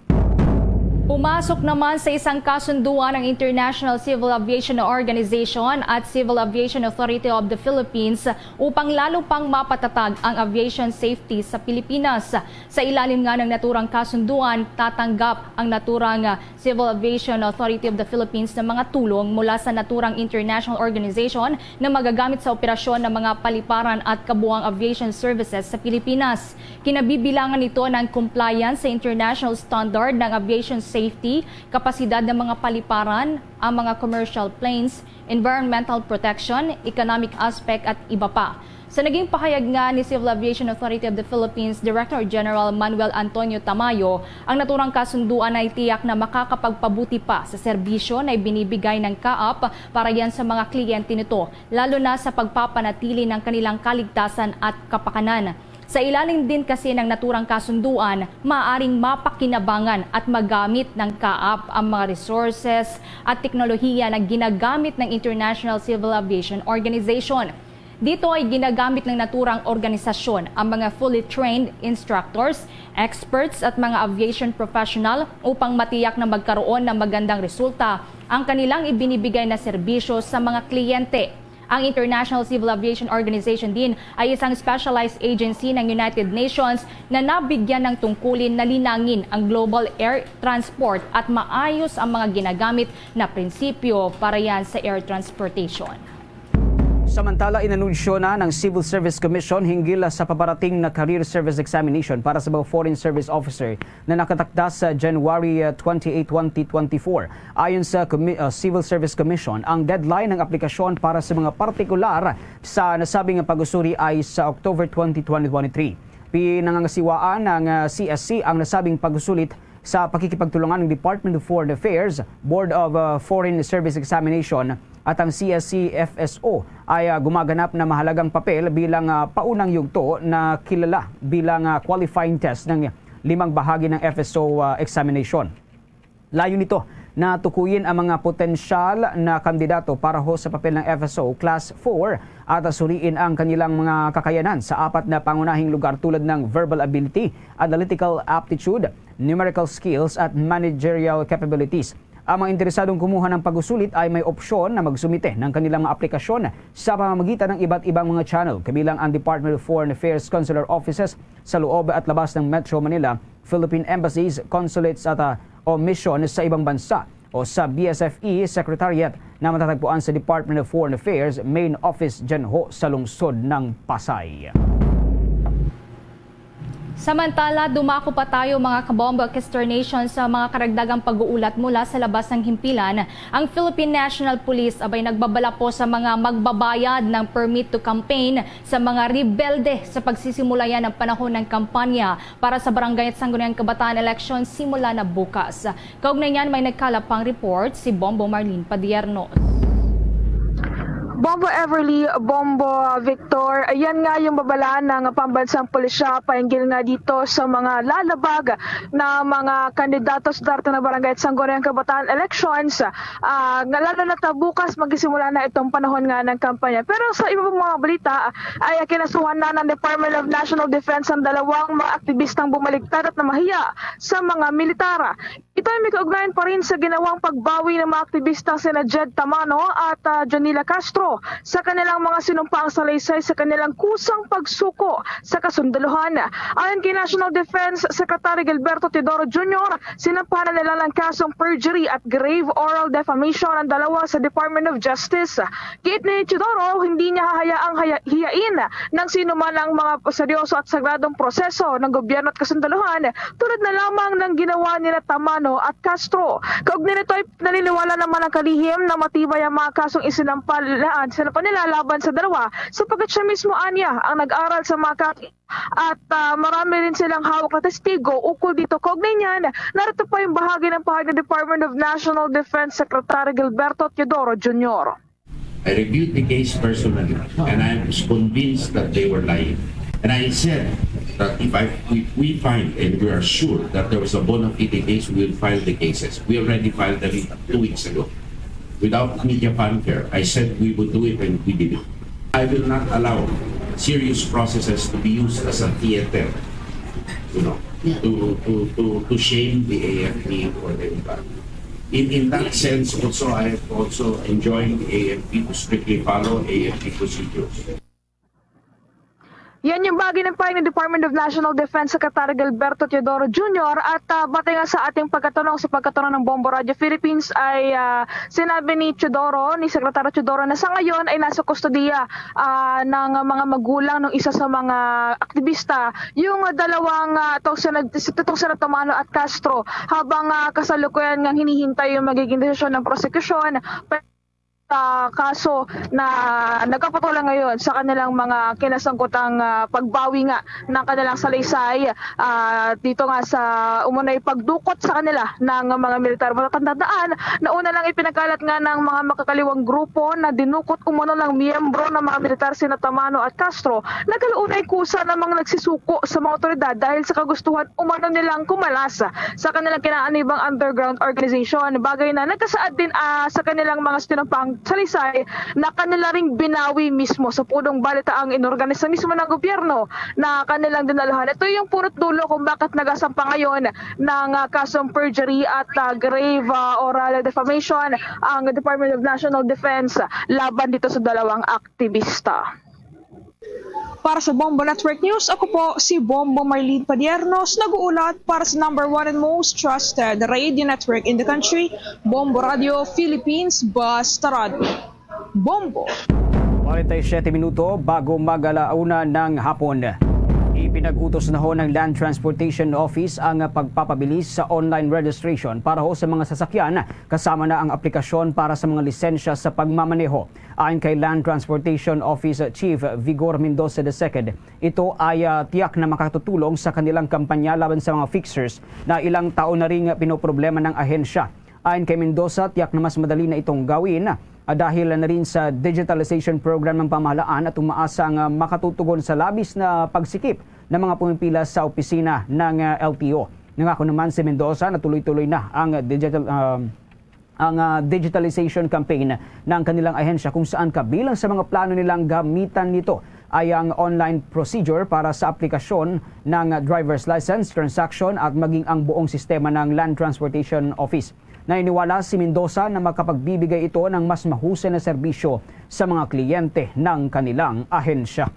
Pumasok naman sa isang kasunduan ang International Civil Aviation Organization at Civil Aviation Authority of the Philippines upang lalo pang mapatatag ang aviation safety sa Pilipinas. Sa ilalim nga ng naturang kasunduan, tatanggap ang naturang, ah, Civil Aviation Authority of the Philippines ng mga tulong mula sa naturang international organization na magagamit sa operasyon ng mga paliparan at kabuang aviation services sa Pilipinas. Kinabibilangan nito ng compliance sa international standard ng aviation safety safety, kapasidad ng mga paliparan, ang mga commercial planes, environmental protection, economic aspect at iba pa. Sa naging pahayag nga ni Civil Aviation Authority of the Philippines Director General Manuel Antonio Tamayo, ang naturang kasunduan ay tiyak na makakapagpabuti pa sa serbisyo na ibinibigay ng kaap para yan sa mga kliyente nito, lalo na sa pagpapanatili ng kanilang kaligtasan at kapakanan. Sa ilalim din kasi ng naturang kasunduan, maaaring mapakinabangan at magamit ng kaap ang mga resources at teknolohiya na ginagamit ng International Civil Aviation Organization. Dito ay ginagamit ng naturang organisasyon ang mga fully trained instructors, experts at mga aviation professional upang matiyak na magkaroon ng magandang resulta ang kanilang ibinibigay na serbisyo sa mga kliyente. Ang International Civil Aviation Organization din ay isang specialized agency ng United Nations na nabigyan ng tungkulin na linangin ang global air transport at maayos ang mga ginagamit na prinsipyo para yan sa air transportation. Samantala, inanunsyo na ng Civil Service Commission hinggil sa paparating na Career Service Examination para sa mga foreign service officer na nakatakda sa January uh, twenty-eight, twenty twenty-four. Ayon sa Commi- uh, Civil Service Commission, ang deadline ng aplikasyon para sa mga partikular sa nasabing pag-usuri ay sa October twenty, twenty twenty-three. Pinangangasiwaan ng uh, C S C ang nasabing pag-usulit sa pakikipagtulungan ng Department of Foreign Affairs, Board of uh, Foreign Service Examination, at ang C S C F S O ay uh, gumaganap na mahalagang papel bilang uh, paunang yugto na kilala bilang uh, qualifying test ng limang bahagi ng F S O uh, examination. Layo nito na tukuyin ang mga potensyal na kandidato para ho sa papel ng F S O Class four at suriin ang kanilang mga kakayanan sa apat na pangunahing lugar tulad ng verbal ability, analytical aptitude, numerical skills at managerial capabilities. Ang mga interesadong kumuha ng pag-usulit ay may opsyon na magsumite ng kanilang mga aplikasyon sa pamamagitan ng iba't ibang mga channel, kabilang ang Department of Foreign Affairs Consular Offices sa loob at labas ng Metro Manila, Philippine Embassies, Consulates at ah, o Misyon sa ibang bansa, o sa B S F E Secretariat na matatagpuan sa Department of Foreign Affairs Main Office dyan ho sa lungsod ng Pasay. Samantala, dumako pa tayo, mga kabombo, Kester Nation, sa mga karagdagang pag-uulat mula sa labas ng himpilan. Ang Philippine National Police abay nagbabala po sa mga magbabayad ng permit to campaign sa mga rebelde sa pagsisimula yan ng panahon ng kampanya para sa Barangay at Sangguniang Kabataan election simula na bukas. Kaugnay niyan, may nagkalap pang report si Bombo Marlene Padierno. Bombo Everly, Bombo Victor, yan nga yung babala ng pambansang pulisya painggil nga dito sa mga lalabag na mga kandidato sa darating na barangay at sangguniang kabataan elections, ah, nga lalo na ta bukas magsisimula na itong panahon nga ng kampanya. Pero sa iba pang mga balita, ay kinasuhan na ng Department of National Defense ang dalawang mga aktibistang bumaligtad at namahiya sa mga militar. Ito ay may kaugnayan pa rin sa ginawang pagbawi ng mga aktibistang sina Jed Tamano at ah, Janila Castro sa kanilang mga sinumpaang salaysay sa kanilang kusang pagsuko sa kasundaluhan. Ayon kay National Defense Secretary Gilberto Teodoro Junior, sinampahan na nila ng kasong perjury at grave oral defamation ang dalawa sa Department of Justice. Giit ni Teodoro, hindi niya hahayaang haya- hiyain ng sino man ang mga seryoso at sagradong proseso ng gobyerno at kasundaluhan, tulad na lamang ng ginawa nila Tamano at Castro. Kaugnay nito ay naniniwala naman ang kalihim na matibay ang mga kasong isinampa, sinampa nila laban sa dalawa, sapagkat siya mismo anya ang nag-aral sa mga kasong at ah, marami rin silang hawak na testigo ukol dito. Kaugnay niyan, narito pa yung bahagi ng pahayag ng Department of National Defense Secretary Gilberto Teodoro Junior. I reviewed the case personally, and I was convinced that they were lying. And I said that if I, if we find and we are sure that there was a bona fide case, we will file the cases. We already filed them two weeks ago. Without media fanfare, I said we would do it and we did it. I will not allow serious processes to be used as a theater, you know, to, to, to, to shame the A F P or anybody. In, in that sense, also, I have also enjoined the A F P to strictly follow A F P procedures. Yan yung bagay ng pahayag ng Department of National Defense Secretary Gilberto Teodoro Junior. At, ah, batay nga sa ating pagkatanong sa pagkatanong ng Bombo Radio Philippines ay, ah, sinabi ni Teodoro, ni Secretary Teodoro, na sa ngayon ay nasa kustodiya, ah, ng mga magulang ng isa sa mga aktivista yung dalawang, ah, itong sina, itong sina Tamano at Castro, habang, ah, kasalukuyan nga hinihintay yung magiging desisyon ng prosekusyon sa kaso na nagpapatuloy ngayon sa kanilang mga kinasangkutang, ah, pagbawi nga ng kanilang salaysay, ah, dito nga sa umunay pagdukot sa kanila ng mga militar. Matatandaan na una lang ipinagkalat nga ng mga makakaliwang grupo na dinukot umano ng miyembro ng mga militar sina Tamano at Castro, nagkalaunay kusa ng mga nagsisuko sa mga otoridad dahil sa kagustuhan umano nilang kumalas sa kanilang kinaanibang underground organization, bagay na nagkasaad din, ah, sa kanilang mga sinumpang salaysay na kanila ring binawi mismo sa pudong balita ang inorganisa mismo ng gobyerno na kanilang dinalahan. Ito yung punot dulo kung bakit nagasampa ngayon ng, ah, kasong perjury at, ah, grave, ah, oral defamation ang Department of National Defense laban dito sa dalawang aktivista. Para sa Bombo Network News, ako po si Bombo Marlene Padiernos, nag-uulat para sa number one and most trusted radio network in the country, Bombo Radio Philippines, Basta Radio. Bombo! Forty-seven minuto bago mag-alauna ng hapon. Ipinag-utos na ho ng Land Transportation Office ang pagpapabilis sa online registration para ho sa mga sasakyan, kasama na ang aplikasyon para sa mga lisensya sa pagmamaneho. Ayon kay Land Transportation Office Chief Vigor Mendoza the second, ito ay, ah, tiyak na makatutulong sa kanilang kampanya laban sa mga fixers na ilang taon na ring pinoproblema ng ahensya. Ayon kay Mendoza, tiyak na mas madali na itong gawin, ah, dahil na rin sa digitalization program ng pamahalaan at umaasa nga makatutugon sa labis na pagsikip ng mga pumipila sa opisina ng, ah, L T O. Nangako naman si Mendoza na tuloy-tuloy na ang digital, ah, ang, ah, digitalization campaign ng kanilang ahensya, kung saan kabilang sa mga plano nilang gamitan nito ay ang online procedure para sa aplikasyon ng driver's license, transaction at maging ang buong sistema ng Land Transportation Office. Naniniwala si Mendoza na makapagbibigay ito ng mas mahusay na serbisyo sa mga kliyente ng kanilang ahensya.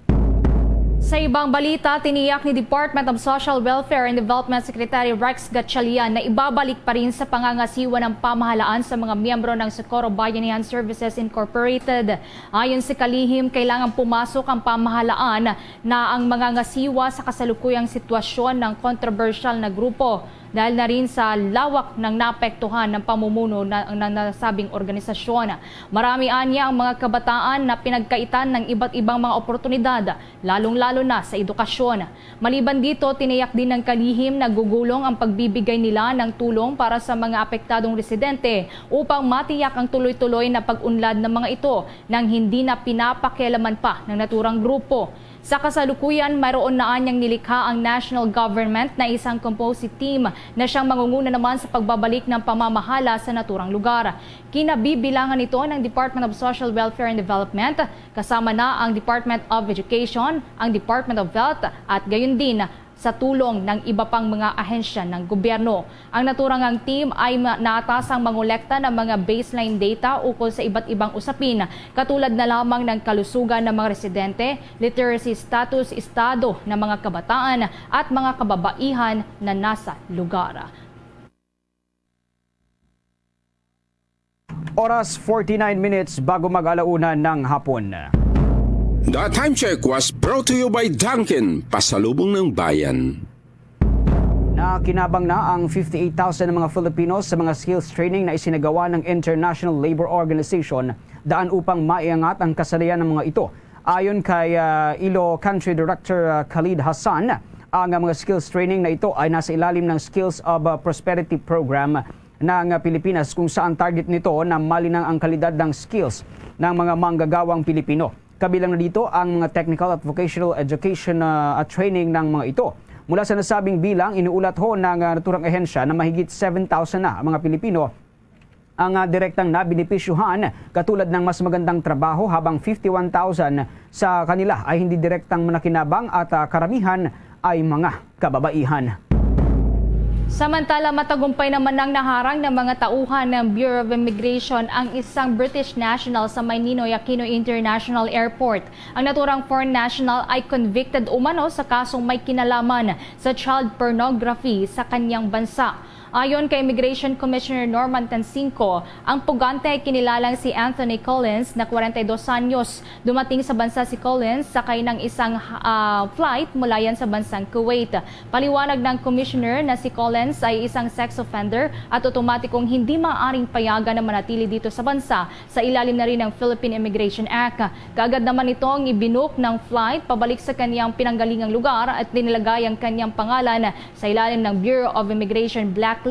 Sa ibang balita, tiniyak ni Department of Social Welfare and Development Secretary Rex Gatchalian na ibabalik pa rin sa pangangasiwa ng pamahalaan sa mga miyembro ng Socorro Bayanihan Services Incorporated. Ayon sa kalihim, kailangan pumasok ang pamahalaan na ang mga ngasiwa sa kasalukuyang sitwasyon ng kontrobersyal na grupo dahil na rin sa lawak ng naapektuhan ng pamumuno na, ng nasabing organisasyon. Marami anya ang mga kabataan na pinagkaitan ng iba't ibang mga oportunidad, lalong-lalo na sa edukasyon. Maliban dito, tiniyak din ng kalihim na gugulong ang pagbibigay nila ng tulong para sa mga apektadong residente upang matiyak ang tuloy-tuloy na pag-unlad ng mga ito nang hindi na pinapakialaman pa ng naturang grupo. Sa kasalukuyan, mayroon na anyang nilikha ang national government na isang composite team na siyang mangunguna naman sa pagbabalik ng pamamahala sa naturang lugar. Kinabibilangan nito ng Department of Social Welfare and Development, kasama na ang Department of Education, ang Department of Health, at gayon din sa tulong ng iba pang mga ahensya ng gobyerno. Ang naturangang team ay ma-, naatasang mangolekta ng mga baseline data ukol sa iba't ibang usapin, katulad na lamang ng kalusugan ng mga residente, literacy status, estado ng mga kabataan at mga kababaihan na nasa lugar. Oras, forty-nine minutes bago mag-alauna ng hapon. The time check was brought to you by Dunkin, pasalubong ng bayan. Nakinabang na ang fifty-eight thousand na mga Filipino sa mga skills training na isinagawa ng International Labor Organization daan upang maiangat ang kasanayan ng mga ito. Ayon kay, ah, ILO Country Director, ah, Khalid Hassan, ang, ah, mga skills training na ito ay nasa ilalim ng Skills of, ah, Prosperity Program ng, ah, Pilipinas, kung saan target nito na malinang ang kalidad ng skills ng mga manggagawang Pilipino. Kabilang na dito ang mga technical at vocational education, ah, at training ng mga ito. Mula sa nasabing bilang, iniulat ho ng, ah, naturang ahensya na mahigit seven thousand na ang mga Pilipino ang, ah, direktang nabenepisyuhan katulad ng mas magandang trabaho, habang fifty-one thousand sa kanila ay hindi direktang nakinabang at, ah, karamihan ay mga kababaihan. Samantala, matagumpay naman ang naharang ng mga tauhan ng Bureau of Immigration ang isang British national sa may Ninoy Aquino International Airport. Ang naturang foreign national ay convicted umano sa kasong may kinalaman sa child pornography sa kanyang bansa. Ayon kay Immigration Commissioner Norman Tansinco, ang pugante ay kinilalang si Anthony Collins na kwarenta y dos anyos. Dumating sa bansa si Collins sakay ng isang, ah, flight mula yan sa bansang Kuwait. Paliwanag ng commissioner na si Collins ay isang sex offender at otomatikong hindi maaaring payagan na manatili dito sa bansa sa ilalim na rin ng Philippine Immigration Act. Kaagad naman itong ibinook ng flight pabalik sa kanyang pinanggalingang lugar at tinilagay ang kanyang pangalan sa ilalim ng Bureau of Immigration blacklist.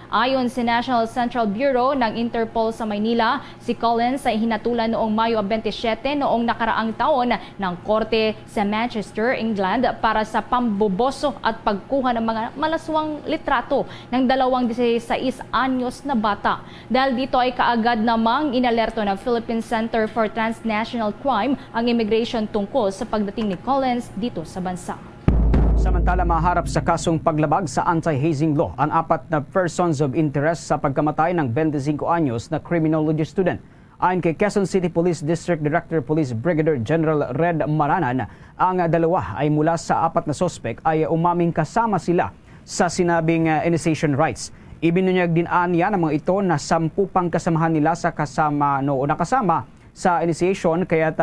Ayon sa National Central Bureau ng Interpol sa Maynila, si Collins ay hinatulan noong Mayo twenty-seven noong nakaraang taon ng korte sa Manchester, England, para sa pamboboso at pagkuha ng mga malaswang litrato ng dalawang dieciséis anyos na bata. Dahil dito ay kaagad namang inalerto ng Philippine Center for Transnational Crime ang immigration tungkol sa pagdating ni Collins dito sa bansa. Samantala, maharap sa kasong paglabag sa anti-hazing law ang apat na persons of interest sa pagkamatay ng twenty-five anyos na criminology student. Ayon kay Quezon City Police District Director Police Brigadier General Red Maranan, ang dalawa ay mula sa apat na suspek ay umaming kasama sila sa sinabing, ah, initiation rites. Ibinunyag din anya ng mga ito na sampu pang kasamahan nila sa kasama, no, o nakasama sa initiation, kaya't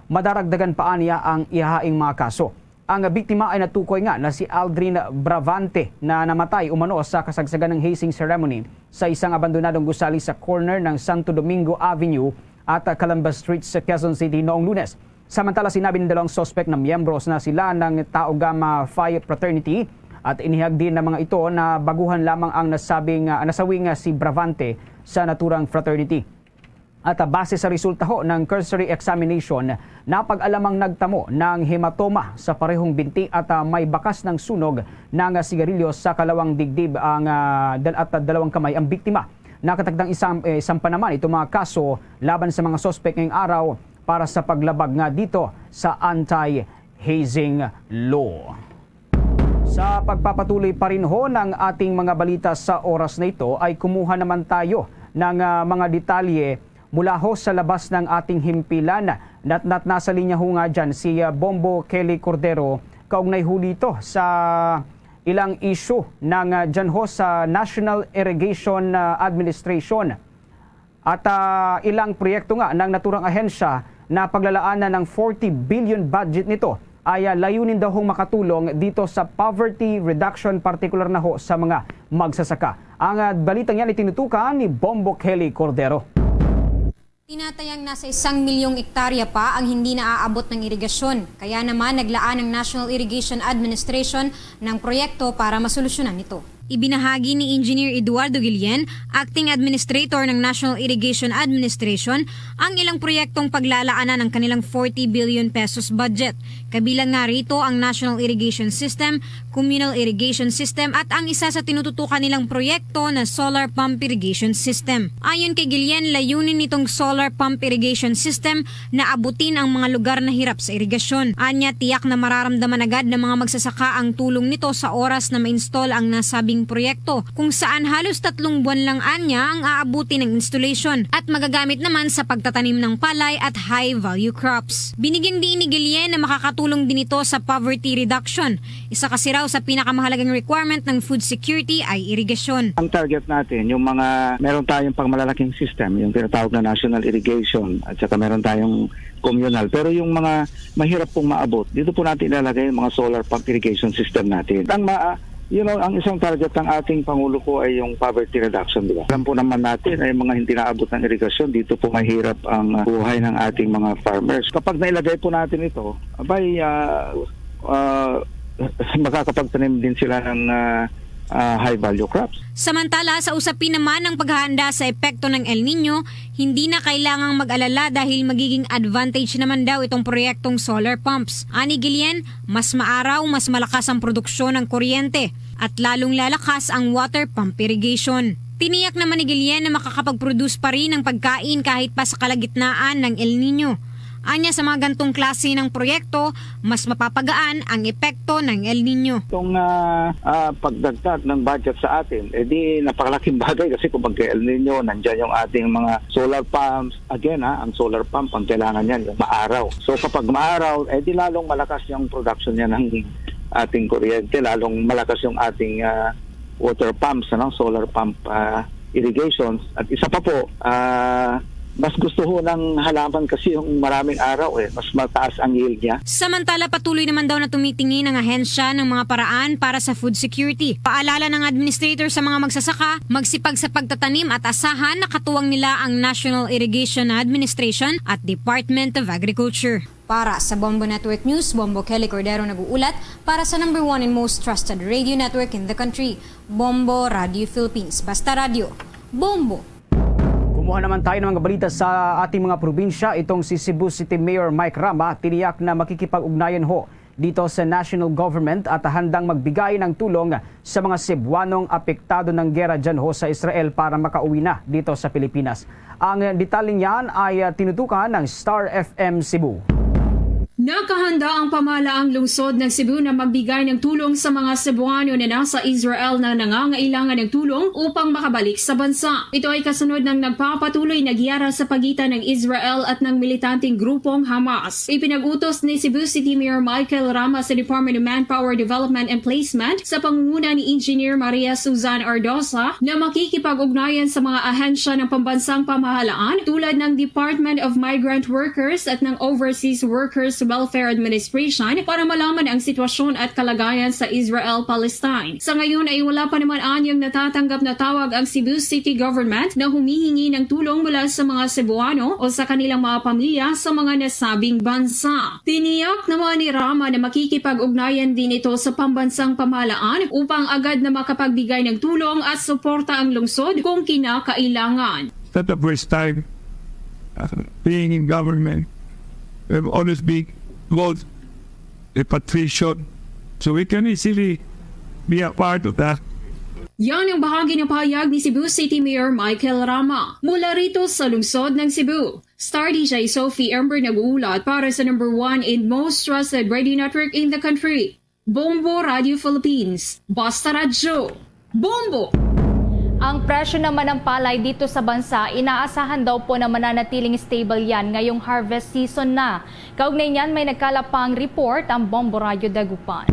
madaragdagan pa anya ang ihahaing mga kaso. Ang biktima ay natukoy nga na si Aldrin Bravante na namatay umano sa kasagsagan ng hazing ceremony sa isang abandonadong gusali sa corner ng Santo Domingo Avenue at Calamba Street sa Quezon City noong Lunes. Samantala, sinabi ng dalawang suspek na miyembros na sila ng Tau Gamma Phi Fraternity at inihayag din ng mga ito na baguhan lamang ang nasabing, ah, nasawi nga si Bravante sa naturang fraternity. At, ah, base sa resulta ho ng cursory examination, napag-alamang nagtamo ng hematoma sa parehong binti at, ah, may bakas ng sunog ng, ah, sigarilyo sa kalawang dibdib ang, ah, dal-, at, ah, dalawang kamay ang biktima. Nakatakdang isam-, eh, isampa naman itong mga kaso laban sa mga suspek ngayong araw para sa paglabag nga dito sa anti-hazing law. Sa pagpapatuloy pa rin ho ng ating mga balita sa oras na ito, ay kumuha naman tayo ng, ah, mga detalye mula ho sa labas ng ating himpilan. Nat-, nat-, nasa linya ho nga dyan si, ah, Bombo Kelly Cordero, kaugnay ho dito sa ilang issue ng, ah, dyan ho sa National Irrigation, ah, Administration. At, ah, ilang proyekto nga ng naturang ahensya na paglalaanan ng forty billion budget nito ay, ah, layunin daw hong makatulong dito sa poverty reduction, partikular na ho sa mga magsasaka. Ang, ah, balitang yan itinutukan ni Bombo Kelly Cordero. Tinatayang nasa isang milyong ektarya pa ang hindi naaabot ng irigasyon, kaya naman naglaan ang National Irrigation Administration ng proyekto para masolusyonan ito. Ibinahagi ni Engineer Eduardo Guillen, Acting Administrator ng National Irrigation Administration, ang ilang proyektong paglalaanan ng kanilang forty billion pesos budget. Kabilang nga rito ang National Irrigation System, Communal Irrigation System at ang isa sa tinututukan nilang proyekto na Solar Pump Irrigation System. Ayon kay Guillen, layunin nitong Solar Pump Irrigation System na abutin ang mga lugar na hirap sa irigasyon. Anya, tiyak na mararamdaman agad ng mga magsasaka ang tulong nito sa oras na ma-install ang nasabing proyekto, kung saan halos tatlong buwan lang anya ang aabuti ng installation at magagamit naman sa pagtatanim ng palay at high-value crops. Binigyang diin ni Guillen na makakatulong din ito sa poverty reduction. Isa kasi raw sa pinakamahalagang requirement ng food security ay irigasyon. Ang target natin, yung mga meron tayong pangmalalaking system, yung tinatawag na national irrigation, at saka meron tayong communal. Pero yung mga mahirap pong maabot, dito po natin ilalagay yung mga solar pump irrigation system natin. Ang ma-, you know, ang isang target ng ating Pangulo po ay yung poverty reduction, di ba? Alam po naman natin ay mga hindi naabot ng irigasyon, dito po mahirap ang, uh, buhay ng ating mga farmers. Kapag nailagay po natin ito, abay, uh, uh, makakapagtanim din sila ng, uh, uh, high-value crops. Samantala, sa usapin naman ng paghahanda sa epekto ng El Niño, hindi na kailangang mag-alala dahil magiging advantage naman daw itong proyektong solar pumps. Ani Guillen, mas maaraw, mas malakas ang produksyon ng kuryente at lalong lalakas ang water pump irrigation. Tiniyak naman ni Guillen na makakapag-produce pa rin ng pagkain kahit pa sa kalagitnaan ng El Niño. Anya, sa mga gantong klase ng proyekto, mas mapapagaan ang epekto ng El Nino. Itong, ah, ah, pagdagdag ng budget sa atin, eh di napakalaking bagay kasi kung magka-El Nino, nandyan yung ating mga solar pumps. Again, ha, ang solar pump, ang kailangan niyan, yung maaraw. So kapag maaraw, eh di lalong malakas yung production niya ng ating kuryente, lalong malakas yung ating, ah, water pumps, ano, solar pump, ah, irrigations. At isa pa po, ah, mas gusto ho ng halaman kasi yung maraming araw, eh. Mas mataas ang yield niya. Samantala, patuloy naman daw na tumitingin ang ahensya ng mga paraan para sa food security. Paalala ng administrator sa mga magsasaka, magsipag sa pagtatanim at asahan na katuwang nila ang National Irrigation Administration at Department of Agriculture. Para sa Bombo Network News, Bombo Kelly Cordero nag-uulat para sa number one and most trusted radio network in the country, Bombo Radio Philippines. Basta Radyo, Bombo! Kumuha naman tayo ng mga balita sa ating mga probinsya. Itong si Cebu City Mayor Mike Rama tiniyak na makikipag-ugnayan ho dito sa national government at handang magbigay ng tulong sa mga Cebuanong apektado ng gera dyan ho sa Israel para makauwi na dito sa Pilipinas. Ang detalye niyan ay, ah, tinutukan ng Star F M Cebu. Nakahanda ang pamahalaang lungsod ng Cebu na magbigay ng tulong sa mga Cebuano na nasa Israel na nangangailangan ng tulong upang makabalik sa bansa. Ito ay kasunod ng nagpapatuloy na giyera sa pagitan ng Israel at ng militanteng grupong Hamas. Ipinag-utos ni Cebu City Mayor Michael Rama sa Department of Manpower Development and Placement sa pangunguna ni Engineer Maria Susan Ardosa na makikipag-ugnayan sa mga ahensya ng pambansang pamahalaan tulad ng Department of Migrant Workers at ng Overseas Workers Welfare Administration para malaman ang sitwasyon at kalagayan sa Israel-Palestine. Sa ngayon ay wala pa naman anyang natatanggap na tawag ang Cebu City Government na humihingi ng tulong mula sa mga Cebuano o sa kanilang mga pamilya sa mga nasabing bansa. Tiniyak naman ni Rama na makikipag-ugnayan din ito sa pambansang pamahalaan upang agad na makapagbigay ng tulong at suporta ang lungsod kung kinakailangan. It's not the first time, uh, being in government. We've always been called repatriation. So we can easily be a part of that. Yan ang bahagi ng pahayag ni Cebu City Mayor Michael Rama. Mula rito sa lungsod ng Cebu, Star D J Sophie Ember nag-uulat para sa number one and most trusted radio network in the country, Bombo Radio Philippines. Basta Radyo, Bombo! Ang presyo naman ng palay dito sa bansa, inaasahan daw po na mananatiling stable yan ngayong harvest season na. Kaugnay niyan, may nagkalap pang report ang Bombo Radyo Dagupan.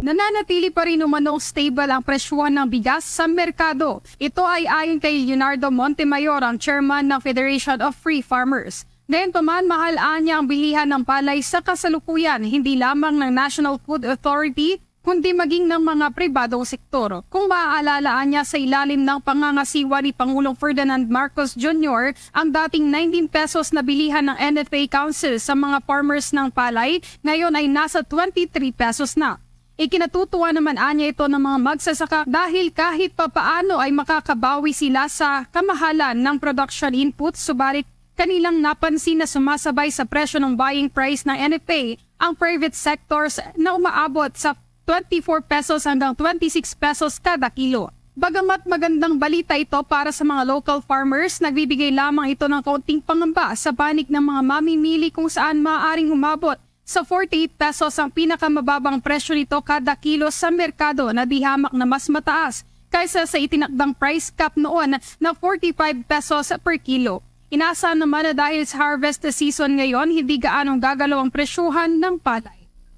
Nananatili pa rin umanong stable ang presyo ng bigas sa merkado. Ito ay ayon kay Leonardo Montemayor, ang chairman ng Federation of Free Farmers. Gayunpaman, mahal anya ang bilihan ng palay sa kasalukuyan, hindi lamang ng National Food Authority, kundi maging ng mga pribadong sektor. Kung maaalala anya, sa ilalim ng pangangasiwa ni Pangulong Ferdinand Marcos Junior, ang dating nineteen pesos na bilihan ng N F A Council sa mga farmers ng palay, ngayon ay nasa twenty-three pesos na. Ikinatutuwa naman anya ito ng mga magsasaka dahil kahit papaano ay makakabawi sila sa kamahalan ng production input, subalit kanilang napansin na sumasabay sa presyo ng buying price ng N F A ang private sectors na umaabot sa twenty-four pesos hanggang twenty-six pesos kada kilo. Bagamat magandang balita ito para sa mga local farmers, nagbibigay lamang ito ng kaunting pangamba sa panig ng mga mamimili kung saan maaaring umabot sa forty-eight pesos ang pinakamababang presyo nito kada kilo sa merkado, na di hamak na mas mataas kaysa sa itinakdang price cap noon na forty-five pesos per kilo. Inaasahan naman na dahil sa harvest season ngayon, hindi gaanong gagalaw ang presyuhan ng palay.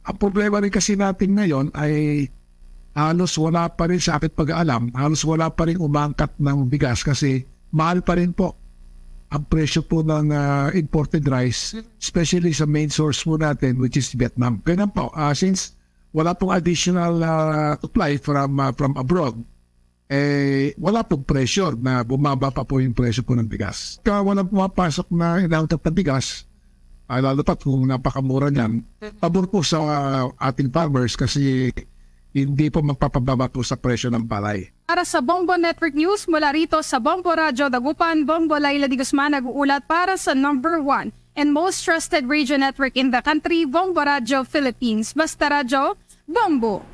Ang problema rin kasi natin ngayon ay halos wala pa rin, sa aking pag-aalam, halos wala pa rin umangkat ng bigas kasi mahal pa rin po ang presyo po ng, ah, imported rice, especially sa main source po natin, which is Vietnam. Kaya po, ah, since wala pong additional, ah, supply from, ah, from abroad, eh, wala pong pressure na bumaba pa po yung presyo po ng bigas. Ka walang pumapasok na inaangkat na bigas, ah, lalo pa kung napakamura niyan, pabor po sa, ah, ating farmers kasi hindi po magpapababa po sa presyo ng palay. Para sa Bombo Network News, mula rito sa Bombo Radyo Dagupan, Bombo Laila de Guzman nag-uulat para sa number one and most trusted radio network in the country, Bombo Radyo Philippines. Basta Radyo, Bombo!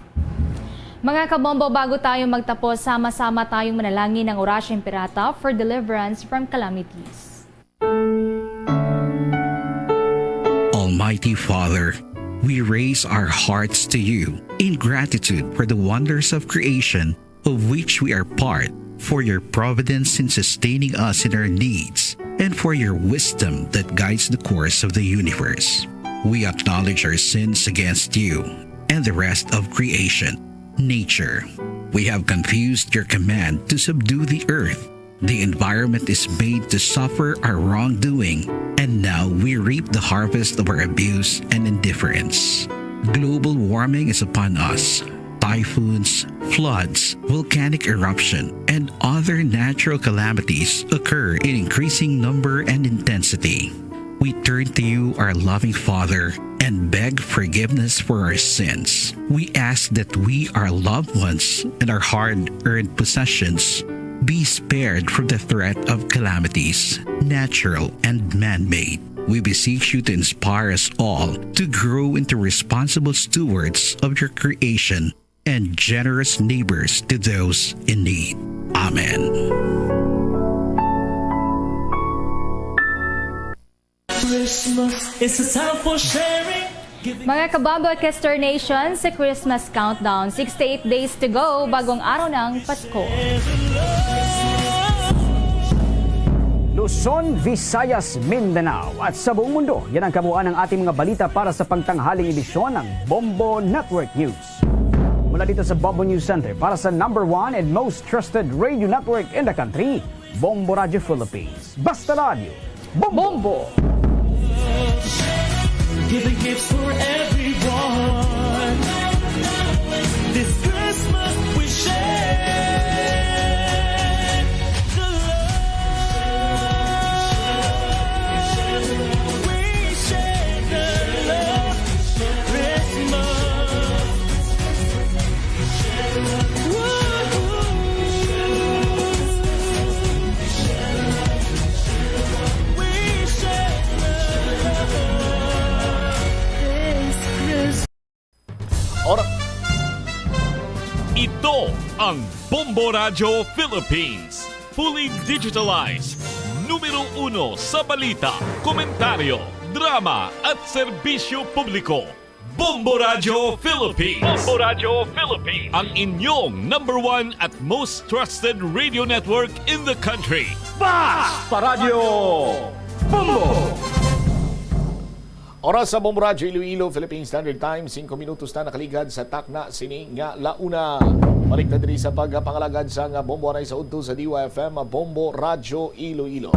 Mga kabombo, bago tayo magtapos, sama-sama tayong manalangin ng Orasyo Imperata for deliverance from calamities. Mighty Father, we raise our hearts to you in gratitude for the wonders of creation of which we are part, for your providence in sustaining us in our needs, and for your wisdom that guides the course of the universe. We acknowledge our sins against you and the rest of creation, nature. We have confused your command to subdue the earth. The environment is made to suffer our wrongdoing, and now we reap the harvest of our abuse and indifference. Global warming is upon us. Typhoons, floods, volcanic eruption, and other natural calamities occur in increasing number and intensity. We turn to you, our loving Father, and beg forgiveness for our sins. We ask that we, our loved ones, and our hard earned possessions be spared from the threat of calamities, natural and man made. We beseech you to inspire us all to grow into responsible stewards of your creation and generous neighbors to those in need. Amen. Christmas is a time for sharing. Giving Mga Kabombo Kester Nation, sa Christmas Countdown, sixty-eight days to go, bagong araw ng Pasko. Luzon, Visayas, Mindanao at sa buong mundo. Yan ang kabuuan ng ating mga balita para sa pagtanghaling edisyon ng Bombo Network News. Mula dito sa Bombo News Center para sa number one and most trusted radio network in the country, Bombo Radio Philippines. Basta Radio, Bombo! Bombo! Giving gifts for everyone. This Christmas we share the love. We share the love. Christmas. Woo-hoo. We share the love. This Christmas. Or Ito ang Bombo Radyo Philippines. Fully digitalized. Numero uno sa balita, komentaryo, drama at serbisyo publiko. Bombo Radyo Philippines. Bombo Radyo Philippines. Ang inyong number one at most trusted radio network in the country. Basta Radyo Bombo! Oras sa Bombo Radyo Iloilo, Philippine Standard Time, singko minutos na nakaligad sa takna sini nga launa. Balik na diri sa pagpangalagad sa nga Bombo anay sa udto sa D Y F M, Bombo Radyo Iloilo.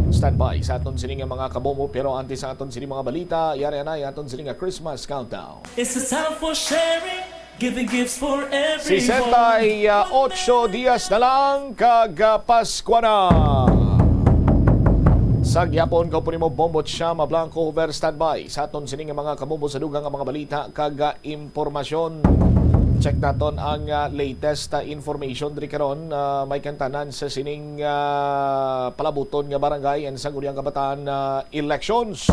Standby sa aton sini nga mga kabombo, pero antes sa aton sini mga balita, yari anay aton sini nga Christmas countdown. It's a time for sharing, giving gifts for everyone. Sesenta y ocho dias na lang kag ah, Pasko na. Sa gyapon ko po nimo Bombo Chama Blanco over standby sa aton sini nga mga kabombo sa dugang nga mga balita kag ah, impormasyon. Check naton ang ah, latest ah, information diri karon. Ah, may kantanan sa sining ah, palabuton nga barangay and sangguniang kabataan ah, elections.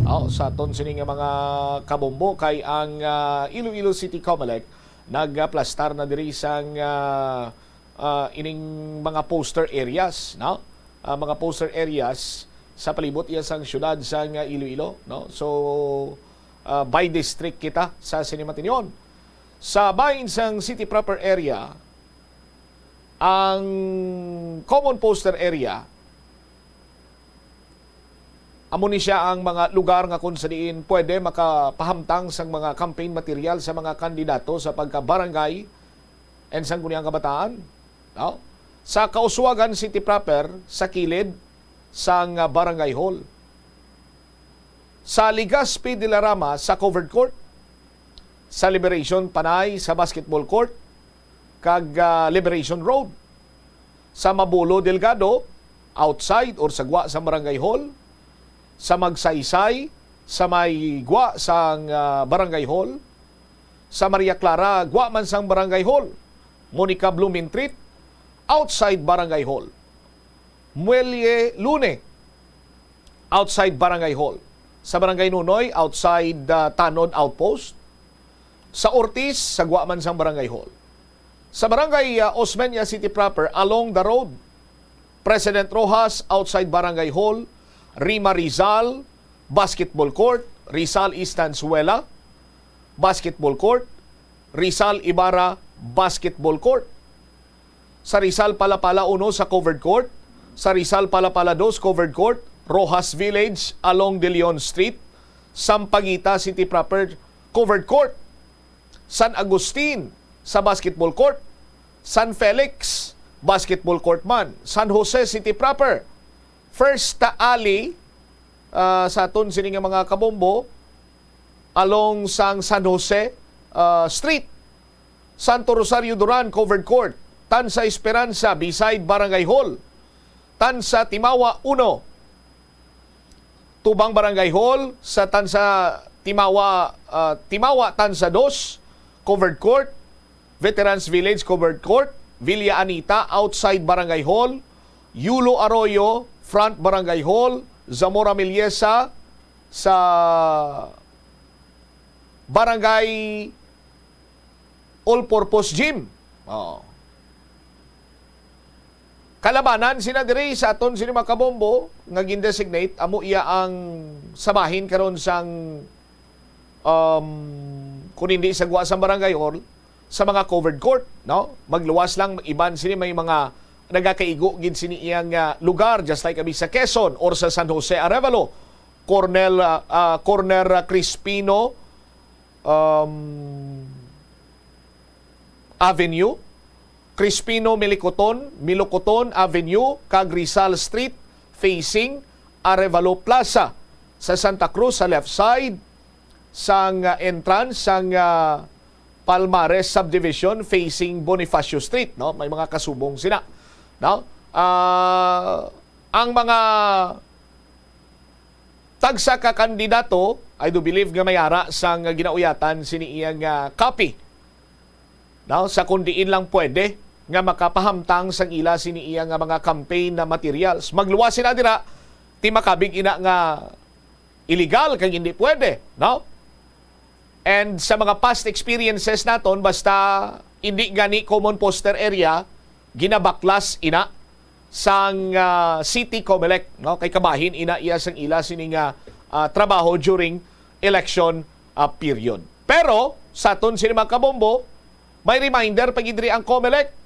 Aw, sa aton sini nga mga kabombo kay ang ah, Iloilo City Comelec nagaplastar na diri sang ah, ah, ining mga poster areas, no? Ah, mga poster areas sa palibot iya sang syudad sang ah, Iloilo, no? So ah, by district kita sa sini matinyon. Sa bahin sang city proper area, ang common poster area, amo ni siya ang mga lugar nga kung sa diin pwede makapahamtang sang mga campaign material sa mga kandidato sa pagka-barangay and sangguniang kabataan, no? Sa Kauswagan City proper, sa kilid sang ah, barangay hall. Sa Legazpi de la Rama, sa covered court. Sa Liberation Panay, sa basketball court, kag ah, Liberation Road. Sa Mabulo Delgado, outside or sa gwa sa barangay hall. Sa Magsaysay, sa may gwa sang ah, barangay hall. Sa Maria Clara, gwa man sang barangay hall. Monica Blumentritt, outside barangay hall. Muelle Lune, outside barangay hall. Sa Barangay Nunoy, outside ah, Tanod Outpost. Sa Ortiz, sa gwa man sang barangay hall. Sa Barangay ah, Osmeña City proper, along the road. President Roxas, outside barangay hall. Rima Rizal, basketball court. Rizal Estanzuela Basketball Court, Rizal Ibarra Basketball Court. Sa Rizal Palapala uno sa covered court, sa Rizal Palapala dos covered court, Roxas Village along De Leon Street, Sampaguita City Proper covered court, San Agustin sa basketball court, San Felix basketball court man, San Jose City Proper, First Alley, ah, sa aton sini nga mga kabombo, along sang San Jose, ah, Street, Santo Rosario Duran covered court, Tansa Esperanza beside Barangay Hall, Tansa Timawa uno, Tubang Barangay Hall, sa Tansa Timawa, ah, Timawa Tansa dos covered court, Veterans Village covered court, Villa Anita outside Barangay Hall, Yulo Arroyo front Barangay Hall, Zamora Meliesa sa Barangay All-Purpose Gym. Oh. Kalabanan sina diri sa aton sini mga kabombo nga gindesignate, amo iya ang sabahin karon sang, um, kung hindi sa gwa sang barangay hall, sa mga covered court, no? Magluwas lang, iban sini may mga nagakaigo gid sini iyang, ah, lugar, just like abi sa Quezon or sa San Jose Arevalo, Cornel, ah, ah, Corner, ah, Crispino, um, Avenue, Crispino Milicoton, Milocoton Avenue, kag Rizal Street, facing Arevalo Plaza. Sa Santa Cruz, sa left side, sang, ah, entrance sang, ah, Palmares Subdivision, facing Bonifacio Street, no? May mga kasubong sina, no? Ah, ang mga tagsa ka kandidato, I do believe nga may ara sang ginauyatan sini iyang, ah, copy. Now, sa kung diin lang pwede nga makapahamtang sang ila sini iya nga mga campaign na materials. Magluwas sila dira, ti makabig ina nga illegal kag hindi pwede, no? And sa mga past experiences naton, basta hindi gani common poster area, ginabaklas ina sang, ah, City Comelec, no? Kay kabahin ina iya sang ila sini nga, ah, trabaho during election, ah, period. Pero sa aton sini mga kabombo, may reminder pa gid diri ang Comelec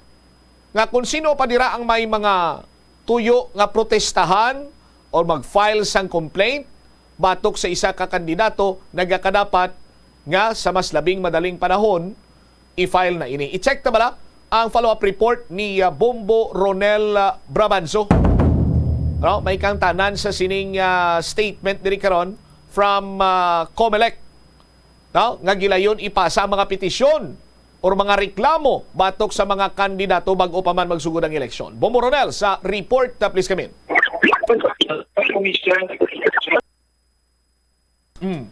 nga kung sino pa dira ang may mga tuyo nga protestahan o mag-file sang complaint batok sa isa ka kandidato, nagakadapat nga sa mas labing madaling panahon i-file na ini. I-check ta bala ang follow-up report ni, ah, Bombo Ronel, ah, Brabanzo. No, may kangtanan sa sining, ah, statement diri karon from, ah, Comelec, no, nga gilayon ipasa ang mga petisyon or mga reklamo batok sa mga kandidato bag-o pa man magsugod ang eleksyon. Bombo Ronel sa report, ah, please come in. Mm.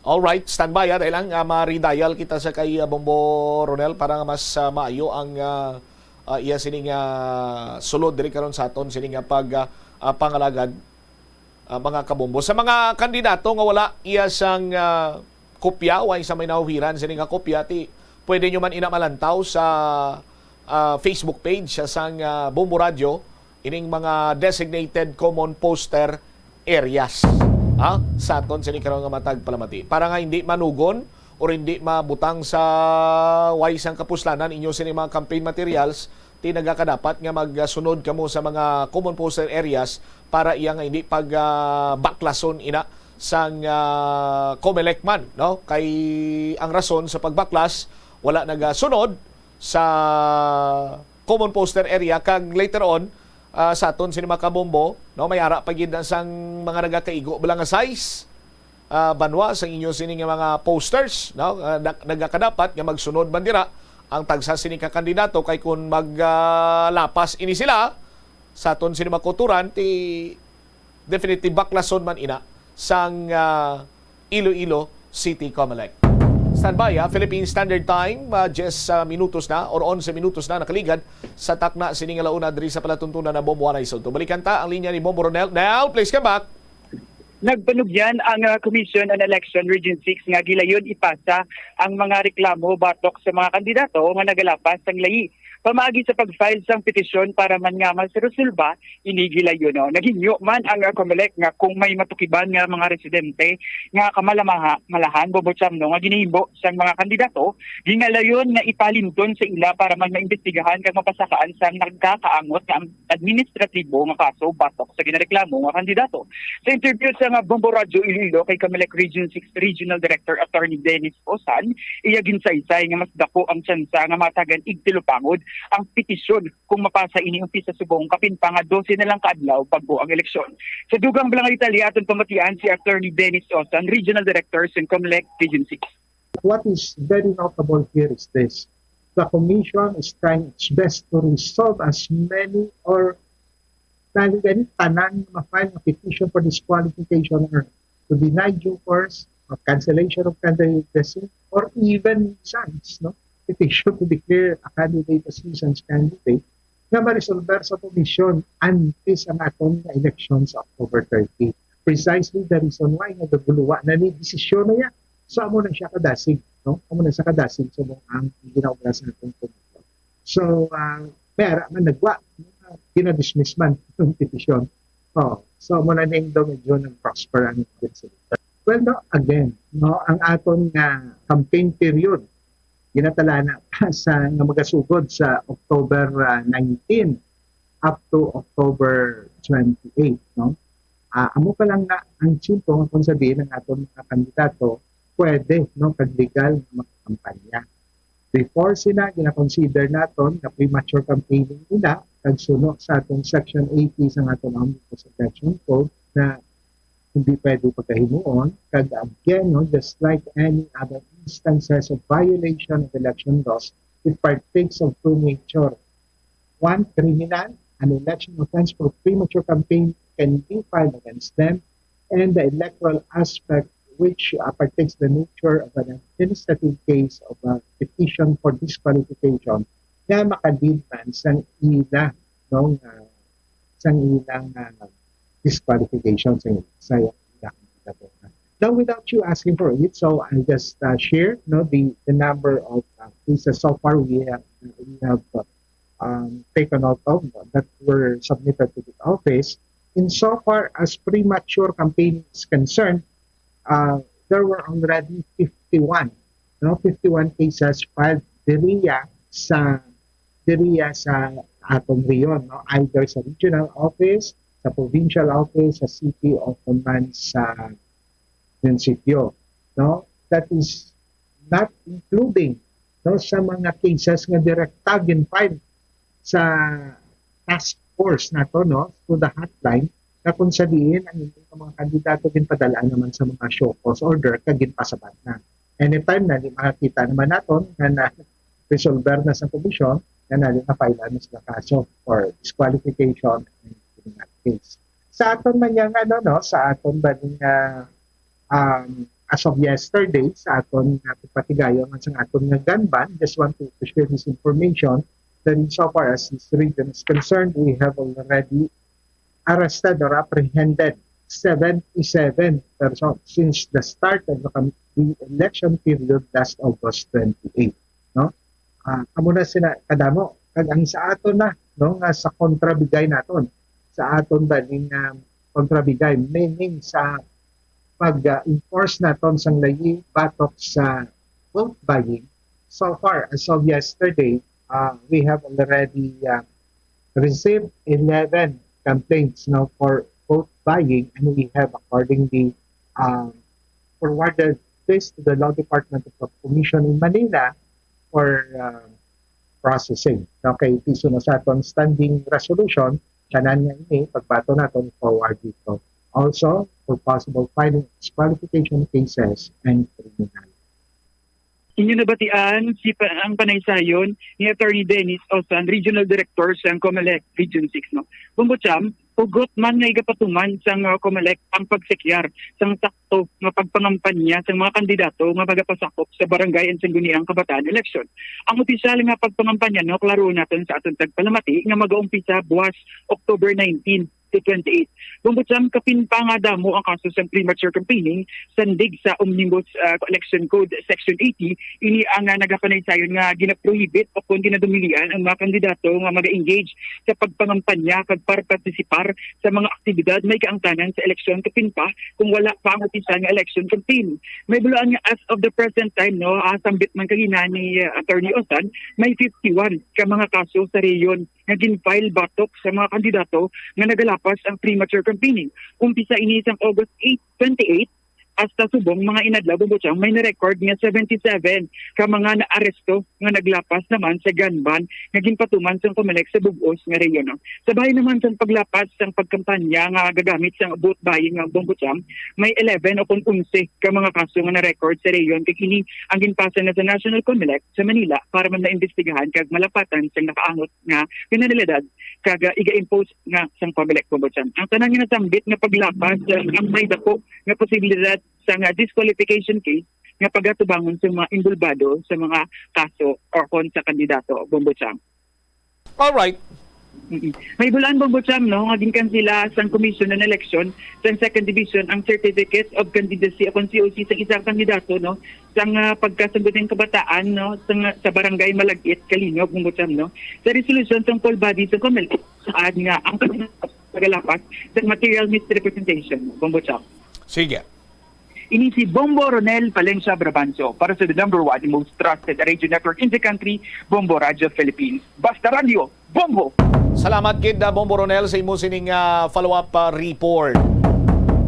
All right, standby, ah, dahil lang, ah, ma-redial kita sa kay, ah, Bombo Ronel para nga mas, ah, maayo ang, ah, ah, iya sining, ah, sulod diri karon sa aton sining, ah, pag, ah, ah, pangalagad, ah, mga kabombo. Sa mga kandidato nga wala iya sang, ah, kopya, way sa may nahuhiran sini nga kopya, ti pwede nyo man ina malantaw sa, ah, Facebook page sa sang, ah, Bombo Radio, ining mga designated common poster areas, ha? Sa aton sini karon nga matag palamati. Para nga hindi manugon or hindi mabutang sa way sang kapuslanan inyo sini mga campaign materials, ti nagakadapat nga magsunod kamo sa mga common poster areas para iya nga hindi pag, ah, baklason ina sang, ah, Comelec man, no? Kay ang rason sa pagbaklas, wala nagasunod sa common poster area, kag later on, ah, sa aton sini mga kabombo, no, may ara pa gid na sang mga nagakaigo bala nga size, ah, banwa sang inyo sini nga mga posters, no? Ah, nag-, nagakadapat nga magsunod man dira ang tagsa sini ka kandidato, kay kun mag, ah, lapas ini sila sa aton sini mga kauturan, ti definitely baklason man ina sang, ah, Iloilo City Comelec. Standby, ha, Philippine Standard Time, ah, diyes, ah, minutos na or onse minutos na nakaligad sa takna sini nga launa diri sa palatuntunan na Bombo Anay Sotto. Balikan ta ang linya ni Bombo Ronel. Nel, please come back. Nagpanugyan ang, ah, Commission on Election Region six nga gilayon ipasa ang mga reklamo batok sa mga kandidato nga nagalapas sang layi Pamaagi sa pag-file sang petisyon para man nga mas resolba ini gilayon, no? Naghingyo man ang, ah, COMELEC nga kung may matukiban nga mga residente nga kamalamaha-, malahan, Bombo Cham, no, nga ginahimo sang mga kandidato, gingalayon nga ipalimton sa ila para man maimbestigahan kag mapasakaan sang nagkakaangot nga administratibo nga kaso batok sa ginareklamo nga kandidato. Sa interview sa nga Bombo Radyo Iloilo kay COMELEC Region six Regional Director Attorney Dennis Osan, iya ginsaysay nga mas dako ang tsansa nga matagan igtilupangod ang petisyon kung mapasa ini umpisa subong kapin pa nga dose na lang ka adlaw bago ang eleksyon. Sa dugang balangay detalye, aton pamatian si Attorney Dennis Osan, Regional Director sa COMELEC Region six. What is very notable here is this. The commission is trying its best to resolve as many or dali gani tanan nga ma-file nga petition for disqualification or to deny due course or cancellation of candidacy or even minsan, no, petition to declare a candidate as nuisance candidate nga ma-resolver sa komisyon antes ang aton nga eleksyon sa October thirty. Precisely the reason why nga gaguluwa na ni desisyon na yan. So, amo na siya kadasig, no? Amo na siya kadasig sa mga ang ginaobra sa atong komisyon. So, ah, may ara man nagwa, ah, ginadismiss man yung petisyon. Oh, so, amo na ning do medyo nag-prosper ang incident. Well, no, again, no, ang aton nga campaign period, ginatalana pa sa nga magasugod sa October, ah, nineteen up to October twenty-eight, no? Ah, amo pa lang na ang tiyempo nga kung sabihin ang aton mga kandidato, pwede, no, kag legal nga magkampanya. Before sina, gina-consider naton nga premature campaigning nila kag suno sa atong Section eighty sa aton Omnibus Election Code na hindi pwede pagkahimuon. Kag again, no, just like any other instances of violation of election laws, it partakes of two nature. One, criminal, an election offense for premature campaign can be filed against them, and the electoral aspect, which, uh, partakes the nature of an administrative case of a petition for disqualification, nga makalead man sang ila, no, nga, sang ilang, uh, disqualification, sa, sa ilang. Now, without you asking for it, so I just, uh, share, no, the, the number of, uh, cases so far we have, we have, uh, um, taken out of that were submitted to the office. In so far as premature campaign is concerned, uh, there were already fifty-one, no, fifty-one cases filed diriya sa, diriya sa atong rehiyon, no, either sa regional office, sa provincial office, sa city, o man sa munisipyo, no? That is not including, no, sa mga cases nga direkta gin-file sa task force nato, no, to the hotline, na kung sa diin ang inyong mga kandidato ginpadala naman sa mga show cause order kag ginpasabat na. Anytime na di makakita naman naton nga na-resolver na sa komisyon, nga na di na-file na sila kaso for disqualification and criminal case. Sa aton man yang, ano, no, sa aton ba ning, ah, um, as of yesterday, sa aton nga pagpatigayon man sa aton nga gun ban, just want to, to share this information that insofar as this region is concerned, we have already arrested or apprehended seventy-seven persons since the start of the, cam- the election period last August twenty-eight, no? Ah, amo na sila kadamo. Kag ang sa aton na, no, nga sa kontrabigay naton, sa aton ba ning, um, kontrabigay, meaning sa pag, uh, enforce naton sang layi batok sa vote buying, so far, as of yesterday, uh, we have already, uh, received eleven complaints now for vote buying, and we have accordingly, um, forwarded this to the Law Department of the Commission in Manila for, uh, processing. Okay, piso na sa aton standing resolution, tanan nga ini, pagbato naton, forward dito. Also, for possible filing of disqualification cases and criminal. Inyo nabatian si pa, ang panaysayon ni Attorney Dennis Osan, Regional Director sa COMELEC Region six, no? Bumbo Cham, hugot man nga igapatuman sang, uh, COMELEC ang pagsekyar sang sakto nga pagpangampanya sang mga kandidato nga magapasakop sa barangay and sangguniang kabataan election. Ang opisyal nga pagpangampanya, no, klaro naton sa aton tagpalamati nga magaumpisa buwas October nineteen. to twenty-eight. Bumbucham, kapin pa nga damo ang kaso sa premature campaigning, sandig sa Omnibus, ah, Election Code Section eighty, ini ang, ah, nagapanaysayon nga ginaprohibit o kon ginadumilian ang mga kandidato nga mag-engage sa pagpangampanya kag partisipar sa mga aktibidad may kaangtanan sa eleksyon, kapin pa kung wala pa ang opisyal nga election campaign. May buloan nga as of the present time, no, ah, sambit man kagina ni, ah, Attorney Osan, may fifty-one ka mga kaso sa rehiyon nga gin-file batok sa mga kandidato nga nagalapas ang premature campaigning. Umpisa ini sang August eight, twenty-eight, hasta subong mga inadlaw, Bumbuchang, may na-record nga seventy-seven ka mga naaresto nga naglapas naman sa gun ban nga ginpatuman sang Comelec sa bug-os nga rehiyon. Sa bahin naman sang paglapas sang pagkampanya nga gagamit sang vote buying nga, Bumbuchang, may eleven o kon onse ka mga kaso nga na-record sa rehiyon, kag ini ang ginpasa na sa National Comelec sa Manila para man maimbestigahan kag malapatan sang nakaangot nga kriminalidad kag, ah, iga-impose nga sang Comelec, Bumbuchang. Ang tanan nga nasambit nga paglapas, ah, ang may dako nga posibilidad sang, ah, disqualification case nga pagatubangon sa mga involbado sa mga kaso or kon sa kandidato, Bumbuchang. Alright. Mm-mm. May bulan, Bumbuchang, no, nga ginkansila sang Commission on Election sang Second Division ang Certificate of Candidacy o kon C O C sang isang kandidato, no, sang, ah, pagkasangguniang kabataan, no, sang, sa Barangay Malagit, Calinog, Bumbuchang, no. Sa resolution sang poll body sa Comelec, saad nga ang kandidato nagalapas sa material misrepresentation, Bumbuchang. Sige. Ini si Bombo Ronel Valencia Brabancio para sa the number one most trusted radio network in the country, Bombo Radio Philippines. Basta Radyo, Bombo! Salamat gid, ah, Bombo Ronel, sa imo sining, ah, follow-up, ah, report.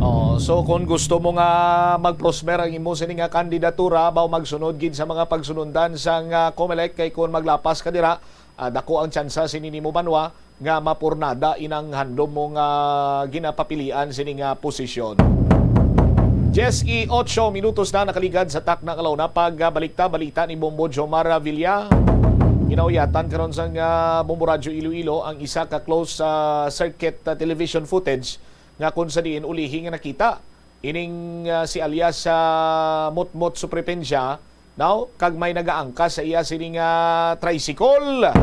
Oh, so kung gusto mo nga mag-prosper ang imo sining, ah, kandidatura, baw magsunod gid sa mga pagsunundan sang, ah, Comelec, kay kung maglapas ka dira, ah, dako ang tsansa sini nimo banwa nga mapurnada inang handom mo nga ginapapilian sini nga posisyon. Dies y ocho minutos na nakaligad sa takna nga launa. Pag, ah, balikta, balita ni Bombo Jomar Villa. Ginauyatan karon sang, ah, Bombo Radyo Iloilo ang isa ka closed, ah, circuit, ah, television footage nga kung sa diin ulihi nga nakita ining, ah, si alias, ah, Mutmut Suprepensya, now, kag may nagaangkas sa iya sini nga tricycle.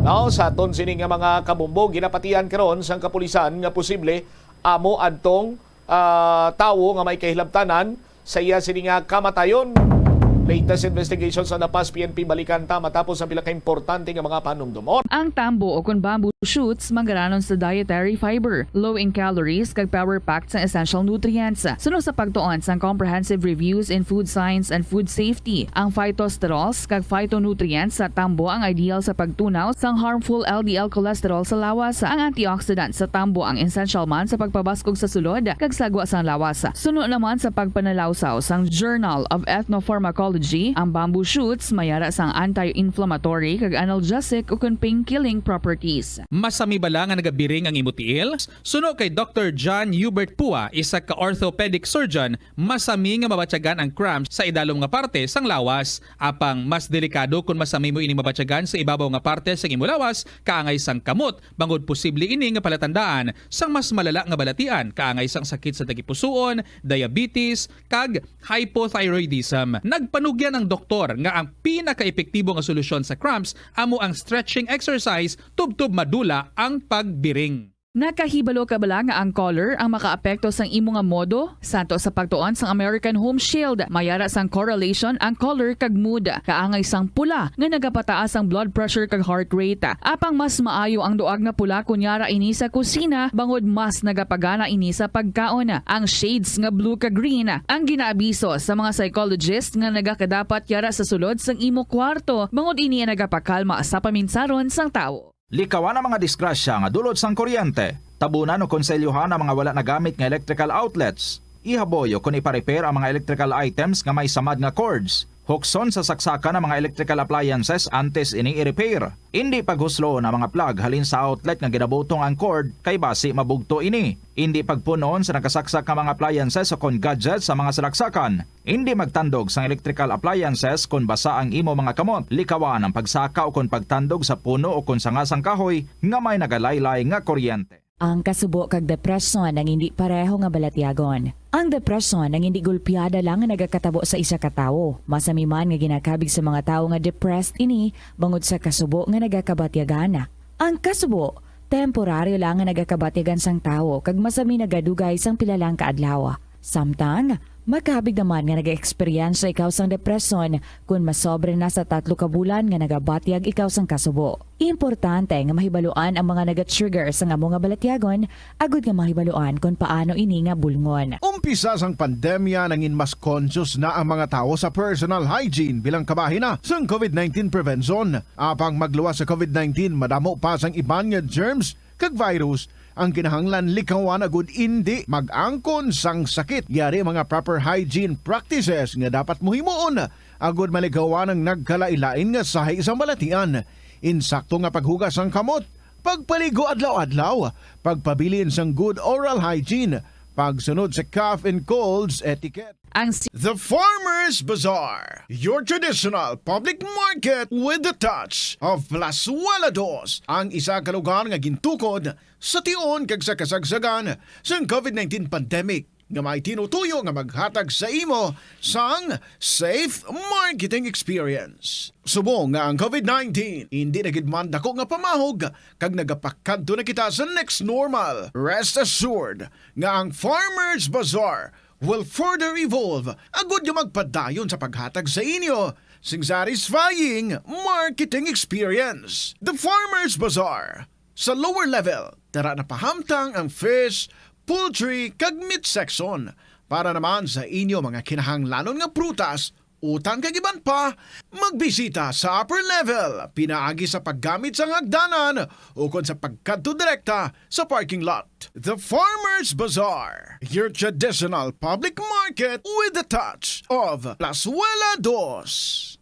Now, sa aton sini nga mga kabombo, ginapatihan karon sang kapulisan nga posible amo adtong, ah, tawo nga may kahilabtanan sa iya sini nga kamatayon. Latest investigations on the past, P N P, balikan ta matapos ang pila ka importante nga mga panumdumon. Ang tambo o kon bamboo shoots manggaranon sa dietary fiber, low in calories, kag power-packed sang essential nutrients. Suno sa pagtuon sang Comprehensive Reviews in Food Science and Food Safety, ang phytosterols kag phytonutrients sa tambo ang ideal sa pagtunaw sang harmful L D L cholesterol sa lawas. Ang antioxidant sa tambo ang essential man sa pagpabaskog sa sulod kag sagwa sang lawas. Suno naman sa pagpanalawsaw sang Journal of Ethnopharmacology, ang bamboo shoots may ara sang anti-inflammatory kag analgesic ukon pain-killing properties. Masami bala nga nagabiring ang imo tiil? Suno kay Doktor John Hubert Pua, isa ka orthopedic surgeon, masami nga mabatyagan ang cramps sa idalom nga parte sang lawas. Apang mas delikado kon masami mo ini mabatyagan sa ibabaw nga parte sang imo lawas, kaangay sang kamot, bangod posible ini nga palatandaan sang mas malala nga balatian, kaangay sang sakit sa tagipusoon, diabetes, kag hypothyroidism. Nagpanugyan ang doktor nga ang pinakaepektibo nga solusyon sa cramps amo ang stretching exercise tubtob madula ang pagbiring. Nakahibalo ka bala nga ang color ang makaapekto sang imo nga modo? Santo sa pagtuon sang American Home Shield, may ara sang correlation ang color kag mood. Kaangay sang pula nga nagapataas ang blood pressure kag heart rate. Apang mas maayo ang duag nga pula kon yara ini sa kusina, bangod mas nagapagana ini sa pagkaon. Ang shades nga blue kag green ang ginaabiso sa mga psychologist nga nagakadapat yara sa sulod sang imo kwarto, bangod ini ang nagapakalma sa paminsaron sang tawo. Likawan ang mga disgrasya nga dulot sang kuryente. Tabunan o konselyohan ang mga wala nagamit nga electrical outlets. Ihaboy o kon ipa-repair ang mga electrical items nga may samad nga cords. Hukson sa saksakan ang mga electrical appliances antes ini i-repair. Indi paghusloon ang mga plug halin sa outlet nga ginabutong ang cord, kay basi mabugto ini. Indi pagpun-on sa nakasaksak nga mga appliances o kon gadgets sa mga salaksakan. Indi magtandog sang electrical appliances kon basa ang imo mga kamot. Likawan ang pagsaka o kon pagtandog sa puno o kon sanga sang kahoy nga may nagalaylay nga kuryente. Ang kasubo kag depresyon ang indi pareho nga balatyagon. Ang depresyon ang indi gulpiada lang nga nagakatabo sa isa ka tawo. Masami man nga ginakabig sa mga tawo nga depressed ini bangod sa kasubo nga nagakabatyagan. Ang kasubo Temporaryo lang nga nagakabatyagan sang tawo kag masami nagadugay sang pila lang ka adlaw. Samtang, makabig naman nga nag-eksperyensya ikaw sang depresyon kon masobra na sa tatlo ka bulan nga nagabatyag ikaw sang kasubo. Importante nga mahibaluan ang mga naga-trigger sang amo nga balatyagon agud nga mahibaluan kon paano ini nga bulngon. Umpisa sang pandemya, nangin mas conscious na ang mga tawo sa personal hygiene bilang kabahin na sang covid nineteen prevention. Apang magluwas sa covid nineteen, madamo pa sang iban nga germs kag virus ang kinahanglan likawan agud indi mag-angkon sang sakit. Yari ang mga proper hygiene practices nga dapat mo himuon agud malikawan ang nagkalain-lain nga sahi sang balatian. Insakto nga paghugas sang kamot, pagpaligo adlaw-adlaw, pagpabilin sang good oral hygiene, pagsunod sa cough and colds etiquette. Ang si- The Farmers Bazaar, your traditional public market with the touch of Plazuela Dos, ang isa ka lugar nga gintukod sa tion kag sa kasagsagan sang covid nineteen pandemic, nga may tinutuyo nga maghatag sa imo sang safe marketing experience. Subong nga ang covid nineteen indi na gid man dako nga pamahog kag nagapakadto na kita sa next normal, rest assured nga ang Farmers Bazaar will further evolve agud nga magpadayon sa paghatag sa inyo sing satisfying marketing experience. The Farmers Bazaar, sa lower level, tara na pahamtang ang fish, poultry, kag meat section. Para naman sa inyo mga kinahanglanon nga prutas, utan kag iban pa, magbisita sa upper level pinaagi sa paggamit sang hagdanan ukon sa pagkadto direkta sa parking lot. The Farmers Bazaar, your traditional public market with the touch of Plazuela Dos.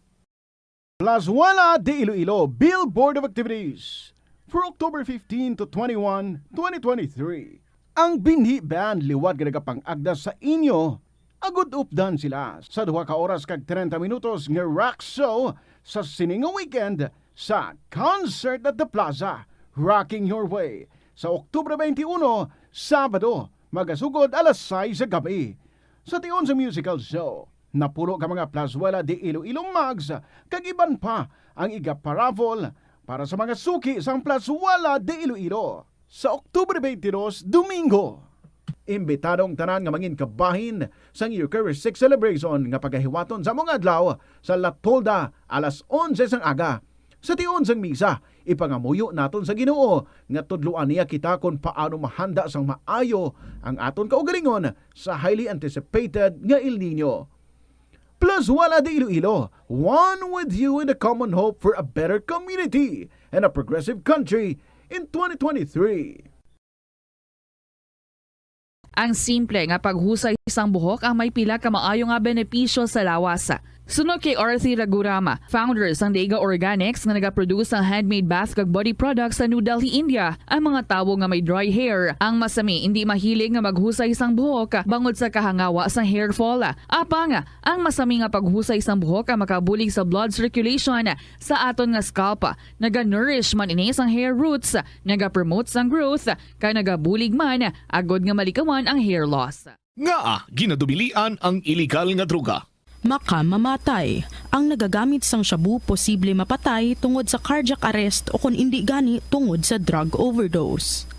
Plazuela de Iloilo, Bill Board of Activities for October fifteen to twenty-one, twenty twenty-three. Ang Binhi Band liwat nga nagapang-agda sa inyo, agud updan sila sa duha ka oras kag treinta minutos nga rock show sa sini nga weekend sa Concert at the Plaza, Rocking Your Way, sa Oktubre twenty-one, Sabado, magasugod alas sais sa gab-i. Sa tion sa musical show, napulo ka mga Plazuela de Iloilo mugs kag iban pa ang iga-paraffle para sa mga suki sang Plazuela de Iloilo sa Oktubre twenty-two, Domingo. Imbitado ang tanan nga mangin kabahin sang Eucharistic Celebration nga pagahiwaton sa mga adlaw sa La Tolda alas onse sang aga. Sa tion sang misa, ipangamuyo naton sa Ginoo nga tudloan niya kita kon paano mahanda sang maayo ang aton kaugalingon sa highly anticipated nga El Niño. Plazuela de Iloilo, one with you in the common hope for a better community and a progressive country in twenty twenty-three. Ang simple nga paghusay sang buhok ang may pila ka maayo nga benepisyo sa lawas. Suno kay Arthi Raghuram, founder sang Dega Organics nga nagaproduce sang handmade bath kag body products sa New Delhi, India, ang mga tawo nga may dry hair ang masami indi mahilig nga maghusay sang buhok bangod sa kahangawa sang hair fall. Apang, ang masami nga paghusay sang buhok ang makabulig sa blood circulation sa aton nga scalp. Naga-nourish man ini sang hair roots, naga-promote sang growth, kag nagabulig man agud nga malikawan ang hair loss. Ngaa ginadubilian ang iligal nga droga? Makamamatay. Ang nagagamit sang shabu posible mapatay tungod sa cardiac arrest o kon indi gani tungod sa drug overdose.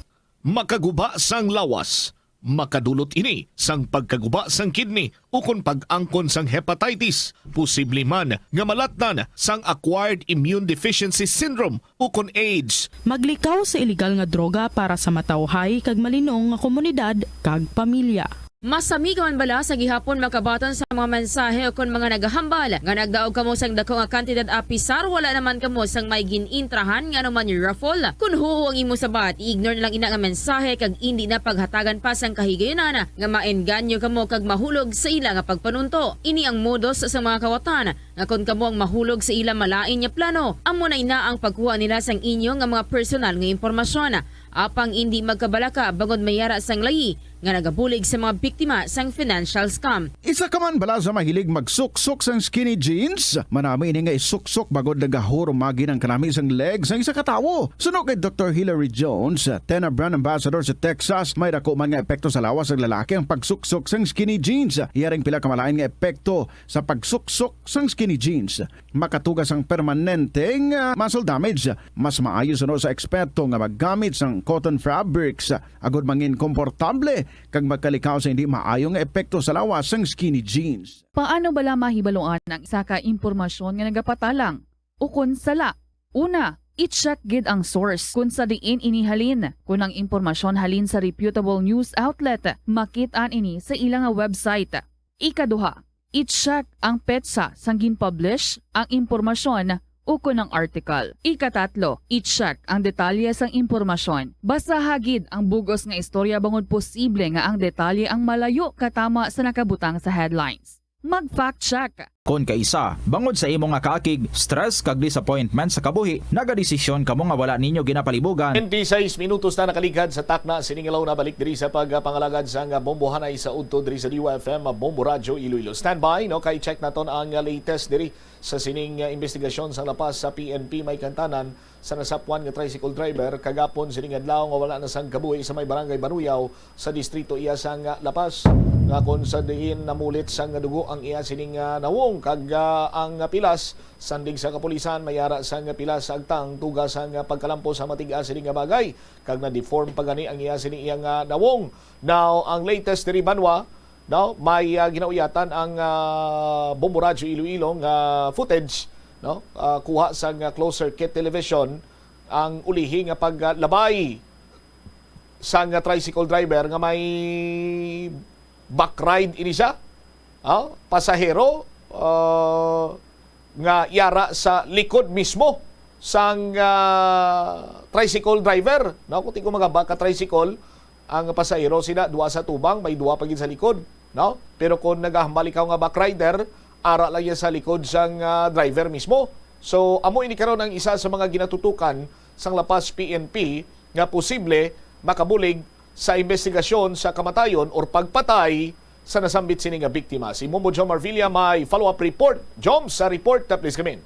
Makaguba sang lawas. Makadulot ini sang pagkaguba sang kidney ukon pag-angkon sang hepatitis, posible man nga malatnan sang acquired immune deficiency syndrome ukon AIDS. Maglikaw sa iligal nga droga para sa matawhay kag malinong nga komunidad kag pamilya. Masami ka man bala sa gihapon makabaton sa mga mensahe ukon mga nagahambal nga nagdaog kamo sang dako nga kantidad, apisar wala naman kamo sang may gin-intrahan nga anuman raffle? Kon huo ang imo sabat, i-ignore na lang ina nga mensahe kag indi na paghatagan pa sang kahigayunan nga maengganyo kamo kag mahulog sa ila nga pagpanunto. Ini ang modus sa mga kawatan nga kon kamo ang mahulog sa ila malain nga plano, amo na ina ang pagkuha nila sang inyo nga mga personal nga impormasyon. Apang indi magkabalaka bangod may yara sang layi nga nagabulig sa mga biktima sang financial scam. Isa ka man bala sa mahilig magsuksok sang skinny jeans? Manami ini nga isuksok bangod nagahurumagi ang kanami sang leg sang isa ka tawo. Suno kay Doktor Hilary Jones, TENA brand ambassador sa Texas, may dako man nga epekto sa lawas sang lalaki ang pagsuksok sang skinny jeans. Iya ring pila ka malain nga epekto sa pagsuksok sang skinny jeans. Makatuga sang permanenteng, ah, muscle damage. Mas maayo suno sa eksperto nga maggamit sang cotton fabrics agod mangin komportable kag magkalikaw sa hindi maayo nga epekto sa lawas sang skinny jeans. Paano bala mahibaluan ang isa ka impormasyon nga nagapatalang ukon sala? Una, i-check gid ang source kon sa diin ini halin. Kon ang impormasyon halin sa reputable news outlet, makit-an ini sa ila nga website. Ikaduha, i-check ang petsa sang gin-publish ang impormasyon ukon ang article. Ikatatlo, i-check ang detalye sang impormasyon. Basaha gid ang bug-os nga istorya bangod posible nga ang detalye ang malayo katama sa nakabutang sa headlines. Mag-fact check. Kon kaisa, bangod sa imo nga kaakig, stress kag disappointment sa kabuhi, nagadesisyon kamo nga wala ninyo ginapalibugan. Twenty-six minutos na nakaligad sa takna sining adlaw. Nabalik diri sa pagpangalagad sang Bombo Hanay sa udto diri sa D Y F M Bombo Radyo Iloilo. Standby, no, kay check naton ang latest diri sa sining, ah, investigasyon sang lapas sa P N P. May kantanan sa nasapwan nga tricycle driver kagapon sining adlaw nga wala na sang kabuhi sa may barangay Banuyaw sa distrito iya sang, ah, Lapas, nga kon sa diin namulit sang dugo ang iya sining, ah, nawong kag, ah, ang pilas sandig sa kapulisan may ara sang pilas sa agtang tuga sang pagkalampo sa matig-a sining nga bagay kag na-deform pa gani ang iya sining iya nga nawong. Now, ang latest diri banwa, no, may, ah, ginauyatan ang, ah, Bombo Radyo Iloilo nga footage, no, ah, kuha sang, ah, closed circuit television ang ulihi nga paglabay sang, ah, tricycle driver nga may back ride ini siya. Ah, pasahero, ah, nga yara sa likod mismo sang, ah, tricycle driver, no? Kung tingko mga baka tricycle, ang pasahero sila duha sa tubang, may duha pa gid sa likod, no? Pero kung nagahambal ikaw nga back rider, ara lang yan sa likod sang, ah, driver mismo. So, amo ini karon ang isa sa mga ginatutukan sang Lapas P N P nga posible makabulig sa investigasyon sa kamatayon or pagpatay sa nasambit sini nga biktima. Si Momo Jom Marvilla may follow-up report. Jom, sa report, uh, please come in.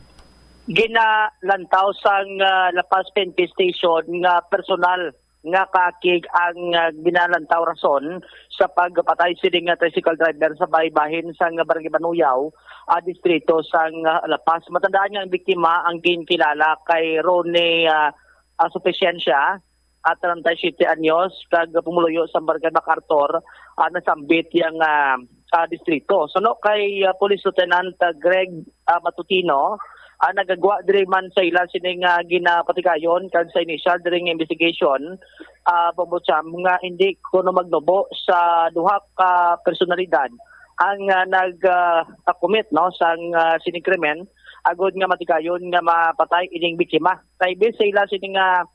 Ginalantaw sang, ah, La Paz P N P Station nga personal nga kaakig ang, ah, ginalantaw rason sa pagpatay sini nga tricycle driver sa baybahin sang Barangay Banuyaw, ah, distrito sang, ah, La Paz. Matandaan nga ang biktima ang ginkilala kay Ronnie, ah, ah, Suficiencia, ah, treinta y siete anyos, kag pumuluyo sa Barangay MacArthur, ah, nasambit yang, ah, ah, distrito. Suno kay, ah, Police Lieutenant, ah, Greg, ah, Matutino, ah, nagagwa diri man sa ila sining, ah, ginapatigayon kag sa initial diri nga investigation, ah, Bombo Cham, nga hindi kuno magnubo sa duha ka personalidad ang, ah, nag, ah, ah, commit, no, sang, ah, sining krimen, agod nga matigayon nga mapatay ining biktima. Kay base sa ila sining, ah,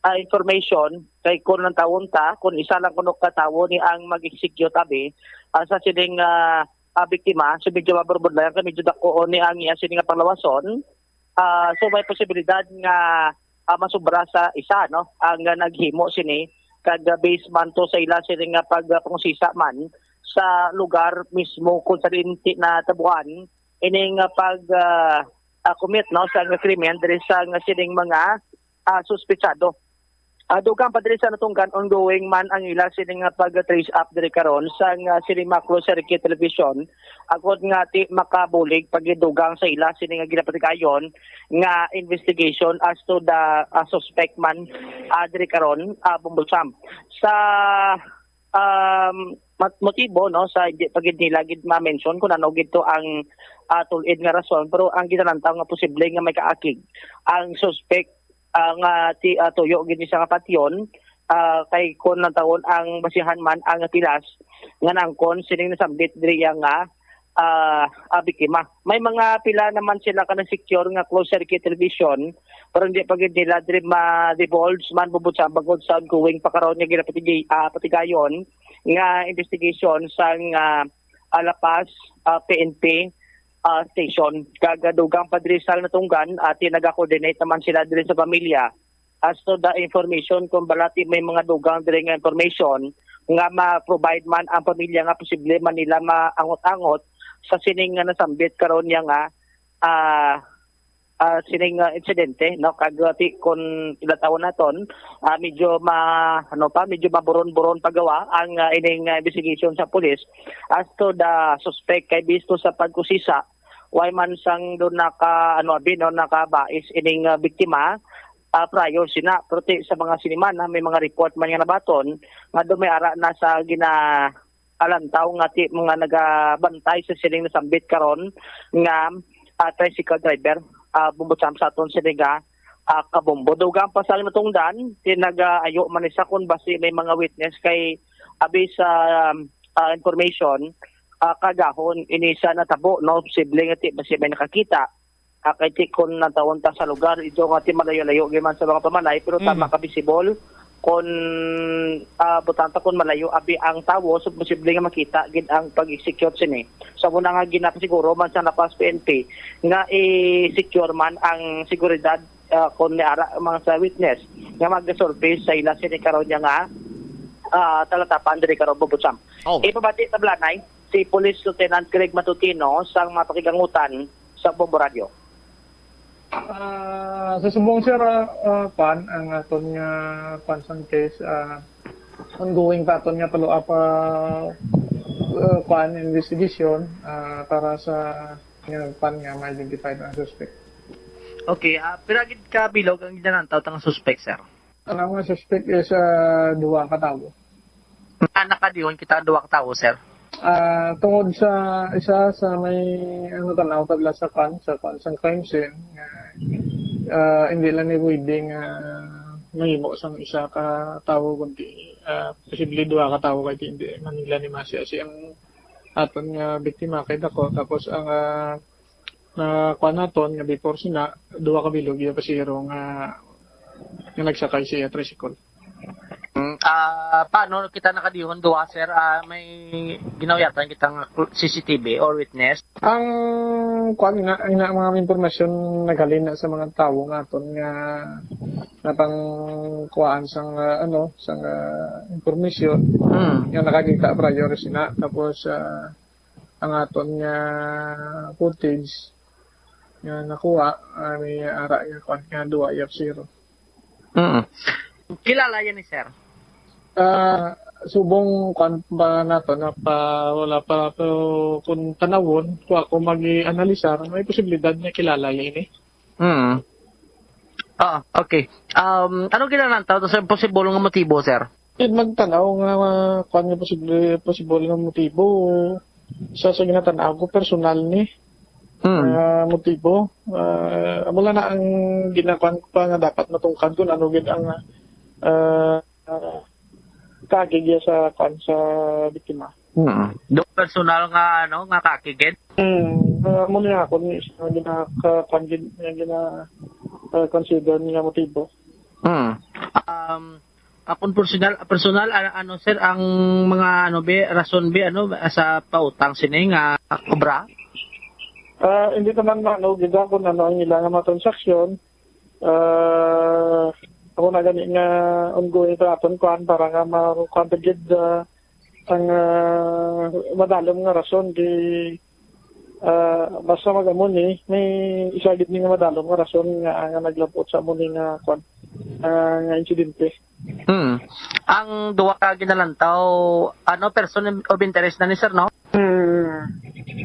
ah, information, kay kun ang tawon ta, kun isa lang kuno ka tawo ni ang mag-execute abi, ah, sa sining, ah, ah, biktima, so medyo maburbod lang, kay medyo dako ni ang iya sini nga panglawason. Ah, so may posibilidad nga, ah, masubra sa isa, no, ang, ah, naghimo sini, kag, ah, base man to sa ila sini nga pag, ah, pangusisa man sa lugar mismo kung sa diin ti-, natabuan ining, ah, pag, ah, ah, commit, no, sa nga krimen diri sa nga sining mga, ah, suspetsado. Ah, dugang pa diri sa natunggan, ongoing man ang ila sini nga pag-trace up diri karon sa nga sini macro circuit television, agod nga ti makabulig pagidugang sa ila sini nga ginapatigayon nga investigation as to the, ah, suspect man, ah, diri karon, ah, Bombo Cham. Sa, um, mat-, motibo, no, sa hindi pa gid nila gid ma-mention kung ano gid to ang, ah, tulid nga rason, pero ang ginalantaw nga posible nga may kaakig ang suspect, ah, nga ti-, ah, tuyo gid ni sa nga patyon, ah, kay kun nagtawon ang basihan man ang pilas nga naangkon sining nasambit diri nga, ah, ah, biktima. May mga pila naman sila ka na-secure nga closed circuit television, pero hindi pa gid nila diri ma-divulge man bubod sa bangod sa ongoing pa karon nga ginapatigi-, ah, patigayon nga investigation sang, ah, ah, La Paz, ah, P N P, ah, station. Kag, ah, dugang pa diri sa natunggan, ah, ti naga-coordinate naman sila diri sa pamilya as to the information kung balati may mga dugang diri nga information nga ma-provide man ang pamilya nga posible man nila maangot-angot sa sining nga nasambit karon niya nga, ah, ah, sining, ah, insidente, no? Kag, ah, ti-, kun ilatawon naton, ah, medyo ma-, ano pa, medyo maburon-buron pa gawa ang, ah, ining, ah, investigation sa pulis as to the suspect kay bisto sa pagkusisa, way man sang do naka, ano, abi, no, nakabais ining, ah, biktima, ah, prior sina. Pero ti-, sa mga siniman, ha, may mga report man nga nabaton nga do may ara na sa gina-, alantaw nga ti-, mga nagabantay sa sining nasambit karon nga, ah, tricycle driver, ah, Bumbutsamp sa aton sini nga, ah, kabombo. Dugang pa sa natungdan, ti nagaayo man ni sa kun basi may mga witness kay abi sa, um, ah, information, ah, kagahon ini sa natabo, no? Posible nga ti basi may nakakita. Ah, kay ti kun natawon ta sa lugar, ito nga ti malayo-layo gyud man sa mga pamalay, pero tama Mhm. ka, visible. Kon, ah, butang ta kon malayo abi ang tawo, so posible nga makita gid ang pag-execute sini. So, amo na nga ginapasiguro man sa Lapas P N P nga i-secure man ang seguridad, ah, kon may ara ang mga sa witness nga mag-surface sa ila sini karon niya nga, ah, talatapan diri karon, Bumbutsamp. Oh. Ipabati ta, Blanay, si Police Lieutenant Craig Matutino sa mga pakigangutan sa Bombo Radio. Ah, sa subong, sir, ah, ah, pan, ang aton nga, pan, sang case, ah, ongoing pa aton nga follow-up, ah, ah, pan, investigation, ah, para sa nga, pan, nga ma-identify ang suspect. Okay, ah, pira gid ka bilog ang ginalantaw tang suspect, sir? Ang mga suspect is, ah, duha ka tawo. Ah, nakadihon kita ang duha ka tawo, sir? Ah, tungod sa isa sa may, ano, tanaw tagla sa kan, sa kan, sa crime scene, nga, ah, hindi lang ni pwede nga mahimo sang isa ka tawo, kundi, ah, posible duha ka tawo kay hindi man nila ni masi-asi ang aton nga biktima kay dako. Tapos ang, ah, na kuan naton nga before sina, duha ka bilog iya pasahero nga, nga nagsakay sa iya tricycle. Mm, ah, paano kita nakadihon duha, sir? Ah, may ginauyatan kita nga C C T V or witness? Ang kuan nga, ang ina-, mga impormasyon naghalin na sa mga tawo nga aton nga, nga pang kuan sang, ah, ano, sang, ah, impormasyon Mm. nga nakakita prior sina. Tapos, ah, ang aton nga footage nga nakuha, ah, may ara nga kuan nga duha F zero. Mm. Kilala yan ni sir? Ah, subong kuan pa nato na pa, wala pa, pero kung tanawon, kung ako mag-analisar, may posibilidad na kilala yan eh. Mm. Ah, okay. Um, ano ginalantaw to sa posible nga motibo, sir? Yun, magtanaw nga, ah, kuan nga posible, posible nga motibo sa, sa ginatanaw ko, personal ni, Mm. ah, motibo. Ah, amo lang na ang ginakuan ko pa nga dapat matungkad kung ano gid ang, ah, ah, kaagi giya sa kuan sa biktima. Mm. Do personal nga, ano, nga kaagi gid? Mm. Ah, amo ni ako ni sa ginaka-, kuan gid, nga gina-, ah, consider nga motibo. Mm. Um, akong personal, personal, a-, ano, sir, ang mga, ano, be, rason, be, ano, sa pautang sini nga obra? Ah, hindi naman, ano, gid ako na, ano, ang ilang mga transaksyon. Ah, ako na gani nga ongoing sa aton kuan para nga ma-, kuan ta gid, ah, ang, ah, madalom nga rason di, ah, basta mag-amo ni, may isa gid ni nga madalom nga rason nga, nga naglabot sa amo ni nga kuan, ah, nga insidente. Hmm. Ang duha ka ginalantaw, ano, person of interest na ni sir, no? Hmm.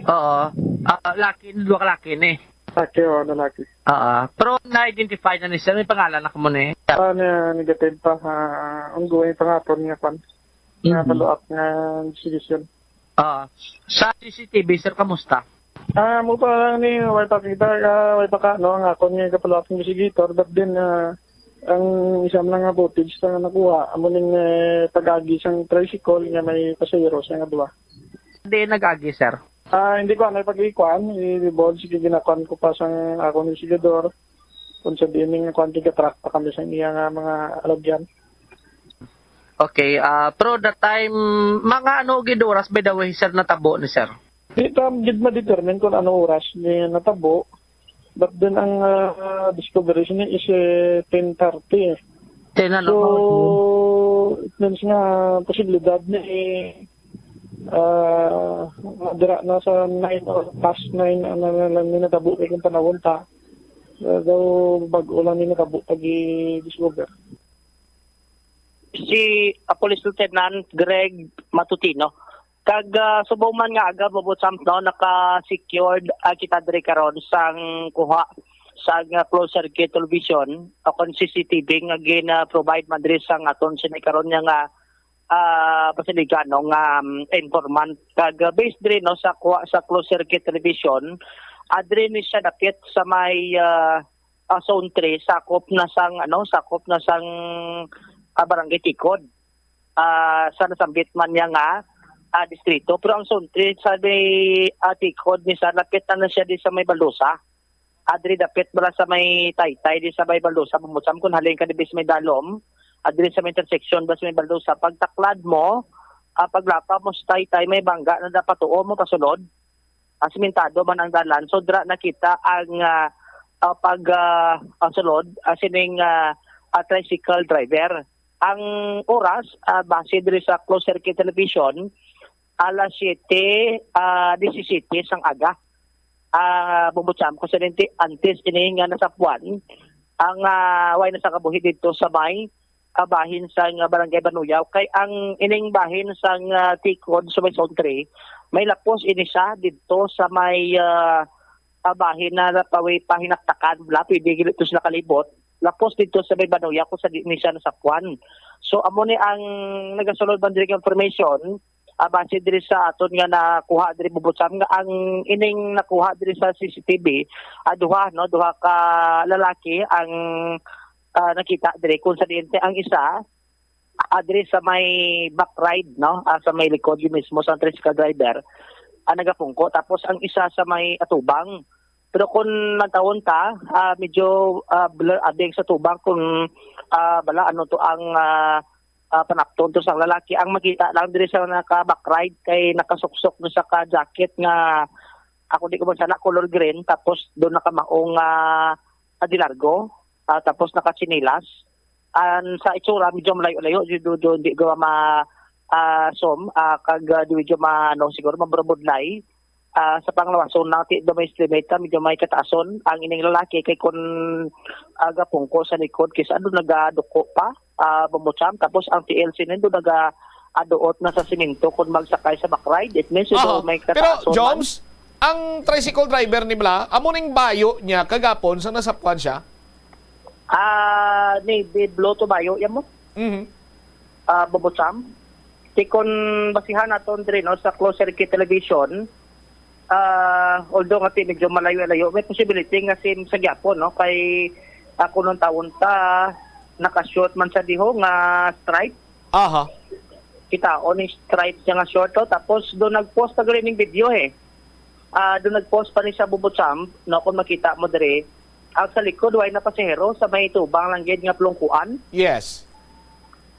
Oo. Ah, laki, duha ka laki ni. Laki, oh, lalaki. Oo. Pero na-identify na ni sir, may pangalan na kamo ni. Ah, na, negative pa, ah, ongoing pa nga po nga kwan. Nga Mhm. follow-up nga investigation. Ah, sa C C T V, sir, kamusta? Ah, mo pa lang ni, way pa kita, ah, way pa ka, no, ang akon nga kapalapang investigator, but then, ah, ang isa man nga footage sa nakuha, amo ning, eh, pag-agi sang tricycle nga may pasahero sa nga duwa. Di nag-agi, sir? Ah, hindi ko ano pag-ikuan, i-revolve, sige, ginakuan ko pa sang akong investigador, kung sa dining kuan, gigatrack pa kami sa iya nga mga alagyan. Okay, ah, pero that time, mga ano gid oras, by the way, sir, natabo ni sir? Di ta gid ma-determine kung ano oras ni natabo. But then ang, ah, discovery sini is, eh, ten thirty. Ten, ano? So, It means nga posibilidad na eh, ah, dira na sa nine or past nine ang na, na, na, natabo kay kung panahon ta. Ah, daw bag-o lang ni natabo pag i-discover. Si, ah, Police Lieutenant Greg Matutino. Kag, ah, subong man nga aga, Bobo Champ, no, naka-secured, ah, kita diri karon sang kuha sang, ah, closed circuit television o kon C C T V nga gina-provide man diri sang aton sini karon nga, nga, ah, basiligan, no, nga, um, informant. Kag, ah, based diri, no, sa kuha sa closed circuit television, ah, diri ni siya dapit sa may, ah, ah, Zone three, sakop na sang, ano, sakop na sang, ah, Barangay Tikod. Ah, sa nasambit man niya nga, ah, distrito. Pero ang Zone three sa may, ah, Tikod ni sa lapit na, na siya di sa may Baldosa. Ah, diri dapit bala sa may Taytay di sa may Baldosa, Bumbocham, kung halin ka di bis may Dalom, ah, diri sa may intersection ba sa may Baldosa. Pagtaklad mo, ah, paglapa mo sa Taytay, may bangga na dapat tuo mo pasulod. Ah, simentado man ang dalan. So, dira nakita ang, ah, ah, pag, ah, ah, sulod, ah, sining, ah, ah, tricycle driver. Ang oras, ah, base diri sa closed circuit television, alas siyete, ah, disisiyete sang aga. Ah, Bumbocham, kusadente, antes ini nga nasapwan ang, ah, way na sa kabuhi didto sa may, ah, bahin sa nga Barangay Banuyaw. Kay ang ining bahin sa nga Tikod sa may Zone three, may lapos ini siya didto sa may, ah, ah, bahin na napawi-, pahinaktakan, bala, pwede gid ito sila kalibot. Lapos didto sa may Banuyaw kung sa di ni siya nasapwan. So, amo ni ang nagasulod man diri nga information, ah, base diri sa aton nga nakuha diri, Bumbocham, nga ang ining nakuha diri sa C C T V, ah, duha, no, duha ka lalaki ang, ah, nakita diri, kung sa diin ang isa, ah, diri sa may back ride, no, ah, sa may likod yun mismo sa tricycle driver, ah, nagapungko, tapos ang isa sa may atubang. Pero kung lantawon ta, ah, medyo, ah, blur abing sa tubang kung, ah, bala ano to ang, ah, ah, panapton to sang lalaki. Ang makita lang diri sa naka-back ride kay nakasuksok na sa ka-jacket nga, ako di ko magsala, color green, tapos doon nakamaong, ah, ah, de largo, ah, tapos nakatsinelas. An sa itsura, medyo malayo-layo, di, do, do, hindi ko ma, ah, zoom, ah, kag, ah, di medyo ma, ano, siguro maburabudlay. Ah, sa panglawason na, ti, do may estimate ka, medyo may kataason ang ining lalaki kay kun, ah, gapungko sa likod, kisa do nagaduko pa, ah, Bumbocham. Tapos ang T L C nindo naga aduot na sa simento kung magsakay sa back ride. It means, ito Aha. may Pero, kataason man. Joms, ang tricycle driver ni Bla, amo ning bayo niya kagapon sa nasapwan siya? Ah, navy blue to bayo, yan mo? Mhm. Ah, Bumbocham. Ti kon basihan naton diri, no, sa closed circuit television, ah, although nga ti medyo malayo-layo, may possibility nga same sa gyapon, no? Kay ako nung taon ta, naka-short man sa diho nga stripe. Aha. Kita, on stripe siya nga short, oh. Tapos doon nag-post na gali ning video, eh. Ah, doon nag-post pa ni sa Bumbocham, no, kung makita mo diri. Ang sa likod, way na pasahero, sa may tubang lang gid nga plungkuan. Yes.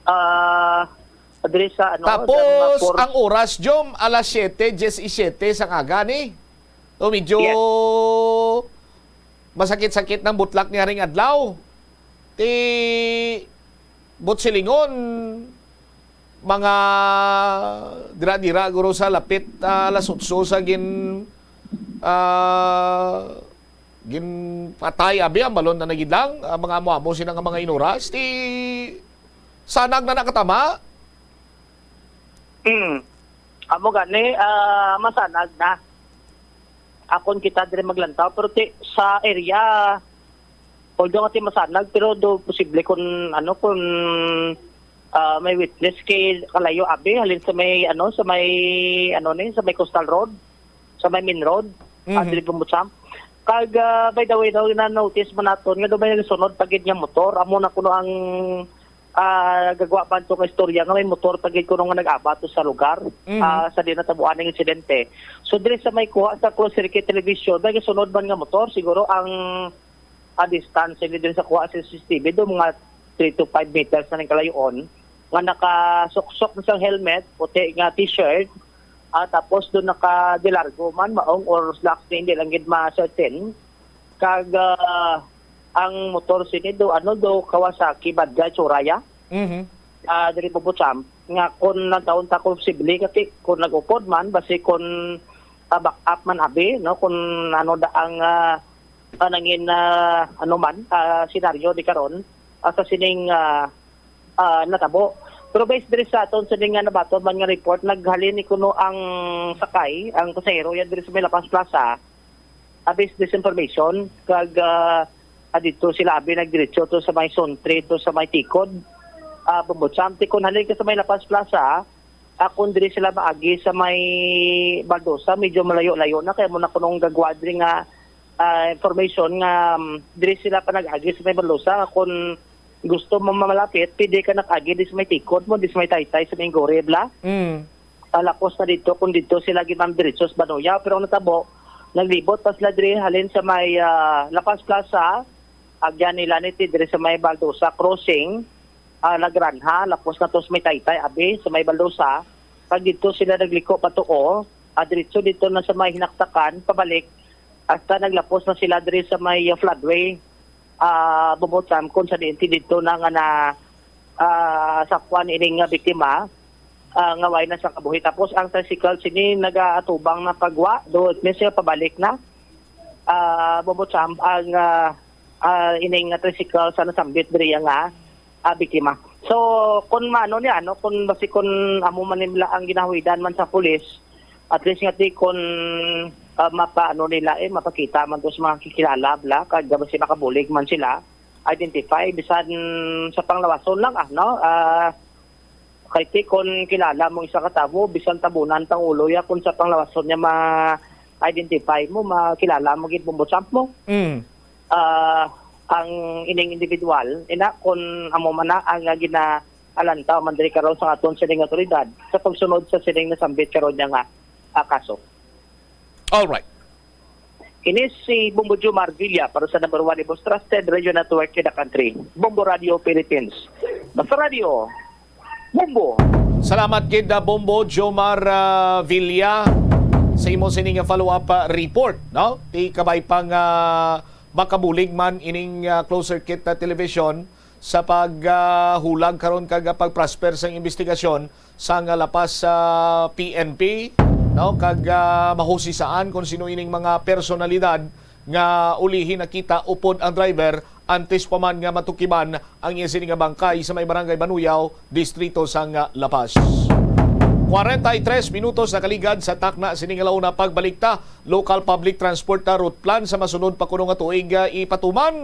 Ah, diri sa, ano, Tapos, dyan mga four ang oras, Jom, alas siyete, diyes y siyete sang aga ni. So, medyo Yes. masakit-sakit ng butlak niya ring adlaw. Ti, but silingon, mga dira-dira, guro, sa lapit, ah, alas otso sa gin-, ah, ginpatay, abi, ang balon na nagidlang, ah, mga amo-amo sina nga mga inuras, ti, sanag na nakatama. Hmm. Amo gani, ah, masanag na. Akon kita diri maglantaw, pero ti, sa area, although nga ti masanag, pero do posible kun, ano, kun, ah, may witness kay kalayo abi, halin sa may, ano, sa may, ano ni, sa may Coastal Road, sa may main road, Mhm. ah, diri Bumbocham. Kag, ah, by the way, daw, na-notice mo naton nga do may sunod pa gid nga motor, amo na kuno ang ah, gagwa man to nga istorya nga may motor pa gid kuno nga nag-abat to sa lugar, Mhm. ah, sa di natabuan ang insidente. So, diri sa may kuha sa closed circuit television, may gasunod man nga motor, siguro ang, ah, distance ni diri sa kuha sa C C T V, do mga three to five meters na ning kalayoon, nga nakasuksok na sang helmet, puti nga t-shirt, ah, tapos do naka-de largo man, maong or slacks ni, hindi lang gid ma-certain. Kag, ah, ang motor sini do, ano do, Kawasaki ba dya, itsura ya? Mhm. Ah, diri po, Bocham, nga kung nagtaon ta kung posible, kasi kung nag-upod man, basi kung, ah, back up man abi, no, kung ano da ang, ah, ah, nangin, ah, ano man, ah, senaryo di karon, ah, sa sining, ah, ah, natabo. Pero based diri sa aton sining nga nabaton man nga report, naghalin ni kuno ang sakay, ang pasahero, yan diri sa may La Paz Plaza, ah, based this information, kag, ah, ah, dito sila abi nagdiretso to sa may Suntre, to sa may Tikod, ah, Bumbutsamti. Kung halin ka sa may La Paz Plaza, ah, kung diri sila maagi sa may Baldosa, medyo malayo-layo na, kaya mo na kunong gagwa diri nga, ah, information nga, um, diri sila pa nag-agi sa may Baldosa. Kung gusto mo malapit, pwede ka nag-agi di sa may Tikod mo, di sa may Taytay, sa may Goreb la. Mm. Ah, lapos na dito, kung dito sila ginang diretso sa Banuyaw. Pero ang natabo, naglibot pa sila diri halin sa may, ah, La Paz Plaza, agyan nila ni ti diri sa may Baldosa Crossing, ah, Lagranha, lapos na to sa may Taytay, abi, sa may Baldosa. Pag dito sila nagliko patuo, ah, diretso dito na sa may Hinaktakan, pabalik, hasta naglapos na sila diri sa may, ah, floodway, ah, Bumbutsamti, kung sa diin ti dito na nga na, ah, sakwan ining nga biktima, ah, nga way na sa kabuhi. Tapos ang tricycle sini nagaatubang na pagwa, do, may siya pabalik na. Ah, Bumbutsamti, ang, ah, ah, ining nga tricycle sa nasambit diri nga, ah, biktima. So, kung maano ni ano, kung basi kung amo man nila ang ginahuwidan man sa pulis, at least nga ti kung, ah, mapaano nila, eh, mapakita man to sa mga kikilala bla, kag basi makabulig man sila, identify, bisan sa panglawason lang, ah, no? Ah, kay ti kung kilala mo isa ka tawo, bisan tabunan tang ulo ya, kung sa panglawason niya ma-identify mo, makilala mo gid, Bumbutsamti mo. Mm. Ah, ang ining individual, ina, kung amo man na ang, ah, ginaalantaw man diri karon sa aton sining awtoridad sa pagsunod sa sining nasambit karon niya nga, ah, kaso. All right. Kini si Bombo Jomar Villa para sa number one, the most trusted radio network in the country, Bombo Radio Philippines. Basta Radio, Bombo. Salamat gid, ah, Bombo Jomar, ah, Villa, sa imo sini nga follow-up, ah, report, no? Ti kabay pang, ah, makabulig man ining, ah, closed circuit na television sa pag, ah, hulag karon kag, ah, pag-prosper sang investigasyon sang, ah, La Paz, ah, P N P, no? Kag, ah, mahusisaan kung sino ining mga personalidad nga ulihi nakita upod ang driver antes pa man nga matukiban ang iya sini nga bangkay sa may barangay Banuyaw, distrito sang, ah, La Paz. Kwarenta y tres minutos nakaligad sa takna sini nga launa. Pagbalik ta, local public transport na route plan sa masunod pa kuno nga tuig, ah, ipatuman.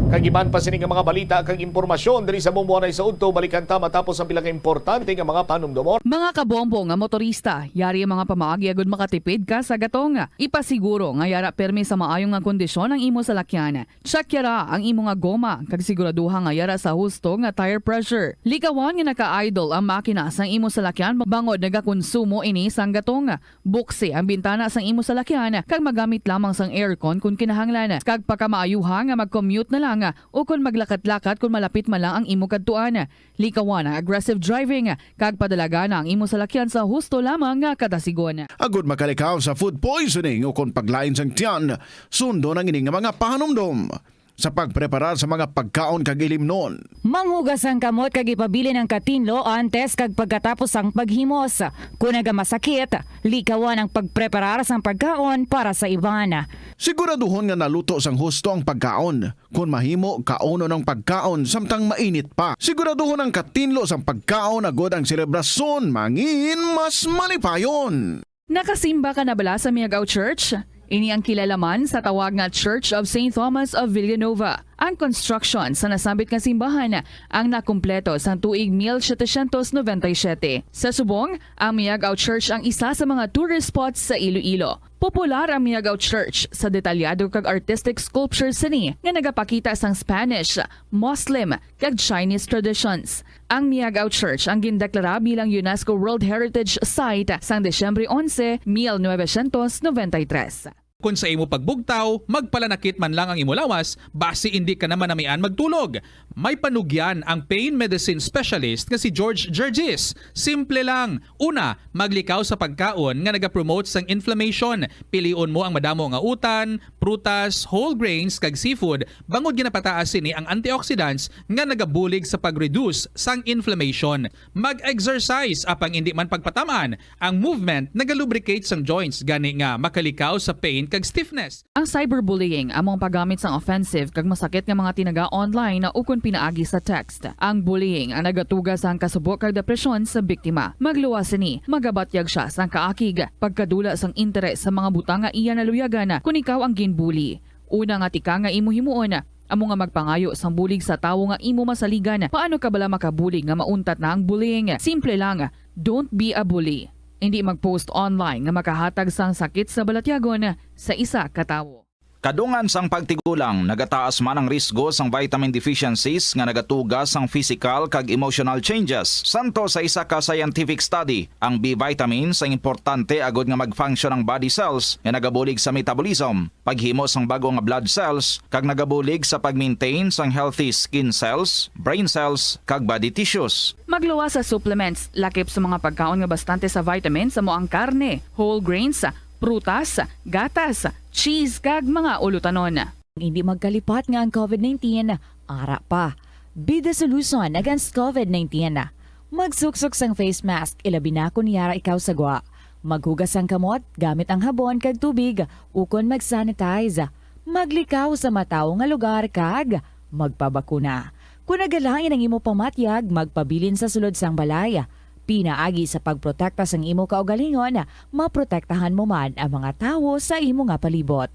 Kag iban pa sini nga mga balita kag impormasyon diri sa Bombo Anay sa Udto, balikan ta matapos ang pila ka importante nga mga panumdom. Mga kabombo nga motorista, yari ang mga pamaagi agud makatipid ka sa gatong. Ipasiguro nga yara permi sa maayo nga kondisyon ang imo salakyan. Check yara ang imo nga goma, kag siguraduha nga yara sa husto nga tire pressure. Likawan nga naka-idle ang makina sang imo salakyan bangod nagakonsumo ini sang gatong. Buksi ang bintana sang imo salakyan kag magamit lamang sang aircon kon kinahanglan, kag pakamaayuha nga mag-commute na lang o kon maglakat-lakat kon malapit man lang ang imo kadtuan. Likawan ang aggressive driving kag padalagana ang imo salakyan sa husto lamang nga kadasigon. Agud makalikaw sa food poisoning o kon paglain sang tiyan, sundon ang ini nga mga pahanumdom sa pagpreparar sa mga pagkaon kag ilimnon. Manghugas ang kamot kag ipabilin ang katinlo antes kag pagkatapos sang paghimos. Kon nagamasakit, likawan ang pagpreparar sang pagkaon para sa iban. Siguraduhon nga naluto sang husto ang pagkaon. Kon mahimo, kaunon ang pagkaon samtang mainit pa. Siguraduhon ang katinlo sang pagkaon agud ang selebrasyon mangin mas malipayon. Nakasimba ka na bala sa Miagao Church? Ini ang kilala man sa tawag nga Church of Saint Thomas of Villanova. Ang construction sa nasambit nga simbahan ang nakumpleto sang tuig mil setecientos noventa y siete. Sa subong, ang Miagao Church ang isa sa mga tourist spots sa Iloilo. Popular ang Miagao Church sa detalyado kag artistic sculpture sini nga nagapakita sang Spanish, Muslim, kag Chinese traditions. Ang Miagao Church ang gindeklara bilang UNESCO World Heritage Site sang Disyembre onse, mil novecientos noventa y tres. Kon sa imo pagbugtaw, magpalanakit man lang ang imo lawas, basi indi ka na manamian magtulog. May panugyan ang pain medicine specialist nga si George Gergis. Simple lang. Una, maglikaw sa pagkaon nga nagapromote sang inflammation. Pilion mo ang madamo nga utan, prutas, whole grains, kag seafood, bangod ginapataas sini ang antioxidants nga nagabulig sa pag-reduce sang inflammation. Mag-exercise, apang indi man pagpatam-an, ang movement nagalubricate sang joints, gani nga makalikaw sa pain kag stiffness. Ang cyberbullying amo ang paggamit sang offensive kag masakit nga mga tinaga online ukon pinaagi sa text. Ang bullying ang nagatuga sang kasubo kag depresyon sa biktima. Magluwas sini, magabatyag sia sang kaakig, pagkadula sang interes sa mga butang nga iya naluyagan kon ikaw ang ginbully. Una nga tika nga imo himuon amo nga magpangayo sang bulig sa tawo nga imo masaligan. Paano ka bala makabulig nga mauntat na ang bullying? Simple lang, don't be a bully. Indi mag-post online nga makahatag sang sakit sa balatyagon sa isa ka tawo. Kadungan sang pagtigulang, nagataas man ang risgo sang vitamin deficiencies nga nagatuga sang physical kag emotional changes. Santo sa isa ka scientific study, ang B vitamins ang importante agod nga mag-function ang body cells nga nagabulig sa metabolism, paghimo sang bag-o nga blood cells, kag nagabulig sa pag-maintain sang healthy skin cells, brain cells, kag body tissues. Magluwas sa supplements, lakip sa mga pagkaon nga bastante sa vitamins, amo ang karne, whole grains, prutas, gatas, cheese, kag mga ulutanon. Hindi magkalipat nga ang covid nineteen ara pa. Be the solution against covid nineteen. Magsuksok sang face mask, ilabi na kon yara ikaw sa gwa. Maghugas sang kamot gamit ang habon kag tubig, ukon mag-sanitize. Maglikaw sa matawo nga lugar kag magpabakuna. Kon nagalain ang imo pamatyag, magpabilin sa sulod sang balay. Pinaagi sa pagprotekta sang imo kaugalingon, maprotektahan mo man ang mga tawo sa imo nga palibot.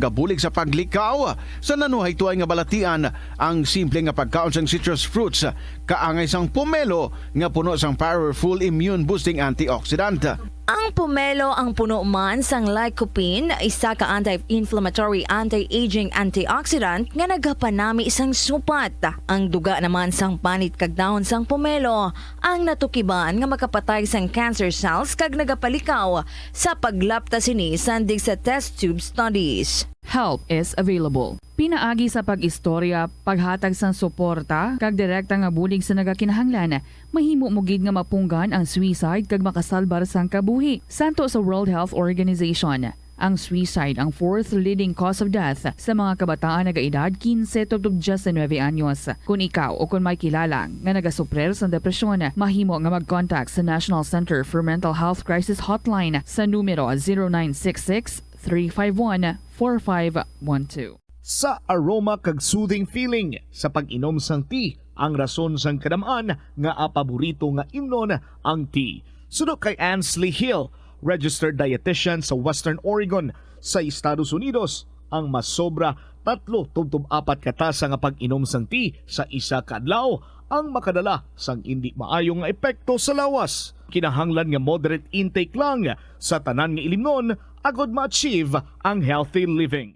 Nagabulig sa paglikaw sa nanuhaytoy nga balatian ang simple nga pagkaon sang citrus fruits, kaangay sang pomelo nga puno sang powerful immune-boosting antioxidant. Ang pomelo ang puno man sang lycopene, isa ka anti-inflammatory, anti-aging antioxidant nga nagapanami sang supat. Ang duga naman sang panit kag dahon sang pomelo ang natukiban nga makapatay sang cancer cells kag nagapalikaw sa paglapta sini sandig sa test tube studies. Help is available. Pinaagi sa pag-istorya, paghatag sang suporta, kag direkta nga bulig sa nagakinahanglan, mahimo mo gid nga mapunggan ang suicide kag makasalbar sang kabuhi. Santo sa World Health Organization, ang suicide ang fourth leading cause of death sa mga kabataan nagaedad quince tubtob diecinuebe anyos. Kon ikaw o kon may kilala nga nagasuprer sang depresyon, mahimo nga mag-contact sa National Center for Mental Health Crisis Hotline sa numero zero nine six six, three five one, four five one two. Sa aroma kag soothing feeling sa pag-inom sang tea ang rason sang kadam-an nga paborito nga imnon ang tea. Suno kay Ansley Hill, registered dietitian sa Western Oregon sa Estados Unidos, ang masobra tatlo tubtob apat ka tasa nga pag-inom sang tea sa isa ka adlaw ang makadala sang indi maayo nga epekto sa lawas. Kinahanglan nga moderate intake lang sa tanan nga ilimnon agod ma-achieve ang healthy living.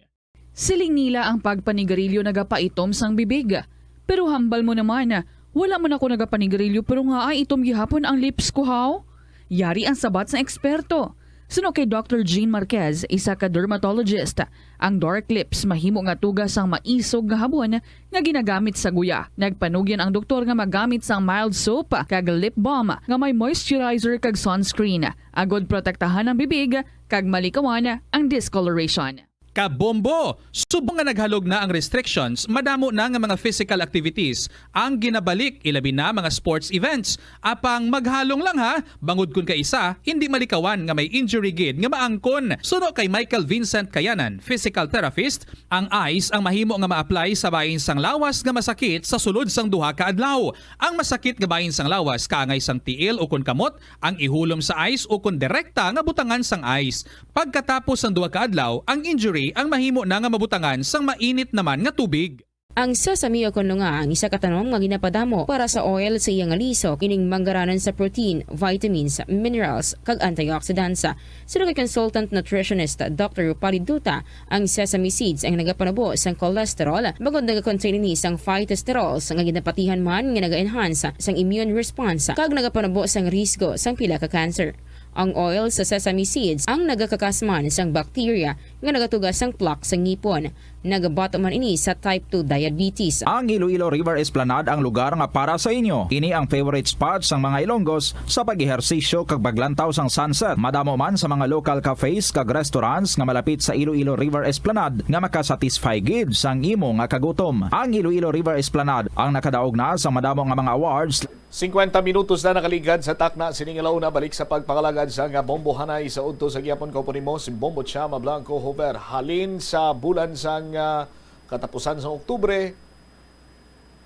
Siling nila ang pagpanigarilyo nagapaitom sang bibig. Pero hambal mo naman, wala man ako nagapanigarilyo pero nga ay itom gihapon ang lips ko, haw? Yari ang sabat sang eksperto. Suno kay Doctor Jean Marquez, isa ka dermatologist, ang dark lips mahimo nga tuga sang maisog nga habon nga ginagamit sa guya. Nagpanugyan ang doktor nga magamit sang mild soap kag lip balm nga may moisturizer kag sunscreen, agod protektahan ang bibig kag malikawan ang discoloration. Kabombo! Subong nga naghalog na ang restrictions, madamo na nga mga physical activities ang ginabalik, ilabi na mga sports events. Apang maghalong lang ha, bangod kon kaisa, hindi malikawan nga may injury gid nga maangkon. Suno kay Michael Vincent Kayanan, physical therapist, ang ice ang mahimo nga ma-apply sa bahin sang lawas nga masakit sa sulod sang duha ka adlaw. Ang masakit nga bahin sang lawas kaangay sang tiil ukon kamot, ang ihulom sa ice ukon direkta nga butangan sang ice. Pagkatapos sang duha ka adlaw, ang injury ang mahimo na nga mabutangan sang mainit naman nga tubig. Ang sesame o kon lunga ang isa ka tanom nga ginapadamo para sa oil sa iya nga liso, kining manggaranon sa protein, vitamins, minerals, kag antioxidants. Suno kay consultant nutritionist Doctor Rupali Duta, ang sesame seeds ang nagapanubo sang cholesterol, bangod nagakontain ini sang phytosterols nga ginapatihan man nga naga-enhance sang immune response kag nagapanubo sang risgo sang pila ka cancer. Ang oil sa sesame seeds ang nagakakas man sang bakterya nga nagatuga sang plaque sa ngipon. Nagabato man ini sa type two diabetes. Ang Iloilo River Esplanade ang lugar nga para sa inyo. Ini ang favorite spot sang mga Ilonggos sa pag-ehersisyo kag paglantaw sang sunset. Madamo man sa mga local cafes kag restaurants nga malapit sa Iloilo River Esplanade nga makasatisfy gid sang imo nga kagutom. Ang Iloilo River Esplanade ang nakadaog na sa madamo nga mga awards. Singkwenta minutos na nakaligad sa takna sining alauna. Balik sa pagpangalagad sa nga Bombo Hanay sa udto sa gihapon. Kaupo nimo si Bombo Chama Blanco Hover. Halin sa bulan sang, ah, katapusan sa Oktubre,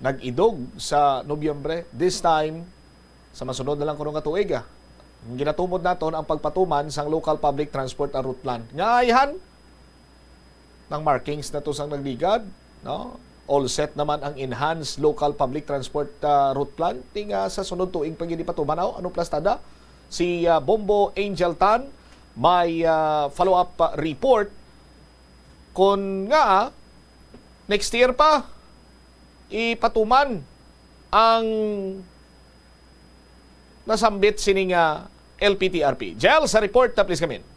nag-idog sa Nobyembre. This time, sa masunod na lang kuno nga tuig, ah. Ang ginatumod naton ang pagpatuman sang local public transport route plan. Nga ayhan, nang markings na to sang nagligad, no? All set naman ang enhanced local public transport, ah, route plan. Ti nga sa sunod tuig pa gid ipatuman. Aw, ano plastada? Si, ah, Bombo Angel Tan may, ah, follow-up, ah, report kon nga, ah, next year pa ipatuman ang nasambit sini nga L P T R P. Jel, sa report na, please, kamin.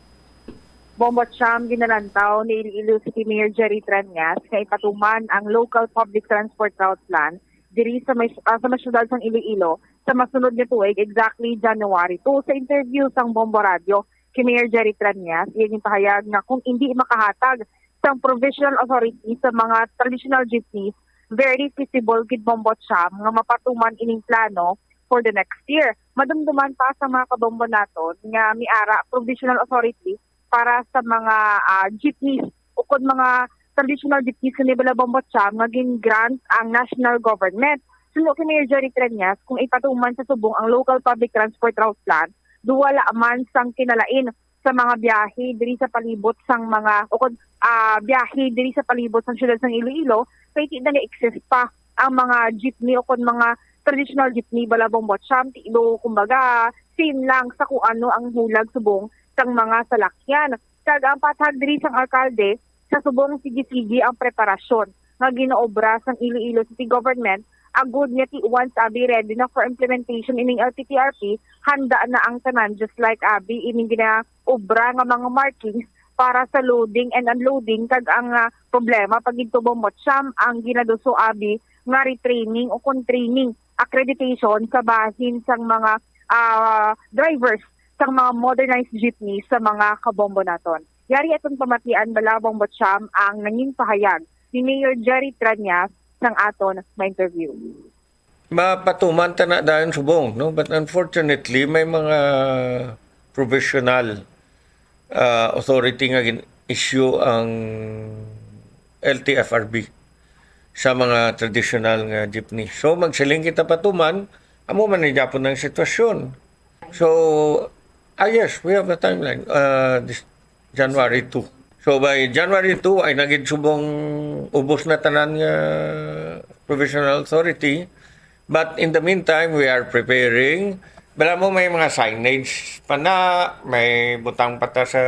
Bombo Cham, ginalantaw ni Iloilo City Mayor Jerry Treñas nga ipatuman ang local public transport route plan diri sa may, ah, sa may syudad sang Iloilo sa masunod nga tuig, exactly January two. Sa interview sang Bombo Radio kay Mayor Jerry Treñas, iya ginpahayag nga kung indi makahatag sang provisional authority sa mga traditional jeepneys, very feasible gid, Bombo Cham, nga mapatuman ining plano for the next year. Madumduman pa sa mga kabombo naton nga may ara provisional authority para sa mga, ah, jeepneys ukon mga traditional jeepneys kini bala, Bombo Cham, nga gin-grant ang national government. Suno kay Mayor Jerry Treñas, kung ipatuman sa subong ang local public transport route plan, duwa la man sang kinalain sa mga biyahe diri sa palibot sang mga, ukon, ah, biyahe diri sa palibot sang siyudad sang Iloilo, kay ti nag-exist pa ang mga jeepney ukon mga traditional jeepney bala, Bombo Cham, ti do, kumbaga, same lang sa kung ano ang hulag subong sang mga salakyan. Kag ang pathag diri sang alkalde, sa subong sige-sige ang preparasyon nga ginaobra sang Iloilo City Government, agud nga ti once abi ready na for implementation ining L P T R P, handa na ang tanan, just like abi ining ginaobra nga mga markings para sa loading and unloading. Kag ang, ah, problema pa gid, Bombo Cham, ang ginaduso abi nga retraining o kon training accreditation sa bahin sang mga, ah, drivers sang mga modernized jeepney sa mga kabombo naton. Yari aton pamatian bala, Bombo Cham, ang nangin pahayag ni Mayor Jerry Treñas sang aton ma-interview. Mapatuman ta na dayon subong, no? But unfortunately, may mga professional, ah, authority nga gin-issue ang L T F R B sa mga traditional nga jeepney. So, magsiling kita patuman, amo man ni gyapon ang sitwasyon. So, ah, yes, we have a timeline. Uh, this January two. So, by January two, ay nagid subong ubos na tanan nga provisional authority. But in the meantime, we are preparing. Bala mo, may mga signage pa na, may butang pa ta sa,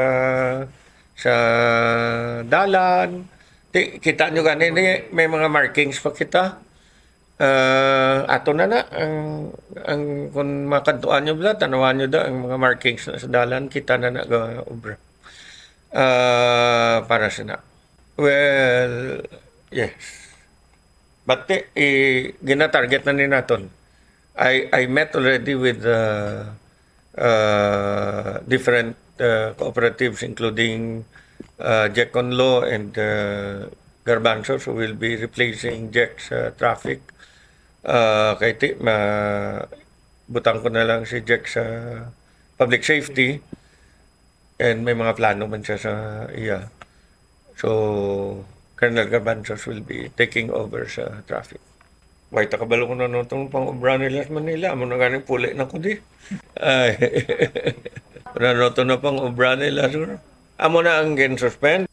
sa dalan. Ti-, kita nyo gani, ni, may mga markings pa kita. Ah, ato na na ang, ang, kung makadtuan nyo bala, tanawan nyo da ang mga markings na sa dalan, kita na na ga obra. Ah, para sa na. Well, yes. But, eh, eh, ginatarget na ni naton. I, I met already with, uh, uh, different, uh, cooperatives, including, uh, Jack Conlo and, uh, Garbanzo, who will be replacing Jack sa traffic. Uh, kay ti-, ma-, butang ko na lang si Jack sa public safety. And may mga plano man siya sa iya. So, Colonel Garbanzos will be taking over sa traffic. Way ta kabalo kung ano itong pang-obra nila sa Manila. Amo na ganing puli na ko di. Ay. Kung ano ito na pang-obra nila, sir. Amo na ang gin-suspend.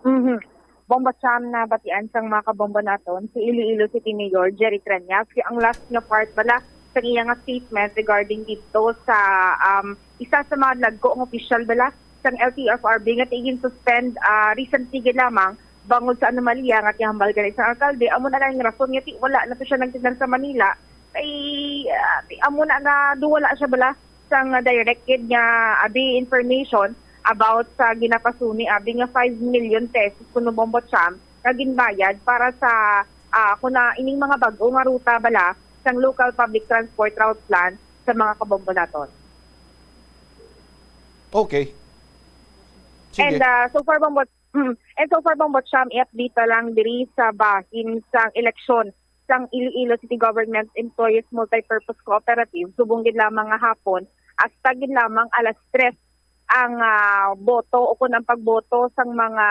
Mhm. Bombo Cham, nabatian sang mga kabombo naton, si Iloilo City Mayor Jerry Treñas, kay ang last nga part bala sang iya nga statement regarding dito sa, um, isa sa mga nagko nga opisyal bala sang L T F R B nga ti gin-suspend, ah, recently gid lamang bangod sa anomalya nga tihambal gani sang alkalde. Amo na lang ang rason nga ti wala na to siya nagtindang sa Manila Kay, ah, amo na nga, do wala siya bala sang direct gid nga abi information about sa ginapasuni abi nga five million pesos kuno, Bombo Cham, nga ginbayad para sa, ah, kuno ining mga bag-o nga ruta bala sang local public transport route plan sa mga kabombo naton. Okay. Sige. And, ah, so far, Bombo, mm, and so far, Bombo Cham, i-update ta lang diri sa bahin sang eleksyon sang Iloilo City Government Employees Multipurpose Cooperative, subong gid lamang nga hapon, hasta gid lamang alas tres ang, ah, boto o kun ang pagboto sang mga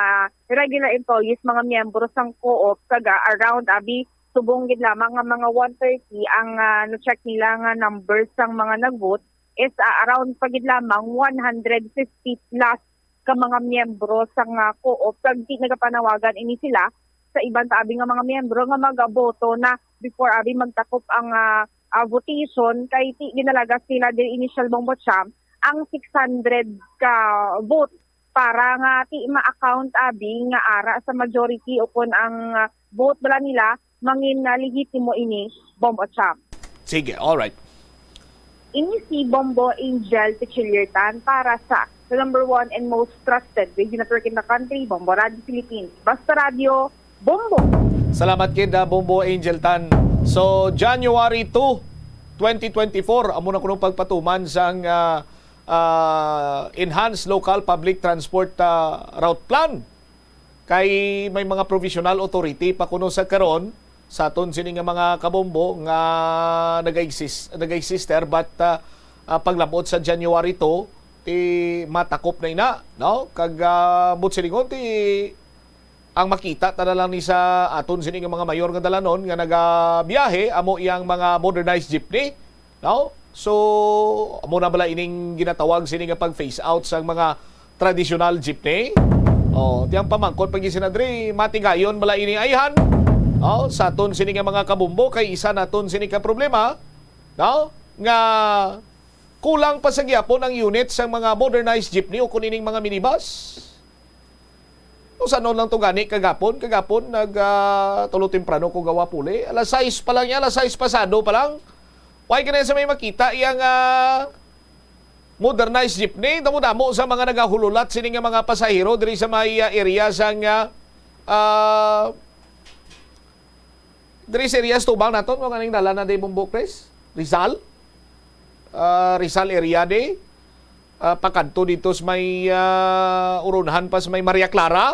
regular employees, mga miyembro sang co-op, kag, ah, around abi, subong gid lamang nga mga one thirty ang, ah, na-check nila nga numbers sang mga nag-vote is, ah, around pa gid lamang one hundred fifty plus ka mga miyembro sang, ah, co-op, kag di nagapanawagan ini sila sa iban pa abi nga mga miyembro nga magaboto na before abi magtakop ang, ah, ah, votation, kay ti ginalagas nila diri initial, Bombo Cham, ang six hundred ka vote para nga ti ma-account abi nga ara sa majority o kun ang, ah, vote bala nila mangin, ah, lehitimo ini, Bombo Cham. Sige, alright. Ini si Bombo Angel Pichiliertan para sa the number one and most trusted radio network in the country, Bombo Radio Philippines. Basta Radio, Bombo! Salamat kid, ah, Bombo Angel Tan. So, January two, twenty twenty-four, amo na kuno pagpatuman sang, ah, ah, Enhanced Local Public Transport, ah, Route Plan. Kay may mga provisional authority pa kuno sa karon sa aton sini nga mga kabombo nga nag-exist, nag-exister, but, ah, ah, paglabot sa January two, ti matakop na ina, no? Kag, ah, buot silingon, ti ang makita ta na lang ni sa aton sini nga mga mayor nga dalanon nga nagabiyahe, amo iyang mga modernized jeepney, no? So, amo na bala ining ginatawag sini nga pag-phase out sang mga traditional jeepney. Oh, ti ang pamangkot pa gid sina diri, matigayon bala ining ayhan? Oh, sa aton sini nga mga kabombo, kay isa naton sini ka problema, no? Nga kulang pa sa gyapon ang unit sang mga modernized jeepney o kun ining mga minibus. O, sa noon lang to gani kagapon, kagapon nag, ah, tulo temprano ko gawa puli. Alas sais pa lang niya, alas sais pasado pa lang. Why ka na sa may makita iyang, ah, modernized jeepney? Damo-damo sa mga nagahululat sini nga mga pasahero diri sa may, ah, area sang, ah, ah, diri sa area sa tubang naton, kung aning dalan na di Bombo Chris? Rizal? Ah, Rizal area di. Ah, pakadto dito sa may, ah, Urunhan pa sa may Maria Clara.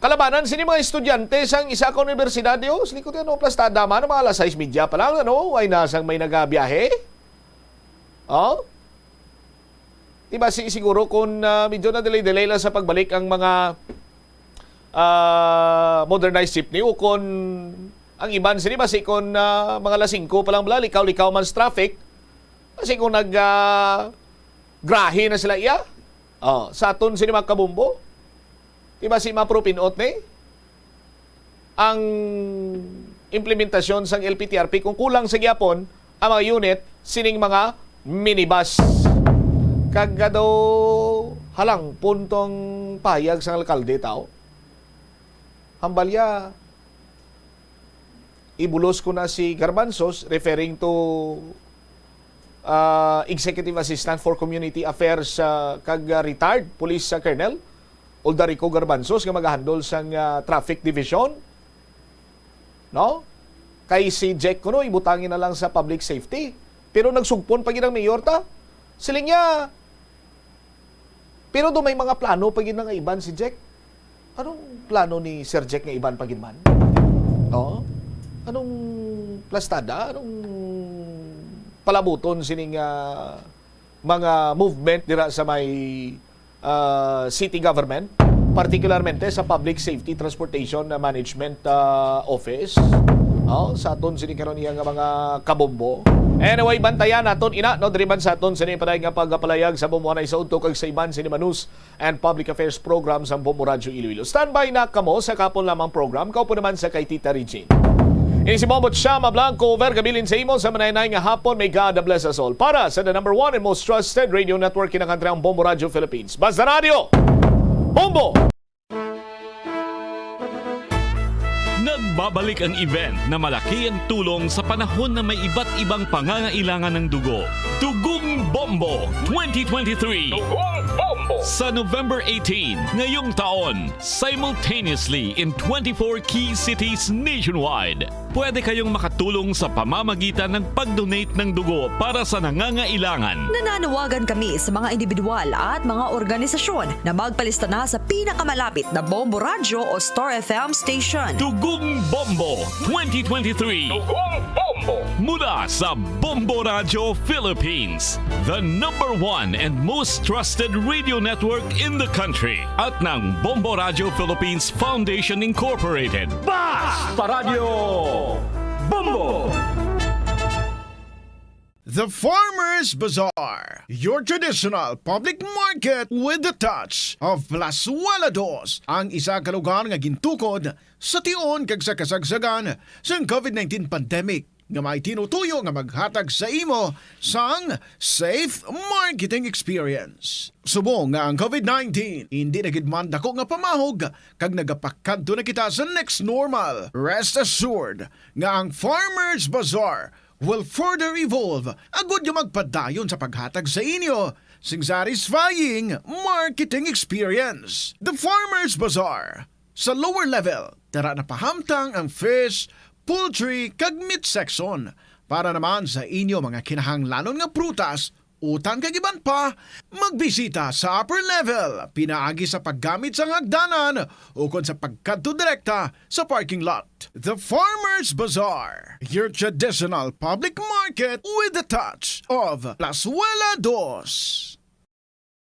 Kalabanan sini mga estudyante sang isa ka universidad, Dios, likod ano, plastada man, mga alas sais medya pa lang, ano, ay nasang may nagabiyahe. Oh? Di ba, si, siguro kung, ah, medyo na delay-delay lang sa pagbalik ang mga, ah, modernized jeepney o kung ang iban sini, basi kung, ah, mga alas singko pa lang bala, likaw-likaw man sa traffic, basi kung nag, ah, grahe na sila iya. Oh, sa aton sini mga kabombo, di ba si mapro pinot ni ang implementasyon sang L P T R P kung kulang sa gyapon ang mga unit sining mga minibus. Kag daw halang puntong payag sang alkalde tao. Hambalya, ibulos ko na si Garbanzos, referring to, ah, Executive Assistant for Community Affairs, ah, kag, ah, retired police, ah, colonel Oldarico Garbanzos nga magahandle sang, ah, traffic division, no? Kay si Jack kuno ibutangin na lang sa public safety. Pero nagsugpon pa gid ang mayor ta. Siling niya, pero do may mga plano pa gid nga iban si Jack. Anong plano ni Sir Jack nga iban pa gid man? Oh? Anong plastada? Anong palabuton sining, ah, mga movement dira sa may, ah, city government, particularmente sa Public Safety Transportation Management, ah, Office? Oh, sa aton sini karon iya nga mga kabombo. Anyway, bantayan naton ina, no, diri man sa aton sini panay nga pagpalayag sa Bombo Anay sa udto kag sa iban sini manus and Public Affairs Program sang Bombo Radyo Iloilo. Standby na kamo sa kapon lamang program, kaupo naman sa kay Tita Regine. Ini si Bombo Chama Blanco, over kabilin sa imo sa manaynayan nga hapon. May God bless us all. Para sa the number one and most trusted radio network in the country, ang Bombo Radyo Philippines. Basta Radyo, Bombo! Nag Babalik ang event na malaki ang tulong sa panahon na may iba't ibang pangangailangan ng dugo. Dugong Bombo twenty twenty-three. Dugong Bombo. Sa November eighteen, ngayong taon, simultaneously in twenty-four key cities nationwide. Pwede kayong makatulong sa pamamagitan ng pag-donate ng dugo para sa nangangailangan. Nananawagan kami sa mga individual at mga organisasyon na magpalista na sa pinakamalapit na Bombo Radyo o Star F M station. Dugong Bombo twenty twenty-three. Dugong Bombo. Mula sa Bombo Radyo Philippines, the number one and most trusted radio network in the country, at ng Bombo Radyo Philippines Foundation Incorporated. Basta Radyo Bombo! The Farmers Bazaar, your traditional public market with the touch of Plazuela Dos, ang isa ka lugar nga gintukod sa tion kag sa kasagsagan sang COVID nineteen pandemic, nga may tinutuyo nga maghatag sa imo sang safe marketing experience. Subong nga ang COVID nineteen indi na gid man dako nga pamahog kag nagapakadto na kita sa next normal, rest assured nga ang Farmers Bazaar will further evolve agud nga magpadayon sa paghatag sa inyo sing satisfying marketing experience. The Farmers Bazaar. Sa lower level, tara na pahamtang ang fish, poultry, kag meat section. Para naman sa inyo mga kinahanglanon nga prutas, utan kag iban pa, magbisita sa upper level, pinaagi sa paggamit sang hagdanan ukon sa pagkadto direkta sa parking lot. The Farmers Bazaar, your traditional public market with the touch of Plazuela Dos.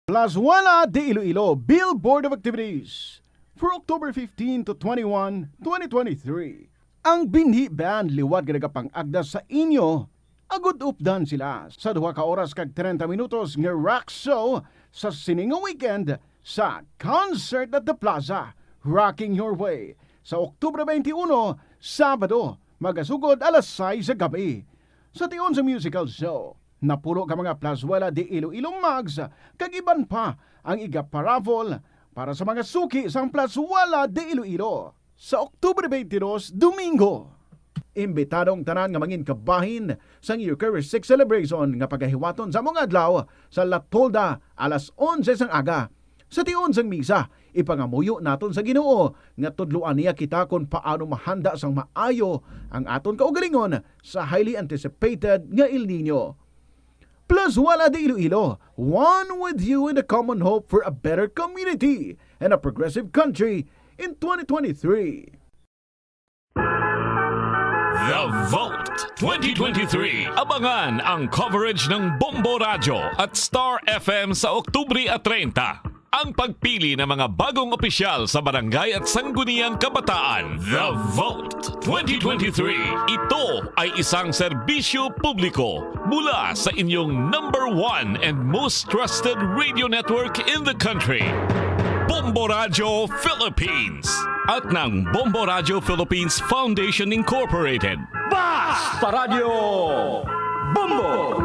Plazuela de Iloilo Billboard of Activities for October fifteen to twenty-one, twenty twenty-three. Ang Binhi Band liwat nga nagapang-agda sa inyo, agud updan sila sa duha ka oras kag treinta minutos nga rock show sa sini nga weekend sa Concert at the Plaza, Rocking Your Way, sa Oktubre twenty-one, Sabado, magasugod alas sais sa gabi. Sa tion sa musical show, napulo ka mga Plazuela de Iloilo mugs kag iban pa ang igaparaffle para sa mga suki sang Plazuela de Iloilo sa Oktubre twenty-two, Domingo. Imbitado ang tanan nga mangin kabahin sang Eucharistic Celebration nga pagahiwaton sa mga adlaw sa La Tolda alas onse sang aga. Sa tion sang misa, ipangamuyo naton sa Ginoo nga tudloan niya kita kon paano mahanda sang maayo ang aton kaugalingon sa highly anticipated nga El Niño. Plazuela de Iloilo, one with you in the common hope for a better community and a progressive country in twenty twenty-three. The Vote twenty twenty-three. Abangan ang coverage ng Bombo Radyo at Star F M sa Oktubre treinta. Ang pagpili ng mga bagong opisyal sa barangay at sangguniang kabataan. The Vote twenty twenty-three. Ito ay isang serbisyo publiko mula sa inyong number one and most trusted radio network in the country, Bombo Radyo Philippines, at ng Bombo Radyo Philippines Foundation Incorporated. Basta Radyo Bombo!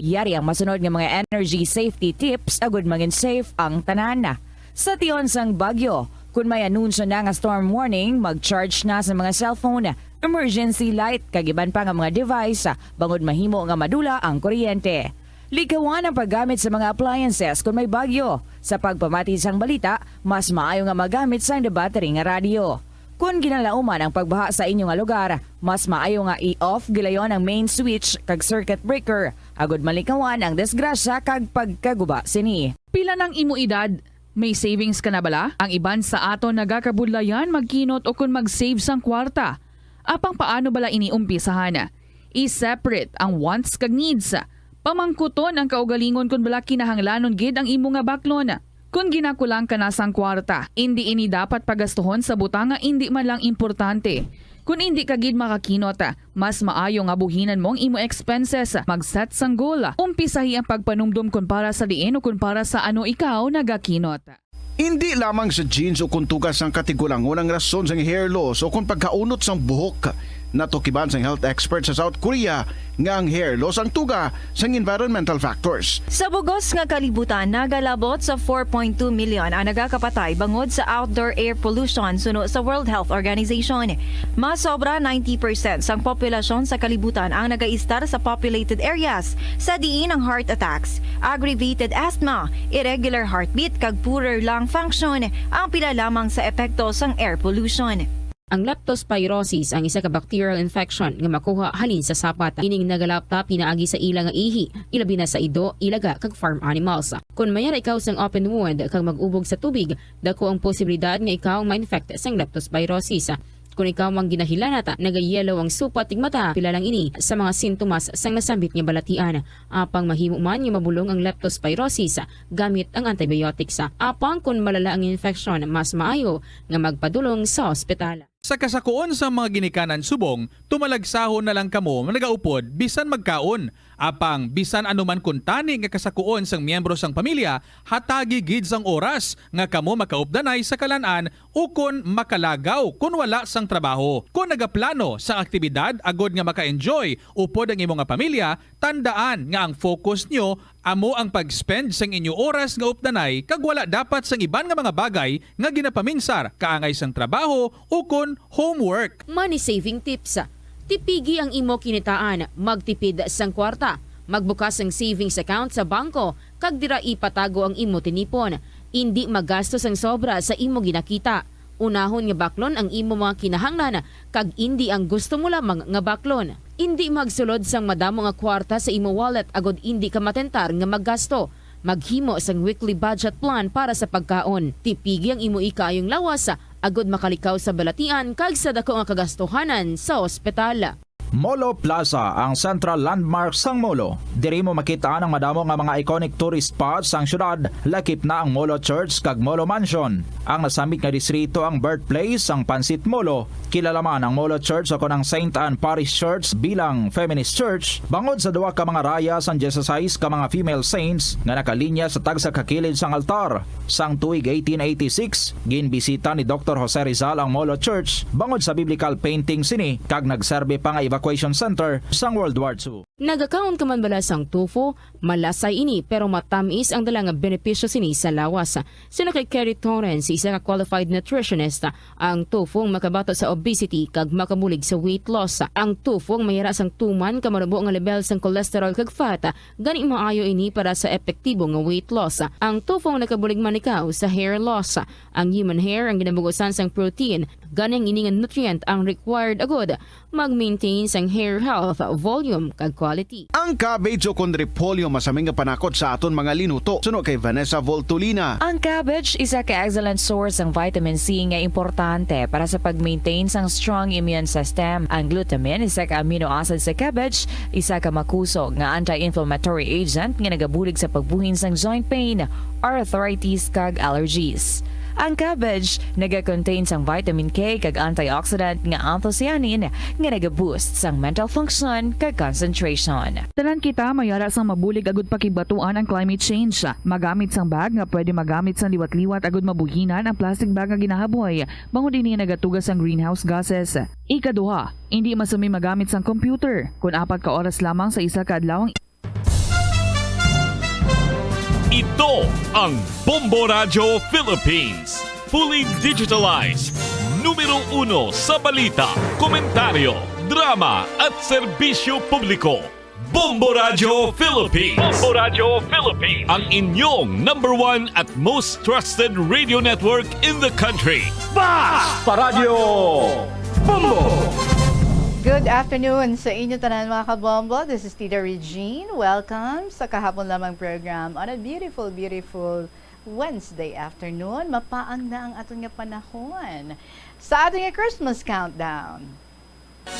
Yari ang masunod nga mga energy safety tips agud mangin safe ang tanan. Sa tion sang bagyo, kun may anunsyo na nga storm warning, mag-charge na sa mga cellphone, emergency light, kag iban pa nga mga device, bangod mahimo nga madula ang kuryente. Likawan ang paggamit sa mga appliances kun may bagyo. Sa pagpamati sang balita, mas maayo nga magamit sang battery nga radyo. Kon ginalauman ang pagbaha sa inyo nga lugar, mas maayo nga i-off gilayon ang main switch kag circuit breaker, agud malikawan ang disgrasya kag pagkaguba sini. Pila nang imo edad? May savings ka na bala? Ang iban sa aton nagakabudlayan magkinot ukon mag-save sang kwarta. Apang paano bala ini umpisahan? I-separate ang wants kag needs. Pamangkuton ang kaugalingon kon bala kinahanglanon gid ang imo nga baklon. Kon ginakulang ka na sang kwarta, indi ini dapat pagastuhon sa butang nga indi man lang importante. Kon indi ka gid makakinot, mas maayo nga buhinan mo ang imo expenses. Mag-set sang goal. Umpisahi ang pagpanumdom kon para sa diin o kon para sa ano ikaw nagakinot. Indi lamang sa genes o kon tuga sang katigulangon ang rason sang hair loss o kon pagkaunot sang buhok. Natukiban sang health expert sa South Korea nga ang hair loss ang tuga sang environmental factors. Sa bugos nga kalibutan, nagalabot sa four point two million ang nagakapatay bangod sa outdoor air pollution, suno sa World Health Organization. Mas sobra ninety percent sang populasyon sa kalibutan ang nagaistar sa populated areas, sa diin ang heart attacks, aggravated asthma, irregular heartbeat, kag poorer lung function ang pila lamang sa epekto sang air pollution. Ang leptospirosis ang isa ka bacterial infection nga makuha halin sa sapat. Ining nagalapta pinaagi sa ila nga ihi, ilabi na sa ido, ilaga, kag farm animals. Kon mayara ikaw sang open wound kag mag-ubog sa tubig, dako ang posibilidad nga ikaw ma-infect sang leptospirosis. Kon ikaw mang ginahilanat, nagayelo ang supat tig mata, pila lang ini sa mga sintomas sang nasambit nga balatian. Apang mahimo man nga mabulong ang leptospirosis gamit ang antibiotics. Apang kon malala ang infeksyon, mas maayo nga magpadulong sa ospital. Sa kasakuon sang mga ginikanan subong, tumalagsahon na lang kamo nagaupod bisan magkaon. Apang bisan ano man kuntani nga kasakuon sang miyembro sang pamilya, hatagi gid sang oras nga kamo makaupdanay sa kalan-an ukon makalagaw kon wala sang trabaho. Kon nagaplano sang aktibidad agod nga maka-enjoy upod ang imo nga pamilya, tandaan nga ang focus nyo amo ang pag-spend sang inyo oras nga updanay kag wala dapat sang iban nga mga bagay nga ginapaminsar kaangay sang trabaho ukon homework. Money saving tips. Tipigi ang imo kinitaan, magtipid sang kwarta, magbukas sang savings account sa bangko, kag dira ipatago ang imo tinipon. Indi magasto sang sobra sa imo ginakita. Unahon nga baklon ang imo mga kinahanglan kag indi ang gusto mo lamang nga baklon. Indi magsulod sang madamo nga kwarta sa imo wallet agod indi ka matentar nga maggasto. Maghimo sang weekly budget plan para sa pagkaon. Tipigi ang imo ikaayong lawas agod makalikaw sa balatian kag sa dako nga kagastuhanan sa ospital. Molo Plaza, ang central landmark sang Molo. Diri mo makit-an ang madamo nga mga iconic tourist spots sang syudad, lakip na ang Molo Church kag Molo Mansion. Ang nasambit nga distrito ang birthplace sang Pansit Molo. Kilala man ang Molo Church o kon ang Saint Anne Parish Church bilang feminist church bangod sa duha ka mga raya sang dieciséis ka mga female saints nga nakalinya sa tagsa ka kilid sang altar. Sang tuig eighteen eighty-six, ginbisita ni Doktor Jose Rizal ang Molo Church bangod sa biblical painting sini kag nagserbi pa nga evacuation center sang World War Two. Nagakaon ka man bala sang tofu? Malasay ini, pero matamis ang dala nga benepisyo sini sa lawas. Suno kay Kerry Torrens, isa ka qualified nutritionist, ang tofu ang makabato sa obesity kag makabulig sa weight loss. Ang tofu ang mayara sang tuman ka marubo nga level sang cholesterol kag fat, gani maayo ini para sa epektibo nga weight loss. Ang tofu ang nakabulig man ikaw sa hair loss. Ang human hair ang ginabugusan sang protein, gani ang ini nga nutrient ang required agud mag-maintain sang hair health, volume, kag quality. Ang cabbage o kon repolyo masami nga panakot sa aton mga linuto, suno kay Vanessa Voltolina. Ang cabbage isa ka excellent source sang vitamin C nga importante para sa pag-maintain sang strong immune system. Ang glutamine, isa ka amino acid sa cabbage, isa ka makusog nga anti-inflammatory agent nga nagabulig sa pagbuhin sang joint pain, arthritis, kag allergies. Ang cabbage naga-contain sang vitamin K kag antioxidant nga anthocyanin nga naga-boost sang mental function kag concentration. Tanan kita mayara sang mabulig agud pakigbatuan ang climate change. Magamit sang bag nga pwede magamit sang liwat-liwat agud mabuhinan ang plastic bag nga ginahaboy, bangod ini nagatuga sang greenhouse gases. Ikaduha, indi masumi magamit sang computer kon apat ka oras lamang sa isa ka adlaw. Ito ang Bombo Radyo Philippines. Fully digitalized. Numero uno sa balita, komentaryo, drama at serbisyo publiko. Bombo Radyo Philippines. Bombo Radyo Philippines. Ang inyong number one at most trusted radio network in the country. Basta Radyo Bombo! Good afternoon sa inyo tanan, mga kabombo. This is Tita Regine. Welcome sa kahapon lamang program on a beautiful, beautiful Wednesday afternoon. Mapaang na ang aton nga panahon sa aton nga Christmas countdown.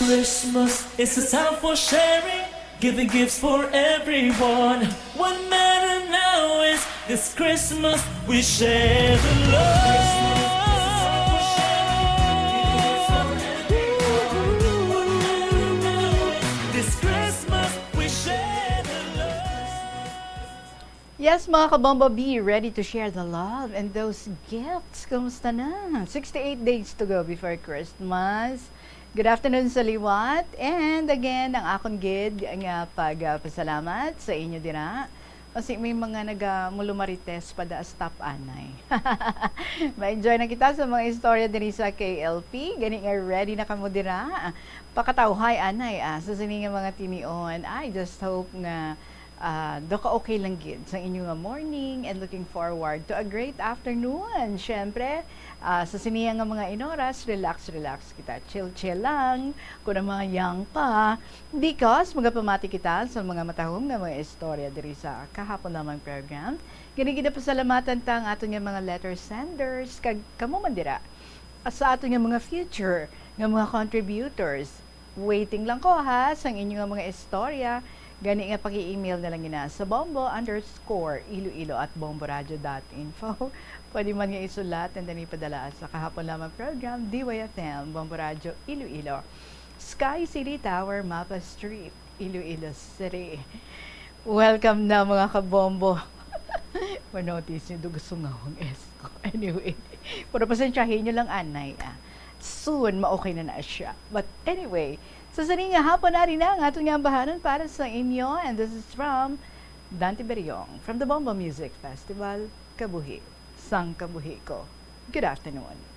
Christmas is a time for sharing, giving gifts for everyone. What matter now is this Christmas we share the love. This Christmas we share the love. Yes, mga kabombo, be ready to share the love and those gifts. Kumusta na? Sixty-eight days to go before Christmas. Good afternoon sa liwat. And again, ang akon gid nga pagpasalamat sa inyo dira. Kasi may mga naga-, mulumarites pa da stop anay. Ma-enjoy na kita sa mga istorya diri sa K L P. Gani nga ready na kamo dira. Pakatawhay anay, ah, sa sini nga mga tinion. I just hope nga, ah, do ka okay lang gid sa inyo nga morning and looking forward to a great afternoon. Syempre, ah, sa sini nga mga inoras, relax, relax kita. Chill, chill lang. Kung ang mga young pa, because magapamati kita sa mga matahom nga mga istorya diri sa Kahapon Lamang program. Gani ginapasalamatan ta ang aton nga mga letter senders, kag kamo man dira, sa aton nga mga future nga mga contributors. Waiting lang ko, ha, sang inyo nga mga istorya. Gani nga paki-email na lang ina sa bombo underscore iloilo at bomboradio dot info. Pwede man nga isulat and then ipadala sa Kahapon Lamang program, D Y F M, Bombo Radio, Iloilo. Sky City Tower, Mapa Street, Iloilo City. Welcome na, mga kabombo. Manotis niyo, dugusungaw ang S ko. Anyway, pero pasensyahin niyo lang, anay, ah. Soon, ma-okay na na siya. But anyway, sa sini nga hapon, ari na ang aton nga ambahanan para sa inyo. And this is from Dante Beriong, from the Bombo Music Festival, Kabuhi sang Kabuhi Ko. Good afternoon.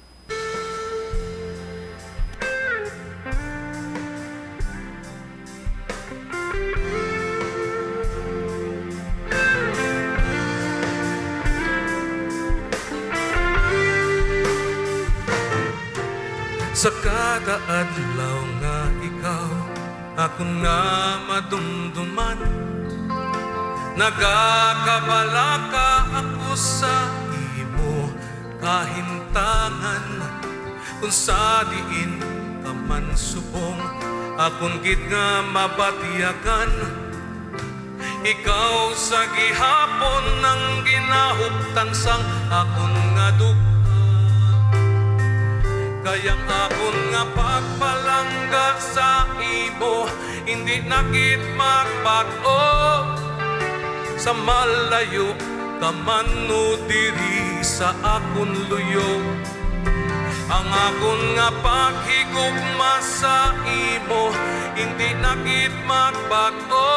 Sa kada adlaw nga ikaw akon nga madumduman, nagakabalaka ako sa imo kahimtangan. Kung sa diin ka man subong, akon gid nga mabatyagan. Ikaw sa gihapon ang ginahuptan sang akon nga duga. Kay ang akon nga pagpalangga sa imo, hindi na gid magbag-o. Sa malayo ka man o diri sa akon luyo, ang akon nga paghigugma sa imo hindi na gid magbag-o.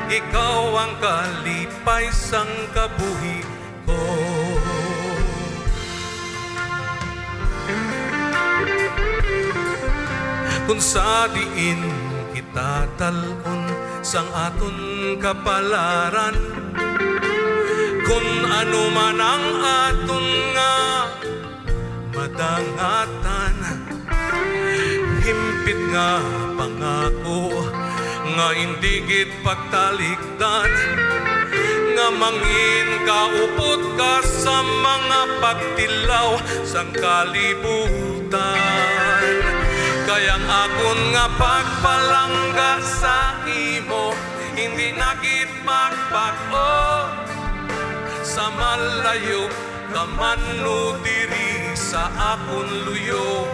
Ikaw ang kalipay sang kabuhi ko. Kung sa diin kita dal-on sang aton kapalaran, kun ano man ang aton nga madangatan, himpit nga pangako nga indi gid pagtalikdan, nga mangin kaupod ka sa mga pagtilaw sang kalibutan. Kay ang akon nga pagpalangga sa imo hindi na gid magbag-o. Sa malayo ka man o diri sa akon luyo,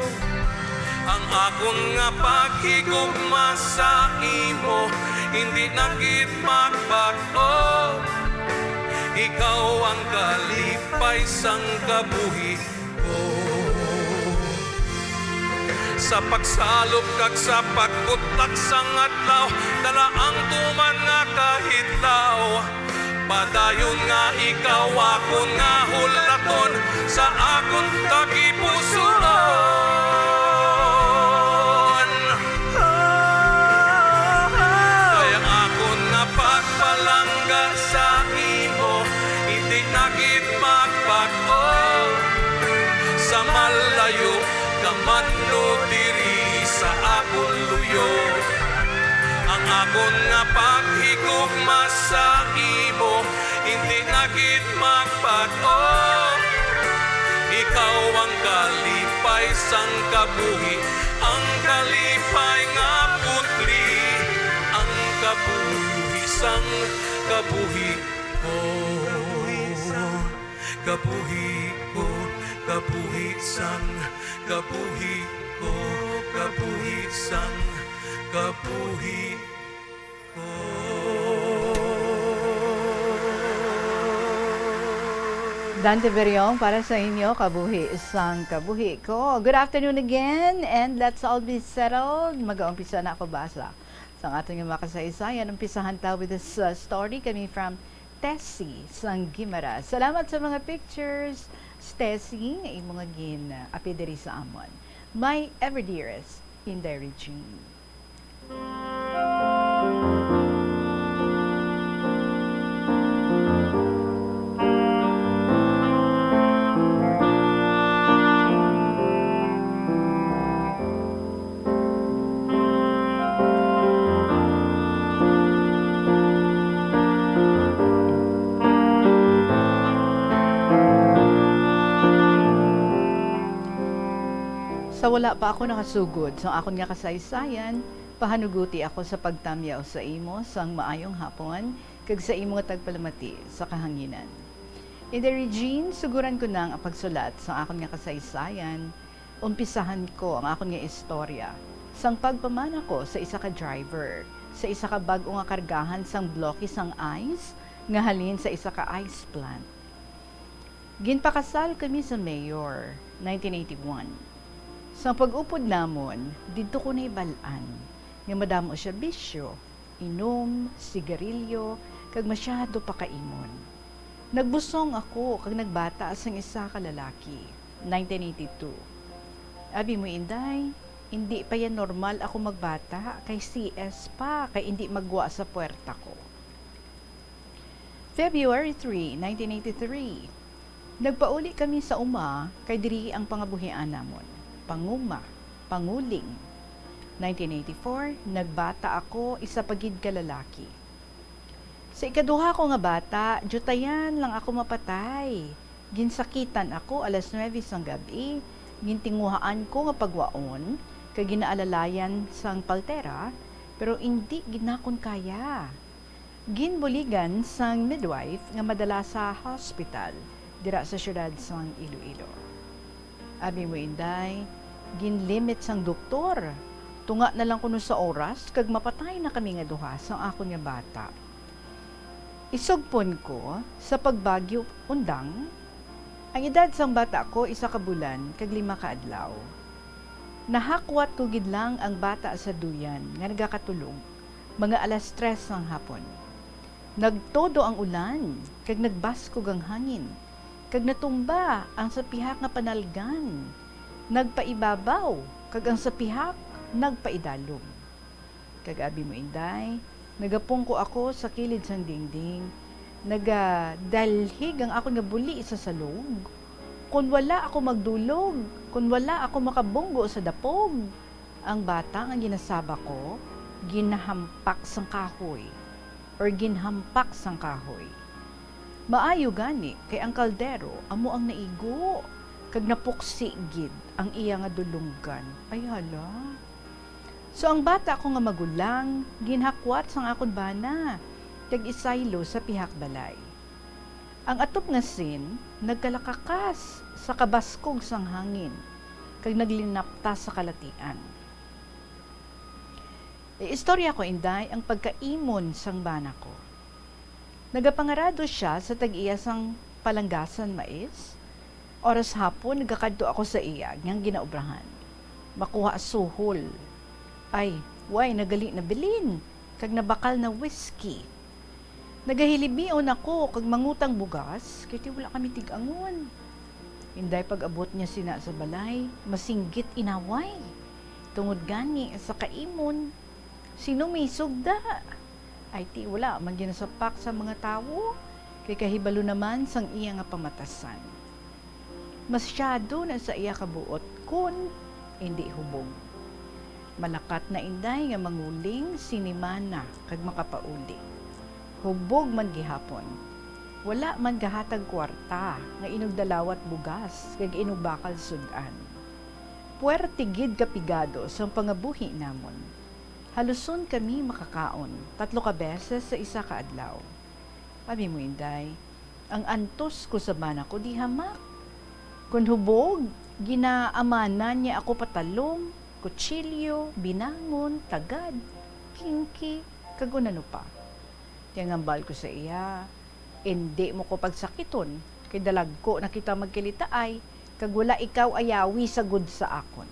ang akon nga paghigugma sa imo hindi na gid magbag-o. Ikaw ang kalipay sang kabuhi ko. Sa pagsalop kag sa pagkutak sang adlaw, dala ang tuman nga kahidlaw. Padayon nga ikaw akon nga hulaton sa akon tagipusoon. Kay ang akon nga pagpalangga sa imo hindi na gid magbag-o. Sa malayo ka man o diri sa akon luyo, ang akon nga paghigugma sa imo hindi na gid magbag-o. Ikaw ang kalipay sang kabuhi, ang kalipay nga putli, ang kabuhi sang kabuhi ko. Kabuhi ko, kabuhi sang kabuhi ko, kabuhi sang kabuhi ko. Dante Beriong para sa inyo, kabuhi sang kabuhi ko. Good afternoon again, and let's all be settled. Mag-aumpisa na ako basa sa aton nga makasaysayan. Umpisahan ta with this, uh, story coming from Tessie sang Guimaras. Salamat sa mga pictures, Tessie, nga imo nga gin-, uh, apil diri sa amon. My ever dearest, Inday Regine. Sa wala pa ako nakasugod sa akon nga kasaysayan, pahanuguti ako sa pagtamyaw sa imo sang maayong hapon kag sa imo nga tagpalamati sa kahanginan. Inday Regine, suguran ko na ang pagsulat sa akon nga kasaysayan. Umpisahan ko ang akon nga istorya sang pagpamana ko sa isa ka driver sa isa ka bag-o nga kargahan sang bloke sang ice nga halin sa isa ka ice plant. Ginpakasal kami sa mayor, nineteen eighty-one. Sa pag-upod namon, didto ko nahibal-an nga madamo sia bisyo, inom, sigarilyo, kag masyado pa kaimon. Nagbusong ako kag nagbata sang isa ka lalaki, nineteen eighty-two. Abi mo, Inday, indi pa yan normal ako magbata kay C S pa, kay indi magwa sa puwerta ko. February three, nineteen eighty-three. Nagpauli kami sa uma kay diri ang pangabuhian namon. Panguma, panguling. Nineteen eighty-four, nagbata ako, isa pa gid ka lalaki. Sa ikaduha ko nga bata, diyutayan lang ako mapatay. Ginsakitan ako alas nuebe sang gab-i, gintinguhaan ko nga pagwaon, kag ginaalalayan sang paltera, pero indi gid nakon kaya. Ginbuligan sang midwife nga madala sa hospital dira sa siyudad sang Iloilo. Abi mo, Inday, ginlimit sang doktor. Tunga na lang kuno sa oras kag mapatay na kami nga duha sang akon nga bata. Isugpon ko sa pagbagyo undang, ang edad sang bata ko isa ka bulan kag lima ka adlaw. Nahakwat ko gid lang ang bata sa duyan nga nagakatulog, mga alas tres sang hapon. Nagtodo ang ulan, kag nagbaskog ang hangin, kag natumba ang sa pihak nga panalgan. Nagpaibabaw, kag ang sa pihak nagpaidalom. Kag abi mo, Inday, nagapungko ako sa kilid sang dingding, nagadalhig ang akon nga buli sa salog. Kon wala ako magdulog, kon wala ako makabunggo sa dapog, ang bata nga ginasaba ko, ginahampak sang kahoy, or ginhampak sang kahoy. Maayo gani, kay ang kaldero amo ang naigo, kag napuksi gid ang iya nga dulonggan. Ay, hala. So, ang bata ko nga magulang, ginhakwat sang akon bana, kag isaylo sa pihak balay. Ang atop nga sin nagkalakakas sa kabaskog sang hangin, kag naglinapta sa kalatian. Iistorya ko, Inday, ang pagkaimon sang bana ko. Nagapangarado sia sa tag-iya sang palanggasan mais. Oras hapon, nagakadto ako sa iya nga ginaobrahan. Makuha suhol. Ay, way, nagali na bilin, kag nabakal na whisky. Nagahilibion ako kag mangutang bugas, kay ti wala kami tig-angon. Inday, pag-abot niya sina sa balay, masinggit inaway. Tungod gani sa kaimon, sino may sugda? Ay ti wala man ginasapak sa mga tawo, kay kahibalo naman sang iya nga pamatasan. Masyado na sa iya kabuot kun indi hubog. Malakat na, Inday, nga manguling sini mana kag makapauli. Hubog man gihapon. Wala man gahatag kwarta nga inugdalawat bugas kag inugbakal sud-an. Puwerte gid ka pigado sang pangabuhi namon. Haluson kami makakaon tatlo ka beses sa isa ka adlaw. Abi mo, Inday, ang antos ko sa bana ko di hamak. Kon hubog, ginaamanan niya ako patalom, kutsilyo, binangon, tagad, kingki, kag kon ano pa. Kaya ngambal ko sa iya, "Indi mo ko pagsakiton, Kay dalagko na kita magkilitaay, kag wala ikaw ayawi sa gud sa akon.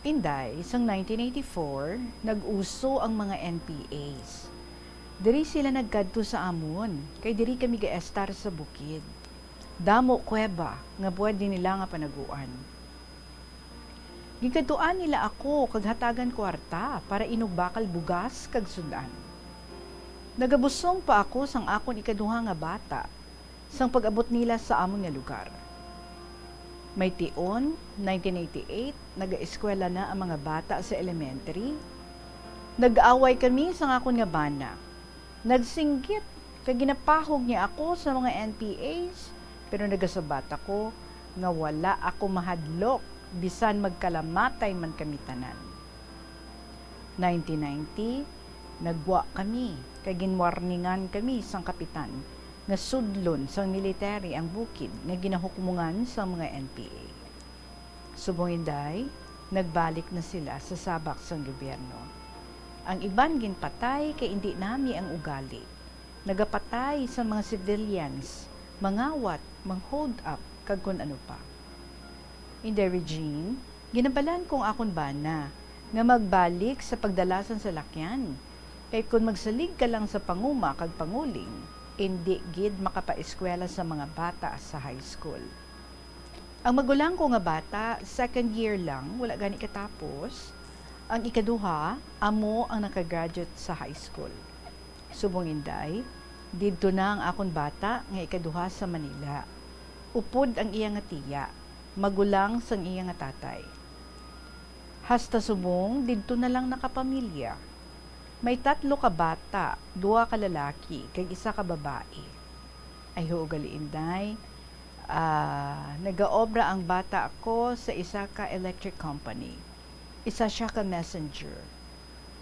Inday, sang nineteen eighty-four, nag-uso ang mga N P As. Diri sila nagkadto sa amon, kay diri kami gaestar sa bukid. Damo kuweba nga pwede nila nga panaguan. Gikadtuan nila ako kag hatagan kwarta para inugbakal bugas kag sud-an. Nagabusong pa ako sang akon ikaduha nga bata sang pag-abot nila sa amon nga lugar. May tion, nineteen eighty-eight, nagaeskwela na ang mga bata sa elementary. Nag-away kami sang akon nga bana. Nagsinggit kag ginapahog niya ako sa mga N P As, pero nagasabat ako nga wala ako mahadlok bisan magkalamatay man kami tanan. Nineteen ninety, nagwa kami kay ginwarningan kami sang kapitan nga sudlon sang military ang bukid nga ginahukmongan sang mga N P A. Subong Inday, nagbalik na sila sa sabak sang gobyerno. Ang iban ginpatay kay indi nami ang ugali. Nagapatay sa mga civilians, mangawat, mang-hold up, kag kun ano pa. Inday Regine, ginabalan ko ang akon bana nga magbalik sa pagdala sang salakyan, kay kon magsalig ka lang sa panguma kag panguling, indi gid makapaeskwela sa mga bata sa high school. Ang magulang ko nga bata, second year lang, wala gani katapos. Ang ikaduha, amo ang nakagraduate sa high school. Subong Inday, didto na ang akon bata nga ikaduha sa Manila. Upod ang iya nga tiya, magulang sang iya nga tatay. Hasta subong didto na lang nakapamilya. May tatlo ka bata, duha ka lalaki, kag isa ka babae. Ay, huo gali, Inday. Ah, nagaobra ang bata ko sa isa ka electric company. Isa sia ka messenger.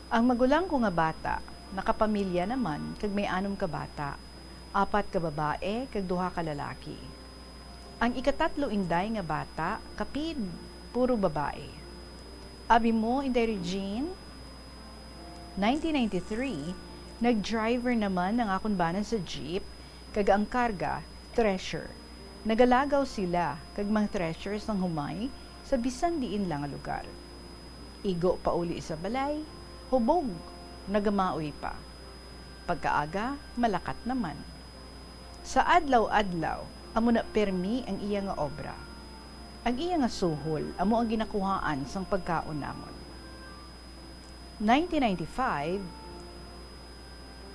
Ang magulang ko nga bata, nakapamilya naman kag may anom ka bata, apat ka babae kag duha ka lalaki. Ang ikatatlo, Inday, nga bata, kapid, puro babae. Abi mo, Inday Regine? Nineteen ninety-three, nag-driver naman ang akon bana sa jeep, kag ang karga, thresher. Nagalagaw sila kag mang-thresher sang humay sa bisan diin lang nga lugar. Igo pauli sa balay, hubog, nagamaoy pa. Pagkaaga, malakat naman. Sa adlaw-adlaw, amo na pirmi ang iya nga obra. Ang iya nga suhol amo ang ginakuhaan sang pagkaon namon. Nineteen ninety-five,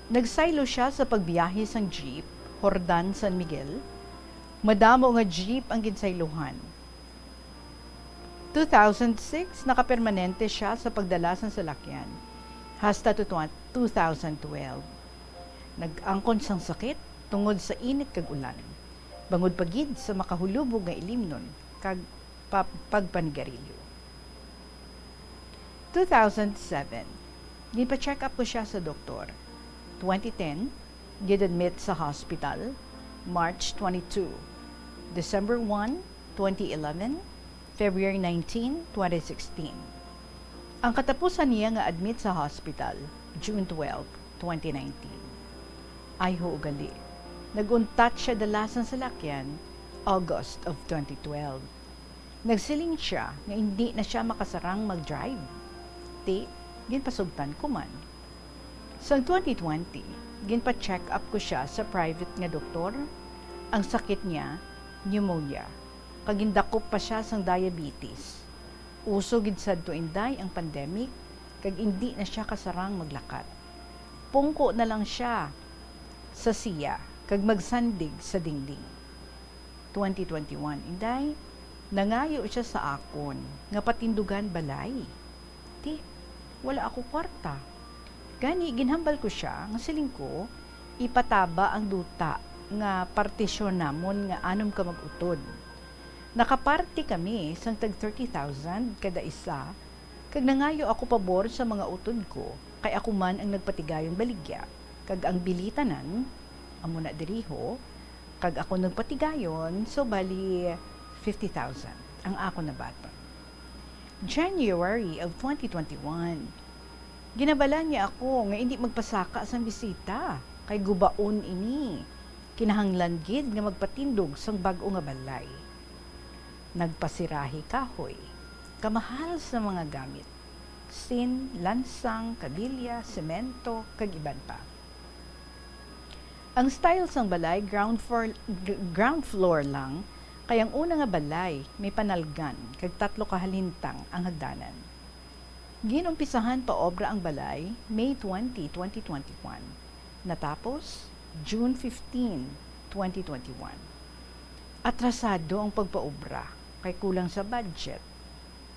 nagsaylo sia sa pagbiyahe sang jeep, Jordan, San Miguel. Madamo nga jeep ang ginsaylohan. Two thousand six, nakapermanente sia sa pagdala sang salakyan, hasta to twen-, two thousand twelve. Nag-angkon sang sakit tungod sa init kag ulan, bangod pa gid sa makahulubog nga ilimnon kag pa-, pagpanigarilyo. Two thousand seven, ginpa-check up ko sia sa doktor. Twenty ten, gin-admit sa hospital. March twenty-two, December one, twenty eleven, February nineteen, twenty sixteen. Ang katapusan niya nga admit sa hospital, June twelve, twenty nineteen. Ay, huo gali. Nag-untat sia dala sang salakyan, August of twenty twelve. Nagsiling sia nga indi na sia makasarang mag-drive. Ti, ginpasugtan ko man. Sang twenty twenty, ginpa-check up ko sia sa private nga doktor. Ang sakit niya, pneumonia, kag gindakop pa sia sang diabetes. Uso gid sadto, Inday, ang pandemic, kag indi na sia kasarang maglakat. Pungko na lang sia sa siya kag magsandig sa dingding. Twenty twenty-one, Inday, nangayo sia sa akon nga patindugan balay. Ti, wala ako kwarta. Gani, ginhambal ko sia nga siling ko, ipataba ang duta nga partisyon namon nga anom ka mag-utod. Nakaparte kami sang tag thirty thousand kada isa, kag nangayo ako pabor sa mga utod ko, kay ako man ang nagpatigayon baligya, kag ang bili tanan, amo na diriho, kag ako nagpatigayon, so bali fifty thousand ang akon nabaton. January of twenty twenty-one, ginabalan niya ako nga indi magpasaka sang bisita, kay gubaon ini. Kinahanglan gid nga magpatindog sang bag-o nga balay. Nagpasirahi kahoy, kamahal sa mga gamit, sin, lansang, kabilya, semento, kag iban pa. Ang style sang balay, ground floor, gr-, ground floor lang, kay ang una nga balay may panalgan kag tatlo ka halintang ang hagdanan. Ginumpisahan pa obra ang balay May twenty, twenty twenty-one. Natapos June fifteen, twenty twenty-one. Atrasado ang pagpaobra kay kulang sa budget.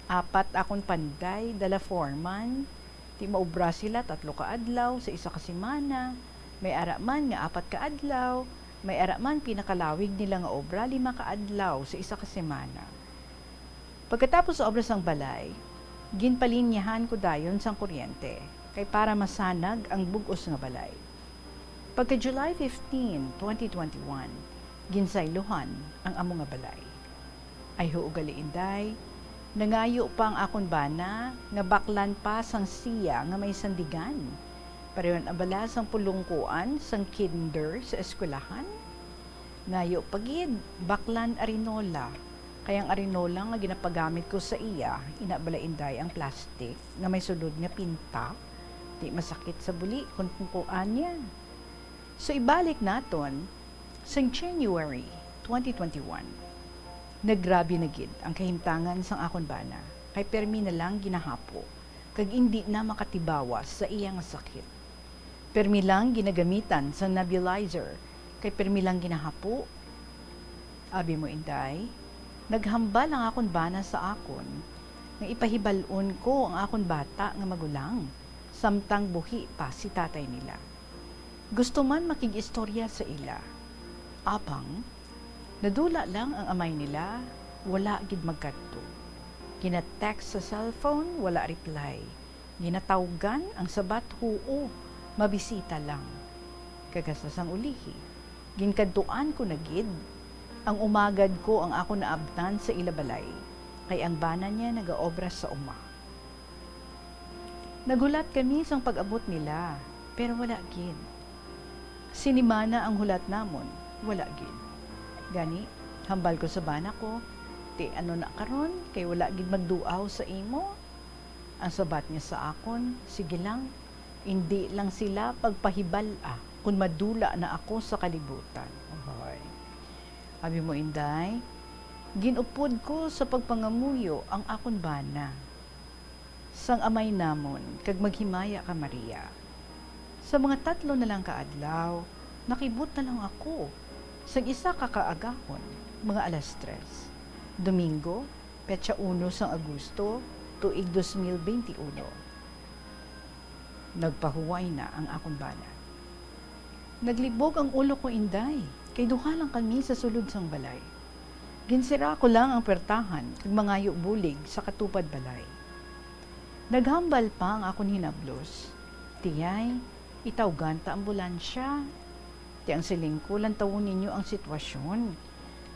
Apat akon panday dala foreman, ti maobra sila tatlo ka adlaw sa isa ka semana, may ara man nga apat ka adlaw, may ara man pinakalawig nila nga obra lima ka adlaw sa isa ka semana. Pagkatapos sa obra sang balay, ginpalinyahan ko dayon sang kuryente, kay para masanag ang bug-os nga balay. Pagka July fifteen, twenty twenty-one, ginsaylohan ang amo nga balay. Ay huo gali, Inday, nangayo pa ang akon bana nga baklan pa sang siya nga may sandigan. Pareho na bala sang pulungkuan sang kinder sa eskwelahan. Ngayo pa gid, baklan arinola. Kay ang arinola nga ginapagamit ko sa iya, ina bala, Inday, ang plastic nga may sulod nga pinta, di masakit sa buli kon pungkuan niya. So, ibalik naton, sang January twenty twenty-one, naggrabe na gid ang kahimtangan sang akon bana, kay permi na lang ginahapo, kag indi na makatibawas sa iya nga sakit. Permi lang ginagamitan sang nebulizer, kay permi lang ginahapo. Abi mo, Inday, naghambal ang akon bana sa akon nga ipahibal-on ko ang akon bata nga magulang, samtang buhi pa si tatay nila. Gusto man makig-istorya sa ila. Apang, nadula lang ang amay nila, wala gid magkadto. Gina-text sa cellphone, wala reply. Ginatawgan ang sabat, huo, mabisita lang. Kag hasta sang ulihi, ginkadtuan ko na gid. Ang umagad ko ang akon naabtan sa ila balay, kay ang bana niya nagaobra sa uma. Naghulat kami sang pag-abot nila, pero wala gid. Sinimana ang hulat namon, wala gid. Gani, hambal ko sa bana ko, "Ti ano na karon, kay wala gid magduaw sa imo?" Ang sabat niya sa akon, "Sige lang, indi lang sila pagpahibal-a kon madula na ako sa kalibutan." Oy. Abi mo, Inday, gin-upod ko sa pagpangamuyo ang akon bana sang amay namon kag maghimaya ka, Maria. Sa mga tatlo na lang ka adlaw, nakibot na lang ako sang isa ka kaagahon, mga alas tres, Domingo, petsa uno sang Agosto, tuig dos mil beinti uno. Nagpahuway na ang akon bana. Naglibog ang ulo ko, Inday, kay duha lang kami sa sulod sang balay. Ginsira ko lang ang pwertahan kag mangayo bulig sa katupad balay. Naghambal pa ang akon hinablos, "Tiyay, itawgan ta ambulansya. Ti ang siling ko, lantawon ninyo ang sitwasyon.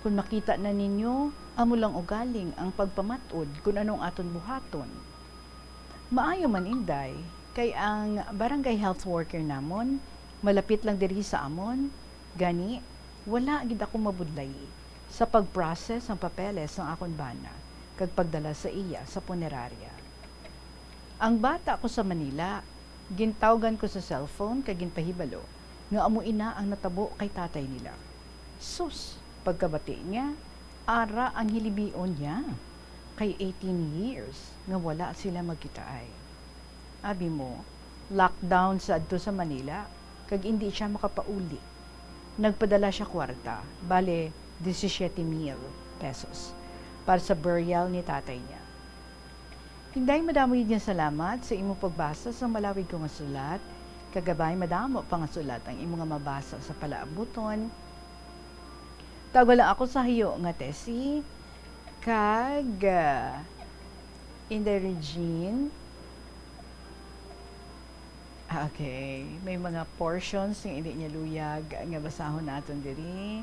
Kon makita na ninyo, amo lang ugaling ang pagpamat-od kon ano ang aton buhaton." Maayo man, Inday, kay ang barangay health worker namon malapit lang diri sa amon, gani wala gid ako mabudlay sa pag-process sang papeles sang akon bana kag pagdala sa iya sa punerarya. Ang bata ko sa Manila, gintawgan ko sa cellphone kag ginpahibalo nga amo ina ang natabo kay tatay nila. Sus, pagkabati niya, ara ang hilibion niya, kay eighteen years nga wala sila magkitaay. Abi mo, lockdown sa adto sa Manila, kag indi siya makapauli. Nagpadala siya kwarta, bale, disisiete mil pesos, para sa burial ni tatay niya. Inday, madamo gid nga salamat sa imo pagbasa sang malawig ko nga sulat. Kag kabay, madamo pa nga sulat ang imo nga mabasa sa palaabuton. Tago lang ako sa hayo nga Tessie kag, ah, Inday Regine. Ah, okay, may mga portions nga indi niya luyag nga basahon naton diri.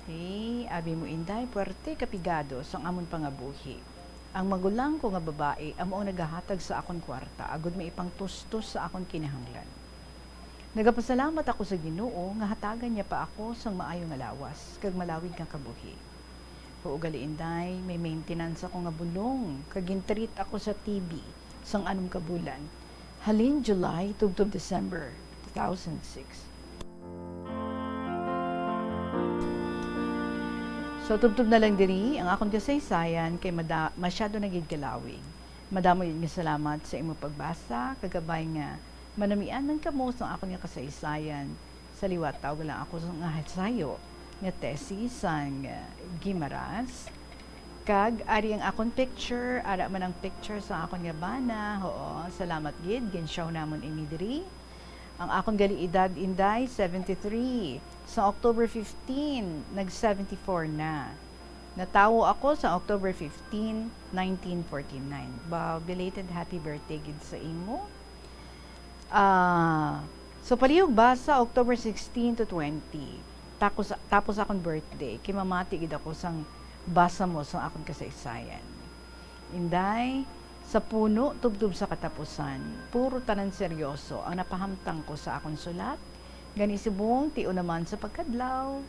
Okay, abi mo, Inday, puwerte ka pigado sang amon pangabuhi. Ang magulang ko nga babayi amo ang nagahatag sa akon kuwarta agod maipangtustos sa akon kinahanglan. Nagapasalamat ako sa Ginoo nga hatagan niya pa ako sang maayo nga lawas kag malawig nga kabuhi. Huo gali, Inday, may maintenance ako nga bulong, kag gin-treat ako sa T B sang anom ka bulan, halin July tubtob December two thousand six. So, tubtob na lang diri ang akon kasaysayan, kay mada-, masyado na gid kalawig. Madamo gid nga salamat sa imo pagbasa, kag kabay nga manamian man kamo sa akon nga kasaysayan. Sa liwat, tawag lang ako nga sayo nga Tessie sang, ah, Guimaras. Kag ari ang akon picture, ara man ang picture sa akon nga bana. Oo, salamat gid, gin-show namon ini diri. Ang akon gali edad, Inday, seventy-three. Sa October fifteen, nag-seventy-four na. Natawo ako sa October fifteen, nineteen forty-nine. Wow, belated happy birthday gid sa imo. Ah, so, palihog basa, October sixteen to twenty. Tapos, tapos akon birthday, kay mamati gid ako sang basa mo sang akon kasaysayan. Inday, sa puno tubtob sa katapusan, puro tanan seryoso ang napahamtang ko sa akon sulat. Gani subong tion naman sa pagkadlaw.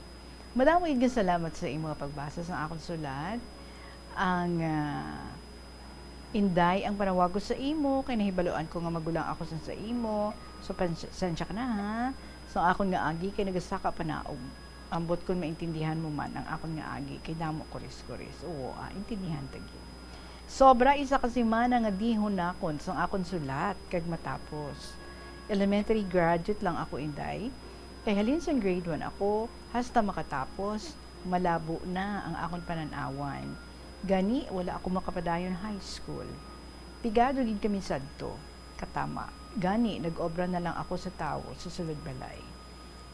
Madamo gid nga salamat sa imo nga pagbasa sa akon sulat. Ang, ah, Inday, ang panawag ko sa imo, kay nahibaluan ko nga magulang ako sa, sa imo. So, pasensya ka na, ha? Sa akon nga agi, kay nagasaka pa naog. Ambot kon maintindihan mo man ang akon nga agi, kay damo kuris-kuris. Oo, ah, intindihan ta gid. Sobra isa ka semana nga dihon nakon sang akon sulat kag matapos. Elementary graduate lang ako, Inday. Kay halin sang grade one ako, hasta makatapos, malabo na ang akon panan-awan. Gani, wala ako makapadayon high school. Pigado gid kami sadto. Katama. Gani, nag-obra na lang ako sa tawo sa sulod balay.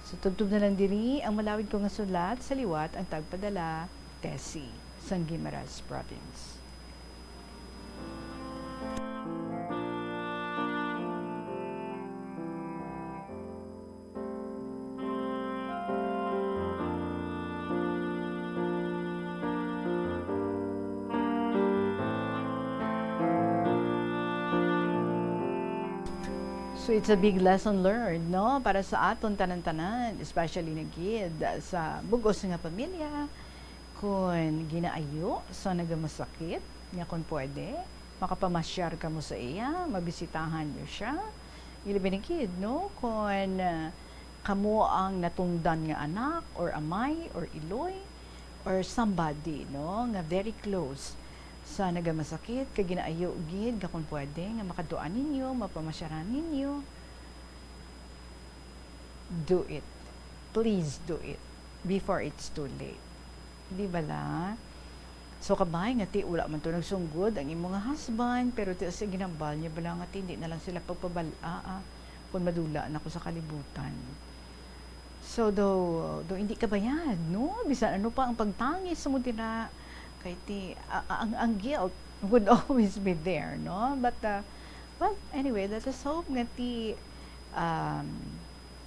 So, tubtob na lang diri ang malawig ko nga sulat sa liwat ang tagpadala, Tessie, sang Guimaras Province. So, it's a big lesson learned, no? Para sa aton tanan-tanan, especially na gid sa bug-os nga pamilya, kun ginaayo sa nagamasakit, nga kun pwede, makapamasyar kamo sa iya, mabisitahan niyo siya. Ilabi na gid, no? Kun, ah, kamo ang natungdan nga anak or amay or iloy or somebody, no, nga very close sa nagamasakit, kag ginaayo gid nga kung pwede nga makadtuan ninyo, mapamasyaran ninyo, do it. Please do it before it's too late. Di bala? So, kabay nga ti wala man to nagsunggod ang imo nga husband, pero ti sa ginambal niya bala nga ti hindi na lang sila pagpabal-a, ah, kung madula na ko sa kalibutan. So, do, do hindi ka bayad, no? Bisan ano pa ang pagtangis mo dira, kay ti, a-, a-, ang, ang guilt would always be there, no? But, uh, well, anyway, let us hope nga ti, um,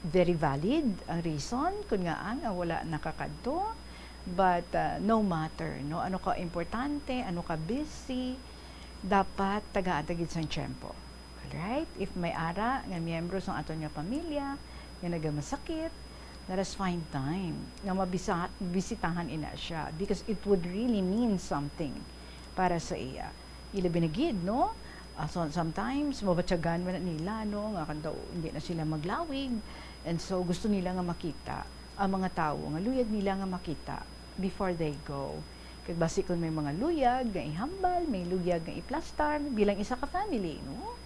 very valid ang reason kun ngaa nga wala nakakadto. But, uh, no matter, no, ano ka importante, ano ka busy, dapat tagaan ta gid sang tiyempo. Alright? If may ara nga miyembro sang aton nga pamilya nga nagamasakit, let us find time nga mabisa-, bisitahan ina siya, because it would really mean something para sa iya. Ilabi na gid, no? Ah, so, sometimes, mabatyagan man na nila, no, nga kanto, hindi na sila maglawig. And so, gusto nila nga makita ang mga tawo nga luyag nila nga makita before they go. Kag basi kung may mga luyag nga ihambal, may luyag nga iplastar bilang isa ka family, no?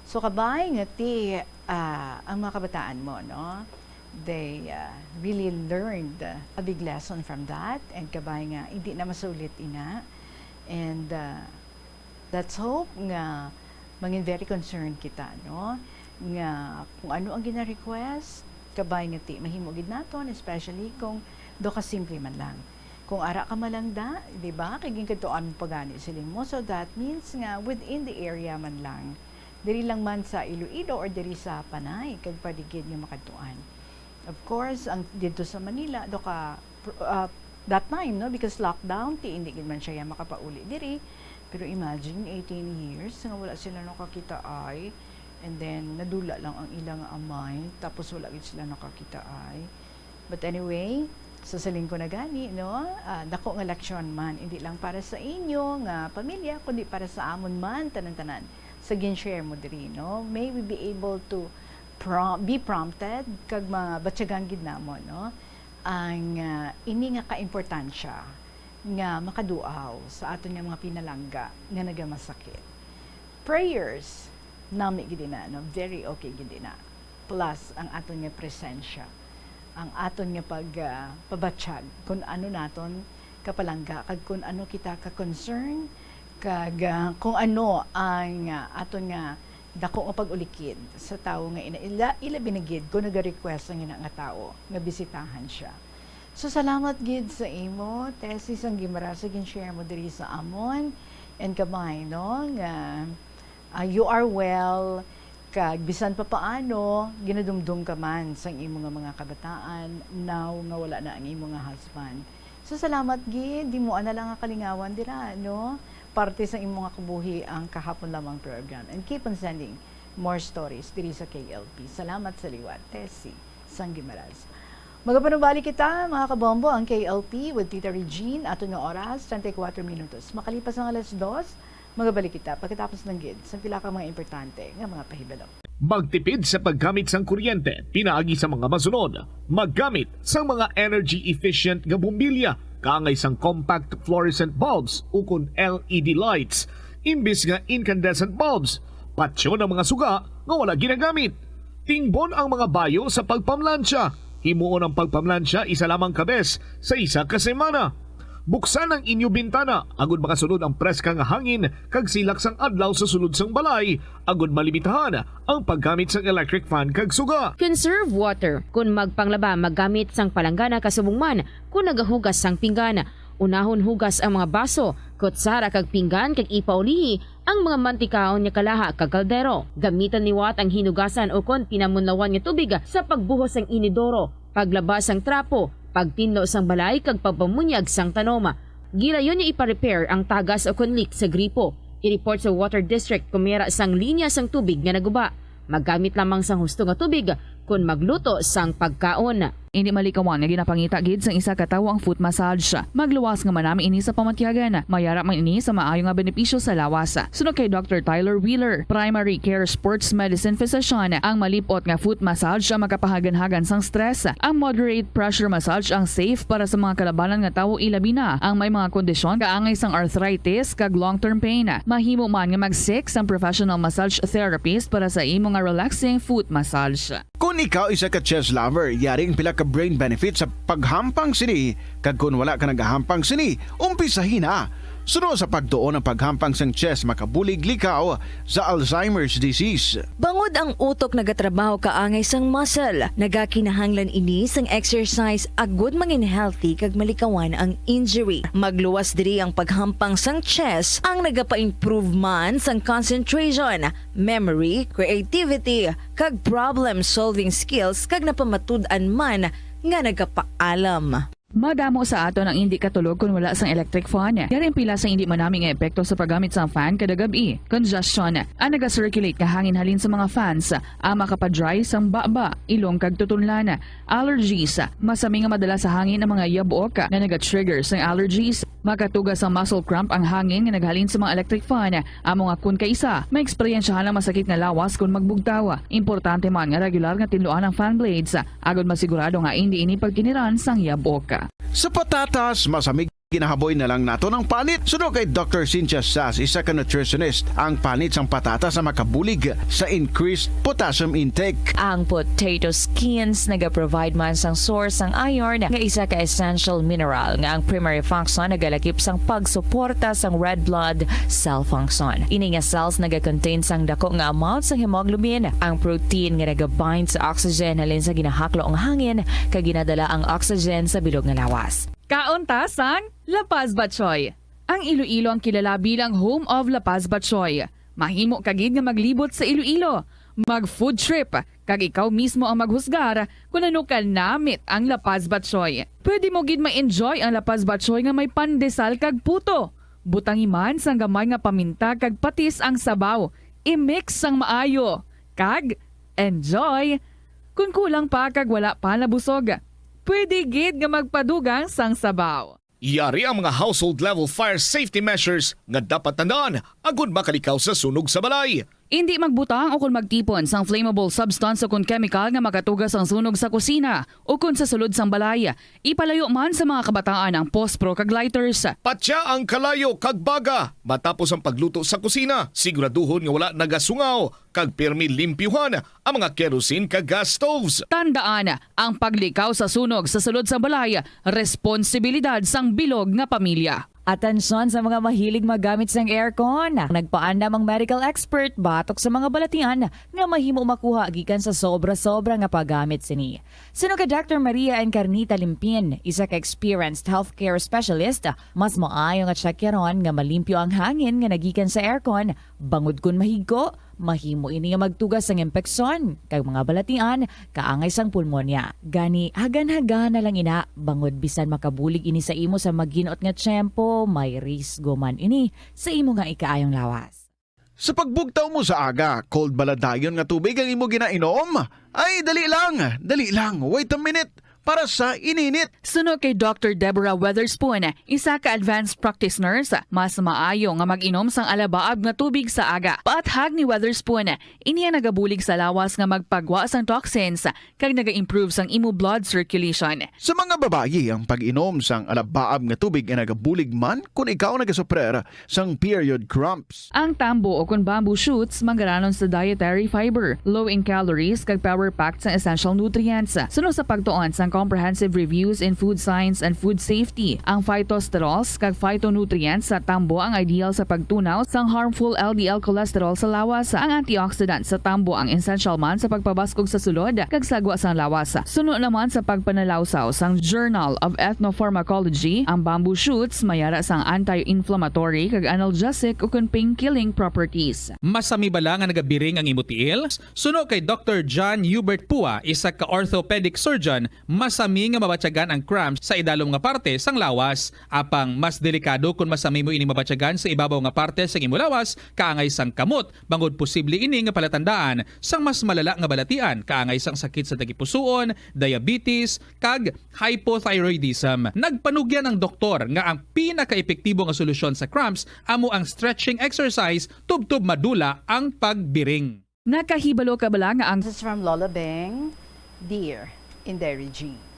So, kabay nga ti, ah, ang mga kabataan mo, no? They, ah, really learned a big lesson from that, and kabay nga hindi na masulit ina. And, ah, let's hope nga mangin very concerned kita, no? Nga kung ano ang gina-request, kabay nga ti mahimo gid naton, especially kung do ka simple man lang. Kung ara ka malangda, di ba? Kay ginkadtuan mo pa gani siling mo. So that means nga within the area man lang. Diri lang man sa Iloilo or diri sa Panay, kag pwede gid nga makadtuan. Of course, ang dito sa Manila, do ka, pr-, ah, that time, no, because lockdown, ti hindi gid man siya makapauli diri. Pero imagine, eighteen years nga wala sila nakakita ay, And then, nadula lang ang ila nga amay, tapos wala gid sila nakakita ay. But anyway, sa siling ko na gani, no? Ah, dako nga leksyon man, hindi lang para sa inyo nga pamilya, kundi para sa amon man, tanan-tanan, sa gin-share mo diri, no? May we be able to prom-, be prompted, kag mabatyagan gid namon, no? Ang, ah, ini nga kaimportansya nga makaduaw sa aton nga mga pinalangga nga nagamasakit. Prayers, nami gid na, no? Very okay gid na. Plus, ang aton nga presensya, ang aton nga pag, ah, pabatyag kung ano naton kapalangga, kag kung ano kita ka-concern, kag, ah, kung ano ang, ah, aton nga dako nga pag-ulikid sa tawo nga ina-, ila, ilabi na gid kung naga-request ang ina nga tawo nga bisitahan siya. So, salamat gid sa imo, Tessie, sang gimara sa gin-share mo diri sa amon. And kabay, no, nga, ah, you are well, kag bisan pa paano, ginadumdum ka man sang imo nga mga kabataan, now nga wala na ang imo nga husband. So, salamat gid, di mo ana lang nga kalingawan dira, no? Parte sa imo nga kabuhi ang kahapon lamang program. And keep on sending more stories diri sa K L P. Salamat sa liwat, Tessie sang Guimaras. Magapanubali kita, mga kabombo, ang K L P with Tita Regine. Aton nga oras, treinta y cuatro minutos. Makalipas ang alas dos, magabalik kita pagkatapos ng gid sa pila ka mga importante nga mga pahibalo. Magtipid sa paggamit sang kuryente pinaagi sa mga masunod. Maggamit sang mga energy efficient nga bombilya kaangay sang compact fluorescent bulbs ukon L E D lights imbis nga incandescent bulbs. Patyon ang mga suga nga wala ginagamit. Tingbon ang mga bayo sa pagpamlansya. Himuon ang pagpamlansya isa lamang ka bes sa isa ka semana. Buksan ang inyo bintana agud makasulod ang preska nga hangin kag silak sang adlaw sa sulod sang balay, agud malimitahan ang paggamit sang electric fan kag suga. Conserve water. Kon magpanglaba, maggamit sang palanggana kasubong man kon nagahugas sang pinggan. Unahon hugas ang mga baso, kutsara kag pinggan kag ipaulihi ang mga mantikaon nga kalaha kag kaldero. Gamitan liwat ang hinugasan ukon pinamunlawan nga tubig sa pagbuhos sang inidoro, paglaba sang trapo, pagtinlo sang balay kag pagpamunyag sang tanom. Gilayon nga ipa-repair ang tagas ukon leak sa gripo. I-report sa Water District kon may ara sang linya sang tubig nga naguba. Maggamit lamang sang husto nga tubig kon magluto sang pagkaon. Indi malikawan nga ginapangita gid sang isa ka tawo ang foot massage. Magluwas nga manami ini sa pamatyagan. May ara man ini sa maayo nga benepisyo sa lawas. Suno kay Doctor Tyler Wheeler, primary care sports medicine physician, ang malip-ot nga foot massage ang makapahaganhagan sang stress. Ang moderate pressure massage ang safe para sa mga kalabanan nga tawo, ilabi na ang may mga kondisyon kaangay sang arthritis kag long-term pain. Mahimo man nga mag-seek sang professional massage therapist para sa imo nga relaxing foot massage. Kon ikaw isa ka chess lover, yari ang pila ka brain benefits sa paghampang sini, kag kon wala ka nagahampang sini, umpisahi na. Suno sa pagtuon, ang paghampang sang chess makabulig likaw sa Alzheimer's disease. Bangod ang utok nagatrabaho kaangay sang muscle, nagakinahanglan ini sang exercise agud mangin healthy kag malikawan ang injury. Magluwas diri ang paghampang sang chess, ang nagapa-improve man sang concentration, memory, creativity, kag problem-solving skills, kag napamatud-an man nga nagapaalam. Madamo sa aton ang indi katulog kon wala sang electric fan. Yari ang pila sa indi manami nga epekto sa paggamit sang fan kada gab-i. Congestion, ang naga-circulate nga hangin halin sa mga fans, ang makapa-dry sang baba, ilong kag tutunlan. Allergies, masami nga madala sa hangin ang mga yabuok nga naga-trigger sang allergies. Makatuga sang muscle cramp ang hangin nga naghalin sa mga electric fan. Amo nga kon kaisa, maeksperiensyahan ang masakit nga lawas kon magbugtaw. Importante man nga regular nga tinluan ang fan blades, agud masigurado nga indi ini pagkiniran sang yabok. Sa patatas, masami ginahaboy na lang naton ang panit. Suno kay Doctor Cynthia Sass, isa ka nutritionist, ang panit sang patatas ang makabulig sa increased potassium intake. Ang potato skins nagaprovide man sang source sang iron, nga isa ka essential mineral nga ang primary function nagalakip sang pagsuporta sang red blood cell function. Ini nga cells nagakontain sang dako nga amount sang hemoglobin, ang protein nga nagabind sa oxygen halin sa ginahaklo nga hangin kag ginadala ang oxygen sa bilog nga lawas. Kaon ta sang La Paz Batchoy. Ang Iloilo ang kilala bilang home of La Paz Batchoy. Mahimo ka gid nga maglibot sa Iloilo, mag-food trip, kag ikaw mismo ang maghusgar kon ano ka namit ang La Paz Batchoy. Pwede mo gid ma-enjoy ang La Paz Batchoy nga may pandesal kag puto. Butangi man sang gamay nga paminta kag patis ang sabaw. I-mix sang maayo. Kag enjoy! Kon kulang pa kag wala pa nabusog, pwede gid nga magpadugang sang sabaw. Yari ang mga household level fire safety measures nga dapat tandaan agud makalikaw sa sunog sa balay. Indi magbutang o kon magtipon sang flammable substance o kon chemical nga makatuga sang sunog sa kusina o kon sa sulod sang balay. Ipalayo man sa mga kabataan ang pospro kag lighters. Patya ang kalayo kag baga matapos ang pagluto sa kusina. Siguraduhon nga wala nagasungaw kag pirmi limpyuhan ang mga kerosene kag gas stoves. Tandaan, ang paglikaw sa sunog sa sulod sang balay, responsibilidad sang bilog nga pamilya. Atensyon sa mga mahilig maggamit sang aircon. Nagpaandam ang medical expert batok sa mga balatian nga mahimo makuha gikan sa sobra-sobra nga paggamit sini. Suno kay Doctor Maria Encarnita Limpin, isa ka experienced healthcare specialist, mas maayo nga tsakyaron nga malimpyo ang hangin nga nagikan sa aircon, bangod kon mahigko, mahimo ini nga magtugas sang impeksyon kag mga balatian kaangay sang pulmonya. Gani, hagan-hagan na lang ina, bangod bisan makabulig ini sa imo sa maginot nga tiyempo, may risgo man ini sa imo nga ikaayong lawas. Sa pagbugtaw mo sa aga, cold bala dayon nga tubig ang imo ginainom? Ay, dali lang, dali lang, wait a minute. Para sa ininit. Suno kay Doctor Deborah Weatherspoon, isa ka advanced practice nurse, mas maayo nga mag-inom sang alabaab nga tubig sa aga. Paathag ni Weatherspoon, ini ang nagabulig sa lawas nga magpagwa sang toxins kag naga-improve sang imo blood circulation. Sa mga babayi, ang pag-inom sang alabaab nga tubig ay nagabulig man kon ikaw nagasuprer sang period cramps. Ang tambo o kon bamboo shoots manggaranon sa dietary fiber, low in calories, kag power-packed sang essential nutrients. Suno sa pagtuon sang Comprehensive Reviews in Food Science and Food Safety, ang phytosterols kag phytonutrients sa tambo ang ideal sa pagtunaw sang harmful L D L cholesterol sa lawas. Ang antioxidant sa tambo ang essential man sa pagpabaskog sa sulod kag sagwa sang lawas. Suno naman sa pagpanalawsaw sang Journal of Ethnopharmacology, ang bamboo shoots mayara sang anti-inflammatory kag analgesic ukon pain-killing properties. Masami bala nga nagabiring ang imo tiil? Suno kay Doctor John Hubert Pua, isa ka orthopedic surgeon, masami nga mabatyagan ang cramps sa idalom nga parte sang lawas. Apang mas delikado kon masami mo ini mabatyagan sa ibabaw nga parte sang imo lawas, kaangay sang kamot, bangod posible ini nga palatandaan sang mas malala nga balatian, kaangay sang sakit sa tagipusoon, diabetes, kag hypothyroidism. Nagpanugyan ang doktor nga ang pinakaepektibo nga solusyon sa cramps amo ang stretching exercise tubtob madula ang pagbiring. Nakahibalo ka bala nga ang This is from Lola Beng, Dear Inday Regine.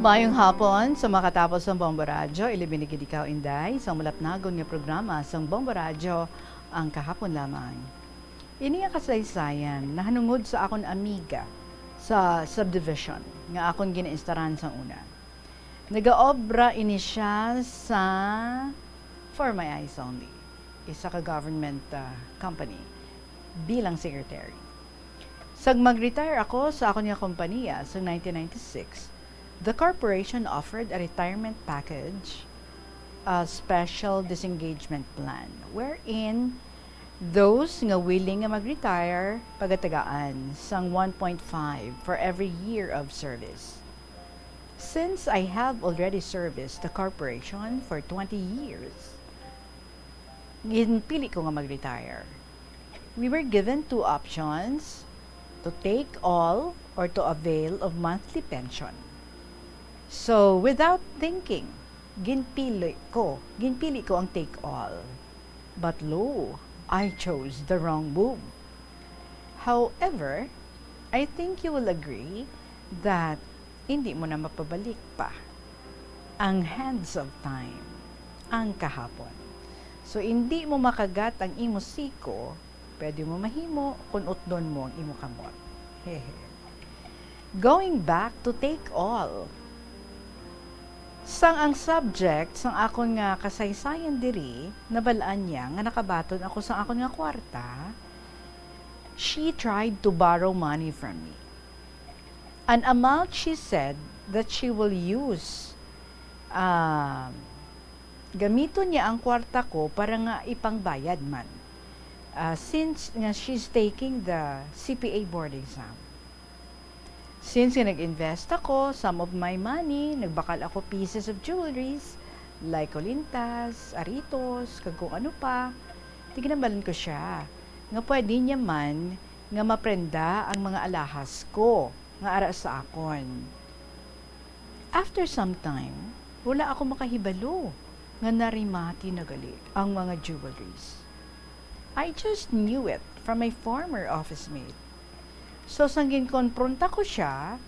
Maayong hapon. Sa makatapos sang Bombo Radyo, ilibin ni gid ikaw, Inday, sa malapnagon nga programa sang Bombo Radyo, Ang Kahapon Lamang. Ini nga kasaysayan nahanungod sa akon amiga sa subdivision nga akon ginainstaran sang una. Nagaobra ini sia sa For My Eyes Only, isa ka government, ah, company, bilang secretary. Sag mag-retire ako sa akon nga kompanya sa nineteen ninety-six, the corporation offered a retirement package, a special disengagement plan, wherein those nga willing nga mag-retire pagatagaan sang one point five for every year of service. Since I have already serviced the corporation for twenty years, ginpili ko nga mag-retire. We were given two options, to take all or to avail of monthly pension. So, without thinking, ginpili ko, ginpili ko ang take all. But lo, I chose the wrong move. However, I think you will agree that hindi mo na mapabalik pa ang hands of time, ang kahapon. So, hindi mo makagat ang imo siko, pwede mo mahimo kung utdon mo ang imo kamot. Hehe. Going back to take all. Sang ang subject sang akon nga kasaysayan diri, nabal-an niya nga nakabaton ako sang akon nga kwarta, she tried to borrow money from me. An amount she said that she will use, um, gamiton niya ang kwarta ko para nga ipangbayad man. Ah, since nga she's taking the C P A board exam. Since nga nag-invest ako, some of my money, nagbakal ako pieces of jewelries, like kulintas, aritos, kag kung ano pa, tiginambalan ko siya nga pwede niya man nga maprenda ang mga alahas ko nga ara sa akon. After some time, wala ako makahibalo nga narimati na gali ang mga jewelries. I just knew it from my former office mate. So, sang ginkonpronta ko siya,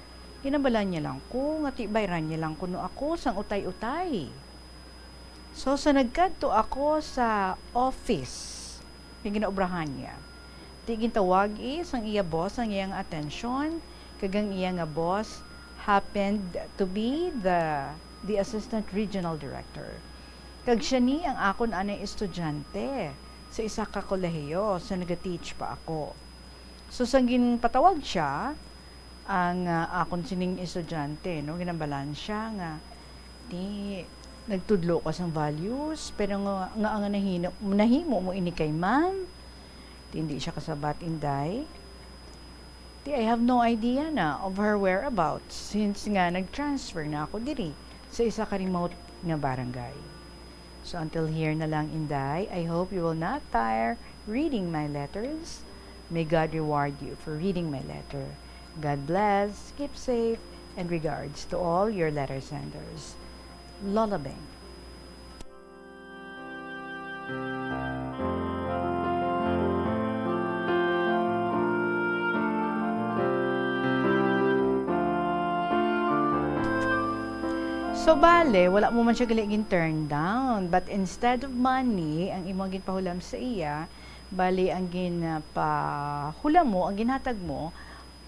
ginambalan niya lang ko nga ti bayran niya lang kuno ako sang utay-utay. So, sa nagkadto ako sa office nga ginaobrahan niya, ti gintawag i sang iya boss ang iyang atensyon, kag ang iya nga boss happened to be the, the assistant regional director. Kag siya ni ang akon anay estudyante sa isa ka kolehiyo sa nagateach pa ako. So, sang ginpatawag siya, ang, ah, akon sining estudyante, no, ginambalan siya nga, "Ti, nagtudlo ka sang values, pero nga, nga, nga nahino-, nahimo mo ini kay ma'am?" Ti, hindi siya kasabat, Inday. Ti, I have no idea na of her whereabouts since nga nag-transfer na ako diri sa isa ka remote nga barangay. So until here na lang, Inday, I hope you will not tire reading my letters. May God reward you for reading my letter. God bless, keep safe, and regards to all your letter senders. Lola Beng. So, bale, wala mo man siya gali gin-turn down. But instead of money, ang imo ginpahulam sa iya, bale, ang ginpahulam mo, ang ginhatag mo,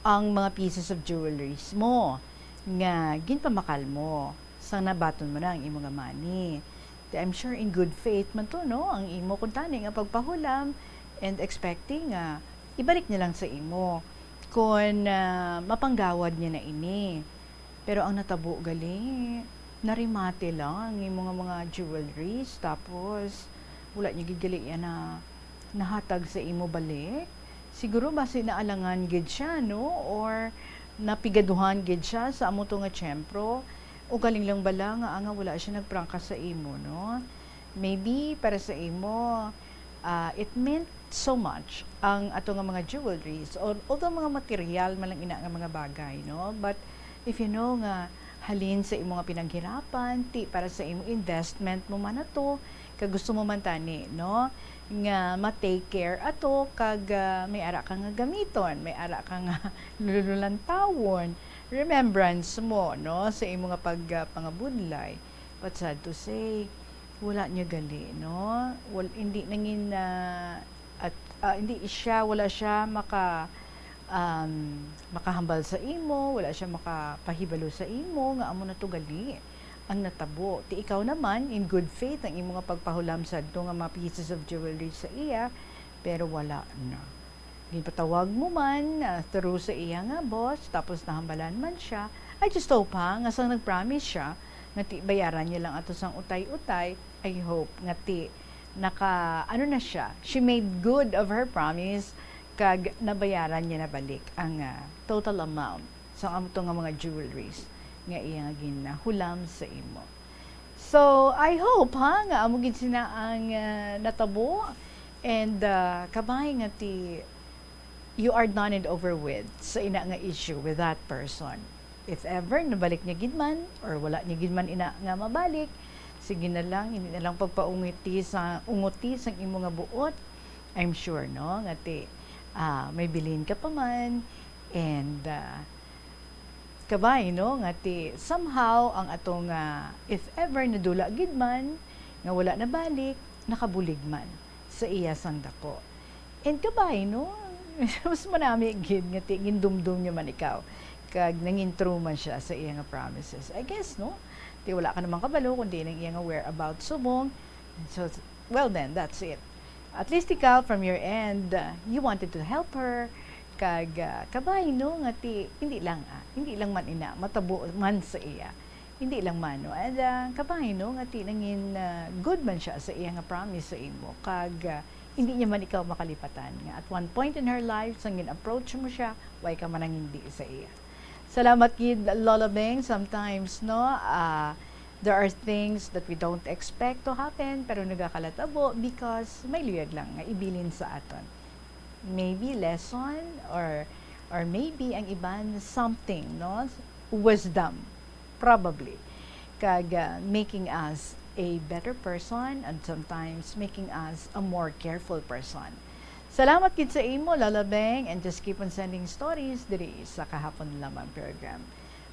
ang mga pieces of jewelries mo nga ginpamakal mo sang nabaton mo na ang imo nga money. Di, I'm sure in good faith man to, no? Ang imo kuntani nga pagpahulam and expecting nga ibalik niya lang sa imo kon, ah, mapanggawad niya na ini. Pero ang natabo gali, narimate lang ang imo nga mga jewelries, tapos wala niya gid gali yan na nahatag sa imo balik. Siguro basi naalangan gid siya, no? Or napigaduhan gid siya sa amo to nga tiyempro. Ugaling lang bala nga, nga wala siya nagprangka sa imo, no? Maybe para sa imo, ah, it meant so much ang ato nga mga jewelries, or although mga material man lang ina nga mga bagay, no? But if you know nga halin sa imo nga pinaghirapan, ti para sa imo investment mo man ato, kag gusto mo man tani, no, nga ma-take care ato, kag, ah, may ara ka nga gamiton, may ara ka nga lululantawon, remembrance mo, no, sa imo nga pag, ah, pangabudlay. But sad to say, wala niya gali, no? Wal-, hindi nangin, ah, at, ah, hindi siya, wala siya maka-, um, makahambal sa imo, wala siya makapahibalo sa imo nga amo na to gali ang natabo. Ti ikaw naman, in good faith, ang imo nga pagpahulam sadto nga mga pieces of jewelry sa iya, pero wala na. Ginpatawag mo man, ah, through sa iya nga boss, tapos nahambalan man siya. I just hope, ha, nga sang nag-promise siya nga ti bayaran niya lang ato sang utay-utay, I hope nga ti naka, ano na siya, she made good of her promise, kag nabayaran niya na balik ang, ah, total amount sa amo to nga mga jewelries nga iya nga ginahulam sa imo. So, I hope, ha, nga amo gid sina ang, ah, natabo, and, ah, kabay nga ti you are done and over with sa ina nga issue with that person. If ever nabalik niya gid man or wala niya gid man ina nga mabalik, sige na lang, hindi na lang pagpaungiti sa, ungoti sang imo nga buot. I'm sure, no, nga ti, ah, may bilin ka pa man, and, ah, kabay, no, nga ti somehow ang ato nga, if ever nadula gid man nga wala nabalik, nakabulig man sa iya sang dako. And kabay, no? Mas manami gid nga ti gindumdum niya man ikaw, kag nangin true man siya sa iya nga promises. I guess, no? Ti wala ka naman kabalo kung diin ang iya nga whereabouts subong. So, well then, that's it. At least ikaw, from your end, uh, you wanted to help her, Kag, ah, kabay, no, nga ti, hindi lang, ah, hindi lang man ina, matabo man sa iya. Hindi lang man, no, and, ah, kabay, no, nga ti nangin, ah, good man siya sa iya nga promise sa imo. Kag, ah, hindi niya man ikaw makalipatan nga at one point in her life, sang gin-approach mo siya, way ka man nang hindi sa iya. Salamat gid, Lola Beng. Sometimes, no, ah, there are things that we don't expect to happen, pero nagakalatabo because may luyag lang nga ibilin sa aton. Maybe lesson or, or maybe ang iban something, no? Wisdom, probably. Kag, ah, making us a better person and sometimes making us a more careful person. Salamat gid sa imo, Lola Beng, and just keep on sending stories diri sa Kahapon Lamang program.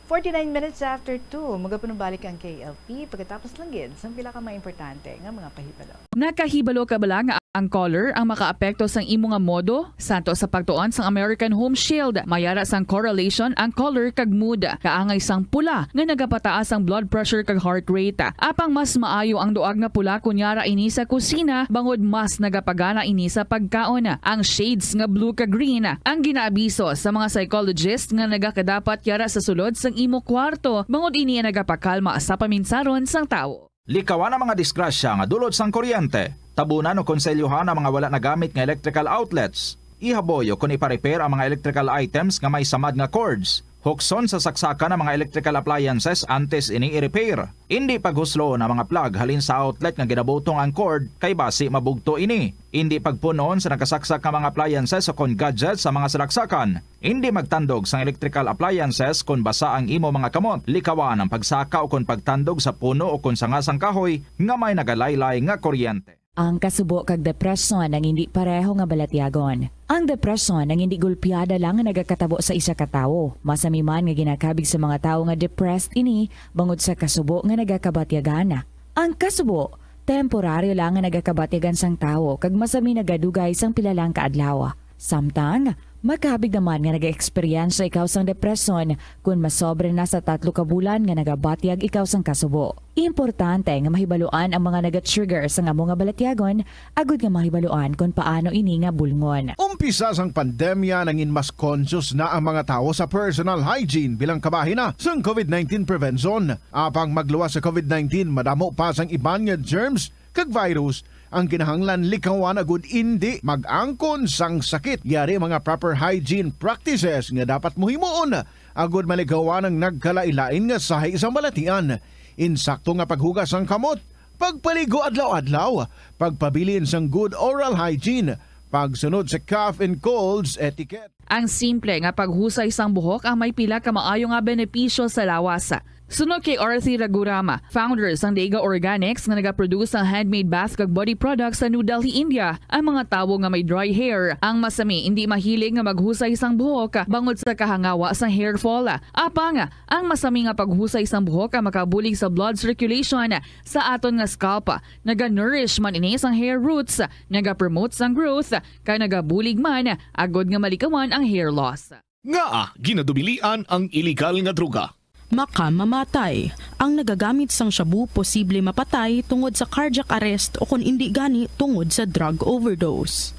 Forty-nine minutes after two, magapanumbalik ang K L P pagkatapos lang gid sang pila ka mga importante nga mga pahibalo. Nakahibalo ka bala nga ang color ang makaapekto sang imo nga modo? Santo sa pagtuon sang American Home Shield, may ara sang correlation ang color kag mood. Kaangay sang pula nga nagapataas ang blood pressure kag heart rate. Apang mas maayo ang duag nga pula kon yara ini sa kusina, bangod mas nagapagana ini sa pagkaon. Ang shades nga blue kag green ang ginaabiso sa mga psychologist nga nagakadapat yara sa sulod sang imo kwarto, bangod ini ang nagapakalma sa paminsaron sang tawo. Likawan ang mga disgrasya nga dulot sang kuryente. Tabunan o konselyohan ang mga wala nagamit nga electrical outlets. Ihaboy o kon ipa-repair ang mga electrical items nga may samad nga cords. Hukson sa saksakan ang mga electrical appliances antes ini i-repair. Indi paghusloon ang mga plug halin sa outlet nga ginabutong ang cord, kay basi mabugto ini. Indi pagpun-on sa nakasaksak nga mga appliances o kon gadgets sa mga salaksakan. Indi magtandog sang electrical appliances kon basa ang imo mga kamot. Likawan ang pagsaka o kon pagtandog sa puno o kon sanga sang kahoy nga may nagalaylay nga kuryente. Ang kasubo kag depresyon ang indi pareho nga balatyagon. Ang depresyon ang indi gulpiada lang nga nagakatabo sa isa ka tawo. Masami man nga ginakabig sa mga tawo nga depressed ini bangod sa kasubo nga nagakabatyagan. Ang kasubo, temporaryo lang nga nagakabatyagan sang tawo kag masami nagadugay sang pila lang ka adlaw. Samtang, makabig naman nga nag-eksperyensya ikaw sang depresyon kon masobra na sa tatlo ka bulan nga nagabatyag ikaw sang kasubo. Importante nga mahibaluan ang mga naga-trigger sang amo nga balatyagon agud nga mahibaluan kon paano ini nga bulngon. Umpisa sang pandemya, nangin mas conscious na ang mga tawo sa personal hygiene bilang kabahin na sang covid nineteen prevention. Apang magluwas sa covid nineteen, madamo pa sang iban nga germs kag virus ang kinahanglan likawan agud indi mag-angkon sang sakit. Yari ang mga proper hygiene practices nga dapat mo himuon agud malikawan ang nagkalain-lain nga sahi sang balatian. Insakto nga paghugas sang kamot, pagpaligo adlaw-adlaw, pagpabilin sang good oral hygiene, pagsunod sa cough and colds etiquette. Ang simple nga paghusay sang buhok ang may pila ka maayo nga benepisyo sa lawas. Suno kay Arthi Raghuram, founder sang Deiga Organics nga nagaproduce sang handmade bath kag body products sa New Delhi, India, ang mga tawo nga may dry hair ang masami indi mahilig nga maghusay sang buhok bangod sa kahangawa sang hair fall. Apang, ang masami nga paghusay sang buhok ang makabulig sa blood circulation sa aton nga scalp. Naga-nourish man ini sang hair roots, nagapromote sang growth, kag nagabulig man agud nga malikawan ang hair loss. Ngaa ginadubilian ang iligal nga droga? Makamamatay. Ang nagagamit sang shabu posible mapatay tungod sa cardiac arrest o kon indi gani tungod sa drug overdose.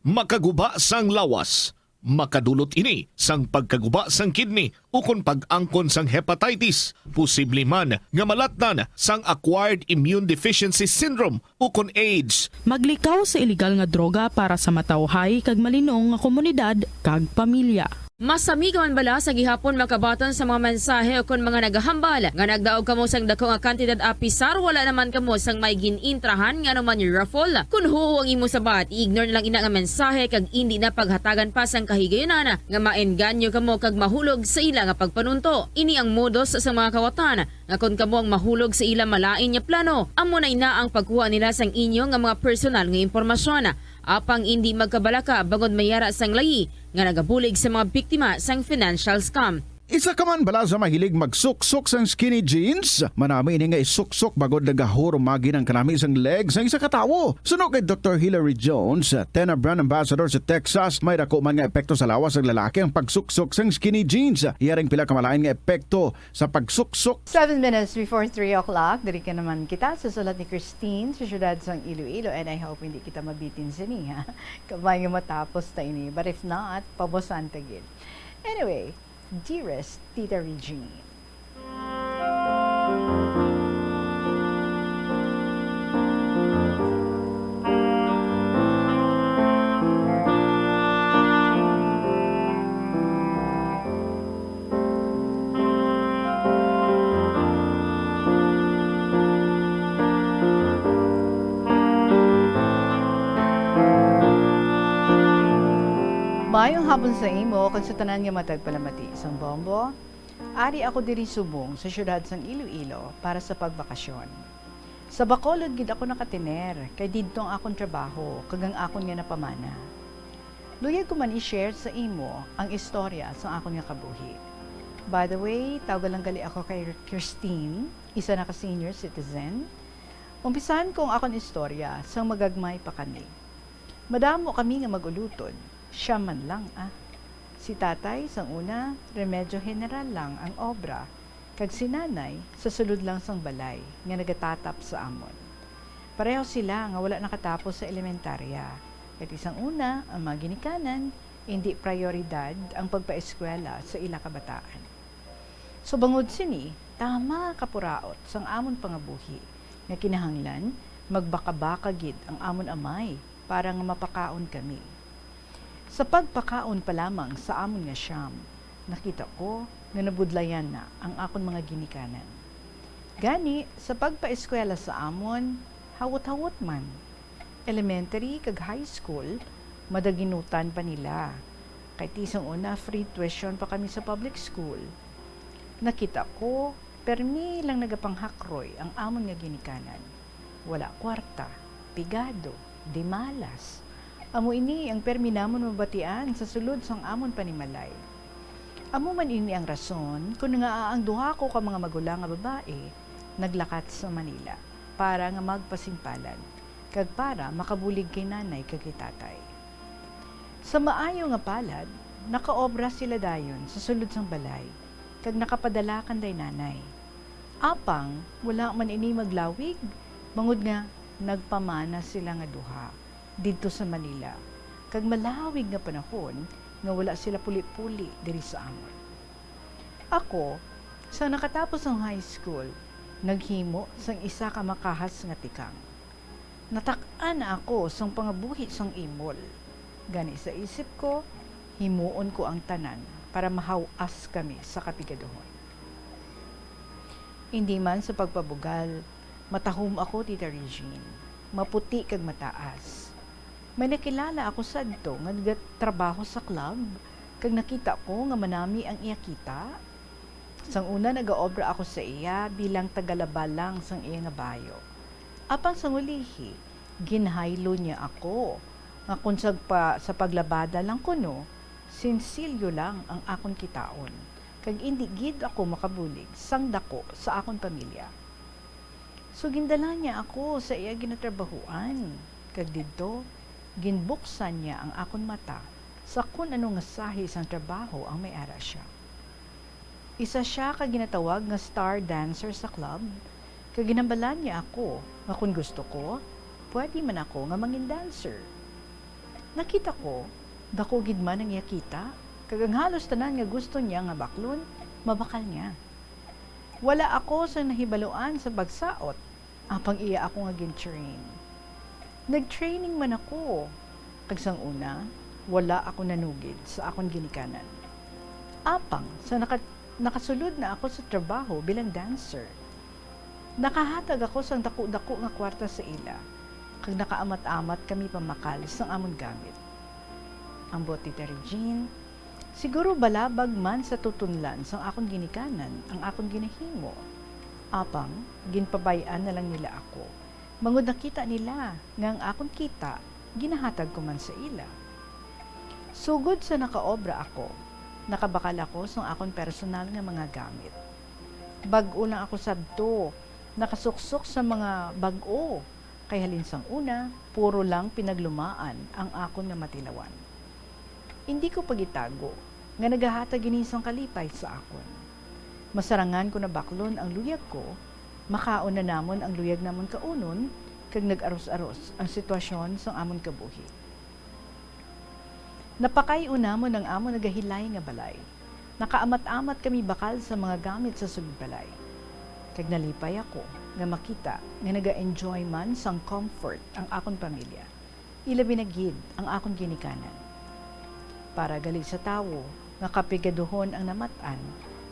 Makaguba sang lawas. Makadulot ini sang pagkaguba sang kidney ukon pag-angkon sang hepatitis. Posible man nga malatnan sang acquired immune deficiency syndrome ukon AIDS. Maglikaw sa iligal nga droga para sa matawhay kag malinong nga komunidad kag pamilya. Masami ka man bala sa gihapon makabaton sa mga mensahe ukon mga nagahambal nga nagdaog kamo sang dako nga kantidad apisar wala naman kamo sang may gin-intrahan nga anuman raffle? Kon huo ang imo sabat, i-ignore na lang ina nga mensahe kag indi na paghatagan pa sang kahigayunan nga maengganyo kamo kag mahulog sa ila nga pagpanunto. Ini ang modus sa mga kawatan nga kon kamo ang mahulog sa ila malain nga plano, amo na ina ang pagkuha nila sang inyo nga mga personal nga impormasyon. Apang indi magkabalaka bangod may ara sang layi nga nagabulig sa mga biktima sang financial scam. Isa ka man bala sa mahilig magsuksok sang skinny jeans? Manami ini nga isuksok bangod nagahurumagi ang kanami sang leg sang isa ka tawo. Suno kay Doktor Hilary Jones, Tena brand ambassador sa Texas, may dako man nga epekto sa lawas sang lalaki ang pagsuksok sang skinny jeans. Iya ring pila ka malain nga epekto sa pagsuksok. Seven minutes before three o'clock, diri ka naman kita sa sulat ni Christine sa siyudad sang Iloilo, and I hope hindi kita mabitin sini, ha? Kabay nga matapos ta ini, but if not, pabusan ta gid. Anyway, dearest Tita Regine. Maayong hapon sa imo kag sa tanan nga matag palamati sang Bombo. Ari ako diri subong sa siyudad sang Iloilo para sa pagbakasyon. Sa Bacolod gid ako nakatiner, kay didto ang akon trabaho kag ang akon nga napamana. Luyag ko man i-share sa imo ang istorya sang akon nga kabuhi. By the way, tawga lang gali ako kay Christine, isa na ka senior citizen. Umpisahan ko ang akon istorya sang magagmay pa kami. Madamo kami nga mag-ulutod, siyam man lang, ah. Si tatay, sang una, remedyo general lang ang obra, kag si nanay, sa sulod lang sang balay, nga nagatatap sa amon. Pareho sila nga wala nakatapos sa elementarya, kay sang una, ang mga ginikanan, indi prayoridad ang pagpaeskwela sa ila kabataan. So, bangod sini, tama ka puraot sang amon pangabuhi nga kinahanglan magbakabaka gid ang amon amay para nga mapakaon kami. Sa pagpakaon pa lamang sa amon nga siyam, nakita ko nga nabudlayan na ang akon mga ginikanan. Gani, sa pagpaeskwela sa amon, hawot-hawot man. Elementary kag high school, madaginutan pa nila. Kay ti sang una, free tuition pa kami sa public school. Nakita ko, permi lang nagapanghakroy ang amon nga ginikanan. Wala kwarta, pigado, dimalas. Amo ini ang permi namon mabatian sa sulod sang amon panimalay. Amo man ini ang rason kon ngaa ang duha ko ka mga magulang nga babayi naglakat sa Manila para nga magpasimpalan kag para makabulig kay nanay kag kay tatay. Sa maayo nga palad, nakaobra sila dayon sa sulod sang balay kag nakapadala kanday nanay. Apang wala man ini maglawig, bangod nga nagpamana sila nga duha didto sa Manila, kag malawig nga panahon nga wala sila puli-puli diri sa amon. Ako, sa nakatapos ang high school, naghimo sang isa ka makahas nga tikang. Natak-an na ako sang pangabuhi sang imol. Gani sa isip ko, himuon ko ang tanan para mahaw-as kami sa kapigaduhon. Indi man sa pagpabugal, matahom ako, Tita Regine. Maputi kag mataas. May nakilala ako sadto nga nagatrabaho sa club, kag nakita ko nga manami ang iya kita. Sang una, nagaobra ako sa iya bilang tagalaba lang sang iya nga bayo. Apang sang ulihi, ginhaylo niya ako nga kon sa pa, sa paglabada lang kuno, sinsilyo lang ang akon kitaon, kag indi gid ako makabulig sang daku sa akon pamilya. So, gindala niya ako sa iya ginatrabahuan, kag didto, ginbuksan niya ang akon mata sa kon ano nga sahi sang trabaho ang may ara siya. Isa sia ka ginatawag nga star dancer sa club, kag ginhambalan niya ako nga kon gusto ko, pwede man ako nga mangin dancer. Nakita ko, daku gid man ang iya kita, kag ang halos tanan nga gusto niya nga baklon, mabakal niya. Wala ako sang nahibaluan sa pagsaot, apang iya ako nga gin-train. Nag-training man ako, kag sang una, wala ako nanugid sa akon ginikanan. Apang sa naka-, nakasulod na ako sa trabaho bilang dancer, nakahatag ako sang daku-daku nga kwarta sa ila, kag nakaamat-amat kami pamakal sang amon gamit. Ambot, Tita Regine, siguro balabag man sa tutunlan sang akon ginikanan ang akon ginahimo. Apang, ginpabay-an na lang nila ako, bangod nakita nila nga ang akon kita ginahatag ko man sa ila. Sugod sa nakaobra ako, Nakabakal ako sang akon personal nga mga gamit. Bag-o lang ako sadto nakasuksok sa mga bag-o, kay halin sang una, puro lang pinaglumaan ang akon nga matilawan. Indi ko pagitago nga nagahatag ini sang kalipay sa akon. Masarangan ko nabaklon ang luyag ko, makaon na namon ang luyag namon kaunon, kag nag-aros-aros ang sitwasyon sang amon kabuhi. Napakay-o namon ang amon nagahilay nga balay. Nakaamat-amat kami bakal sa mga gamit sa sulod balay. Kag nalipay ako nga makita nga naga-enjoy man sang comfort ang akon pamilya, ilabi na gid ang akon ginikanan. Para gali sa tawo nga kapigaduhon ang namat-an,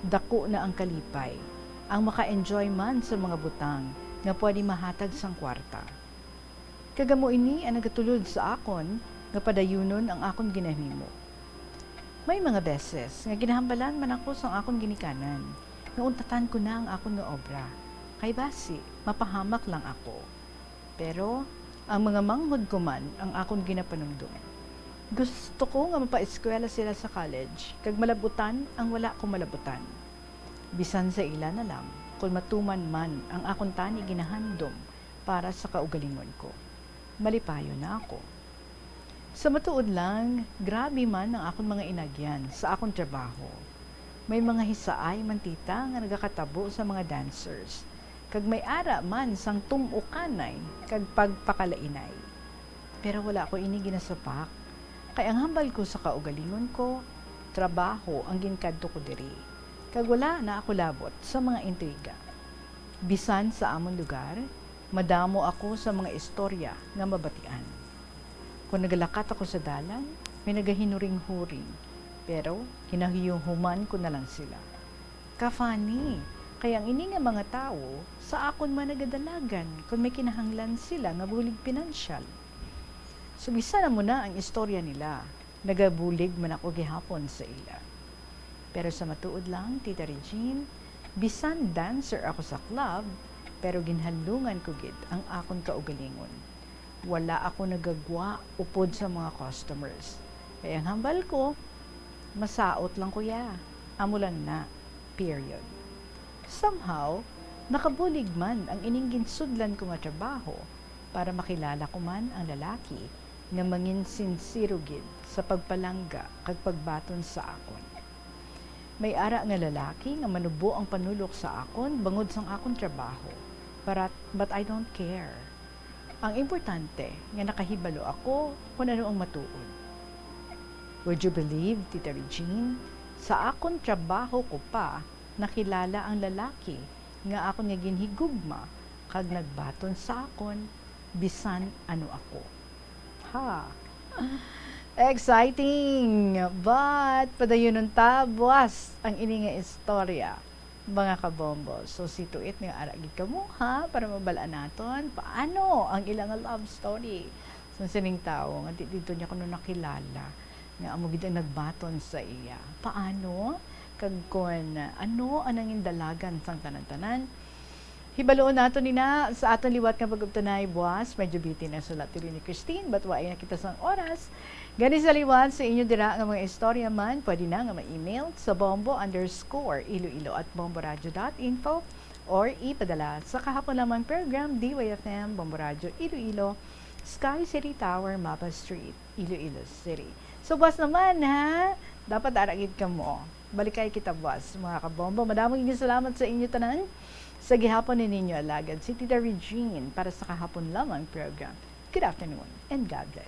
daku na ang kalipay, ang maka-enjoy man sa mga butang nga pwede mahatag sang kwarta. Kag amo ini ang nagatulod sa akon nga padayunon ang akon ginahimo. May mga beses nga ginahambalan man ako sang akon ginikanan, nga untatan ko na ang akon nga obra, kay basi mapahamak lang ako. Pero ang mga manghod ko man ang akon ginapanumdom. Gusto ko nga mapaeskwela sila sa college, kag malabutan ang wala ko malabutan. Bisan sa ila na lang, kon matuman man ang akon tani ginahandom para sa kaugalingon ko, malipayon na ako. Sa matuod lang, grabe man ang akon mga inagyan sa akon trabaho. May mga hisaay man, tita, nga nagakatabo sa mga dancers, kag may ara man sang tum-ukanay kag pagpakalainay. Pero wala ko ini ginasupak, kay ang hambal ko sa kaugalingon ko, trabaho ang ginkadto ko diri, kag wala na ako labot sa mga intriga. Bisan sa amon lugar, madamo ako sa mga istorya nga mabatian. Kon nagalakat ako sa dalan, may nagahinuring-huring, pero ginahiuhuman ko na lang sila. Ka-funny, kay ang ini nga mga tawo sa akon man nagadalagan kon may kinahanglan sila nga bulig pinansyal. So, bisan amo na ang istorya nila, nagabulig man ako gihapon sa ila. Pero sa matuod lang, Tita Regine, bisan dancer ako sa club, pero ginhalungan ko gid ang akon kaugalingon. Wala ako nagagwa upod sa mga customers. Kay ang hambal ko, masaot lang ko ya. Amo lang na. Period. Somehow, nakabulig man ang ining ginsudlan ko nga trabaho para makilala ko man ang lalaki nga mangin sinsero gid sa pagpalangga kag pagbaton sa akon. May ara nga lalaki nga manubo ang panulok sa akon bangod sang akon trabaho, but, but I don't care. Ang importante nga nakahibalo ako kon ano ang matuod. Would you believe, Tita Regine, sa akon trabaho ko pa nakilala ang lalaki nga akon nga ginhigugma kag nagbaton sa akon bisan ano ako. Ha! Exciting! But, padayunon ta buas ang ini nga istorya, mga kabombo. So, see to it nga ara gid kamo, ha, para mabal-an naton paano ang ila nga love story. So, sining tawo nga di dito niya kuno nakilala, nga amo gid ang nagbaton sa iya. Paano? Kag kon ano ang nangin dalagan sang tanan-tanan? Hibaluon nato nina sa aton liwat nga pag-ubtunay buas. Medyo bitin ang sulat diri ni Christine, but waay na kita sang oras. Gani sa liwat sa inyo dira nga mga istorya man, pwede na nga ma-email sa bombo underscore iloilo at bomboradio dot info or ipadala sa kahapon lamang program, D Y F M, Bombo Radio Iloilo, Sky City Tower, Mapa Street, Iloilo City. So, buas naman, ha? Dapat ara gid kamo. Balikay kita buas, mga kabombo. Madamo gid salamat sa inyo tanan. Sa gihapon ni ninyo alagad, si Tita Regine para sa kahapon lamang program. Good afternoon and God bless.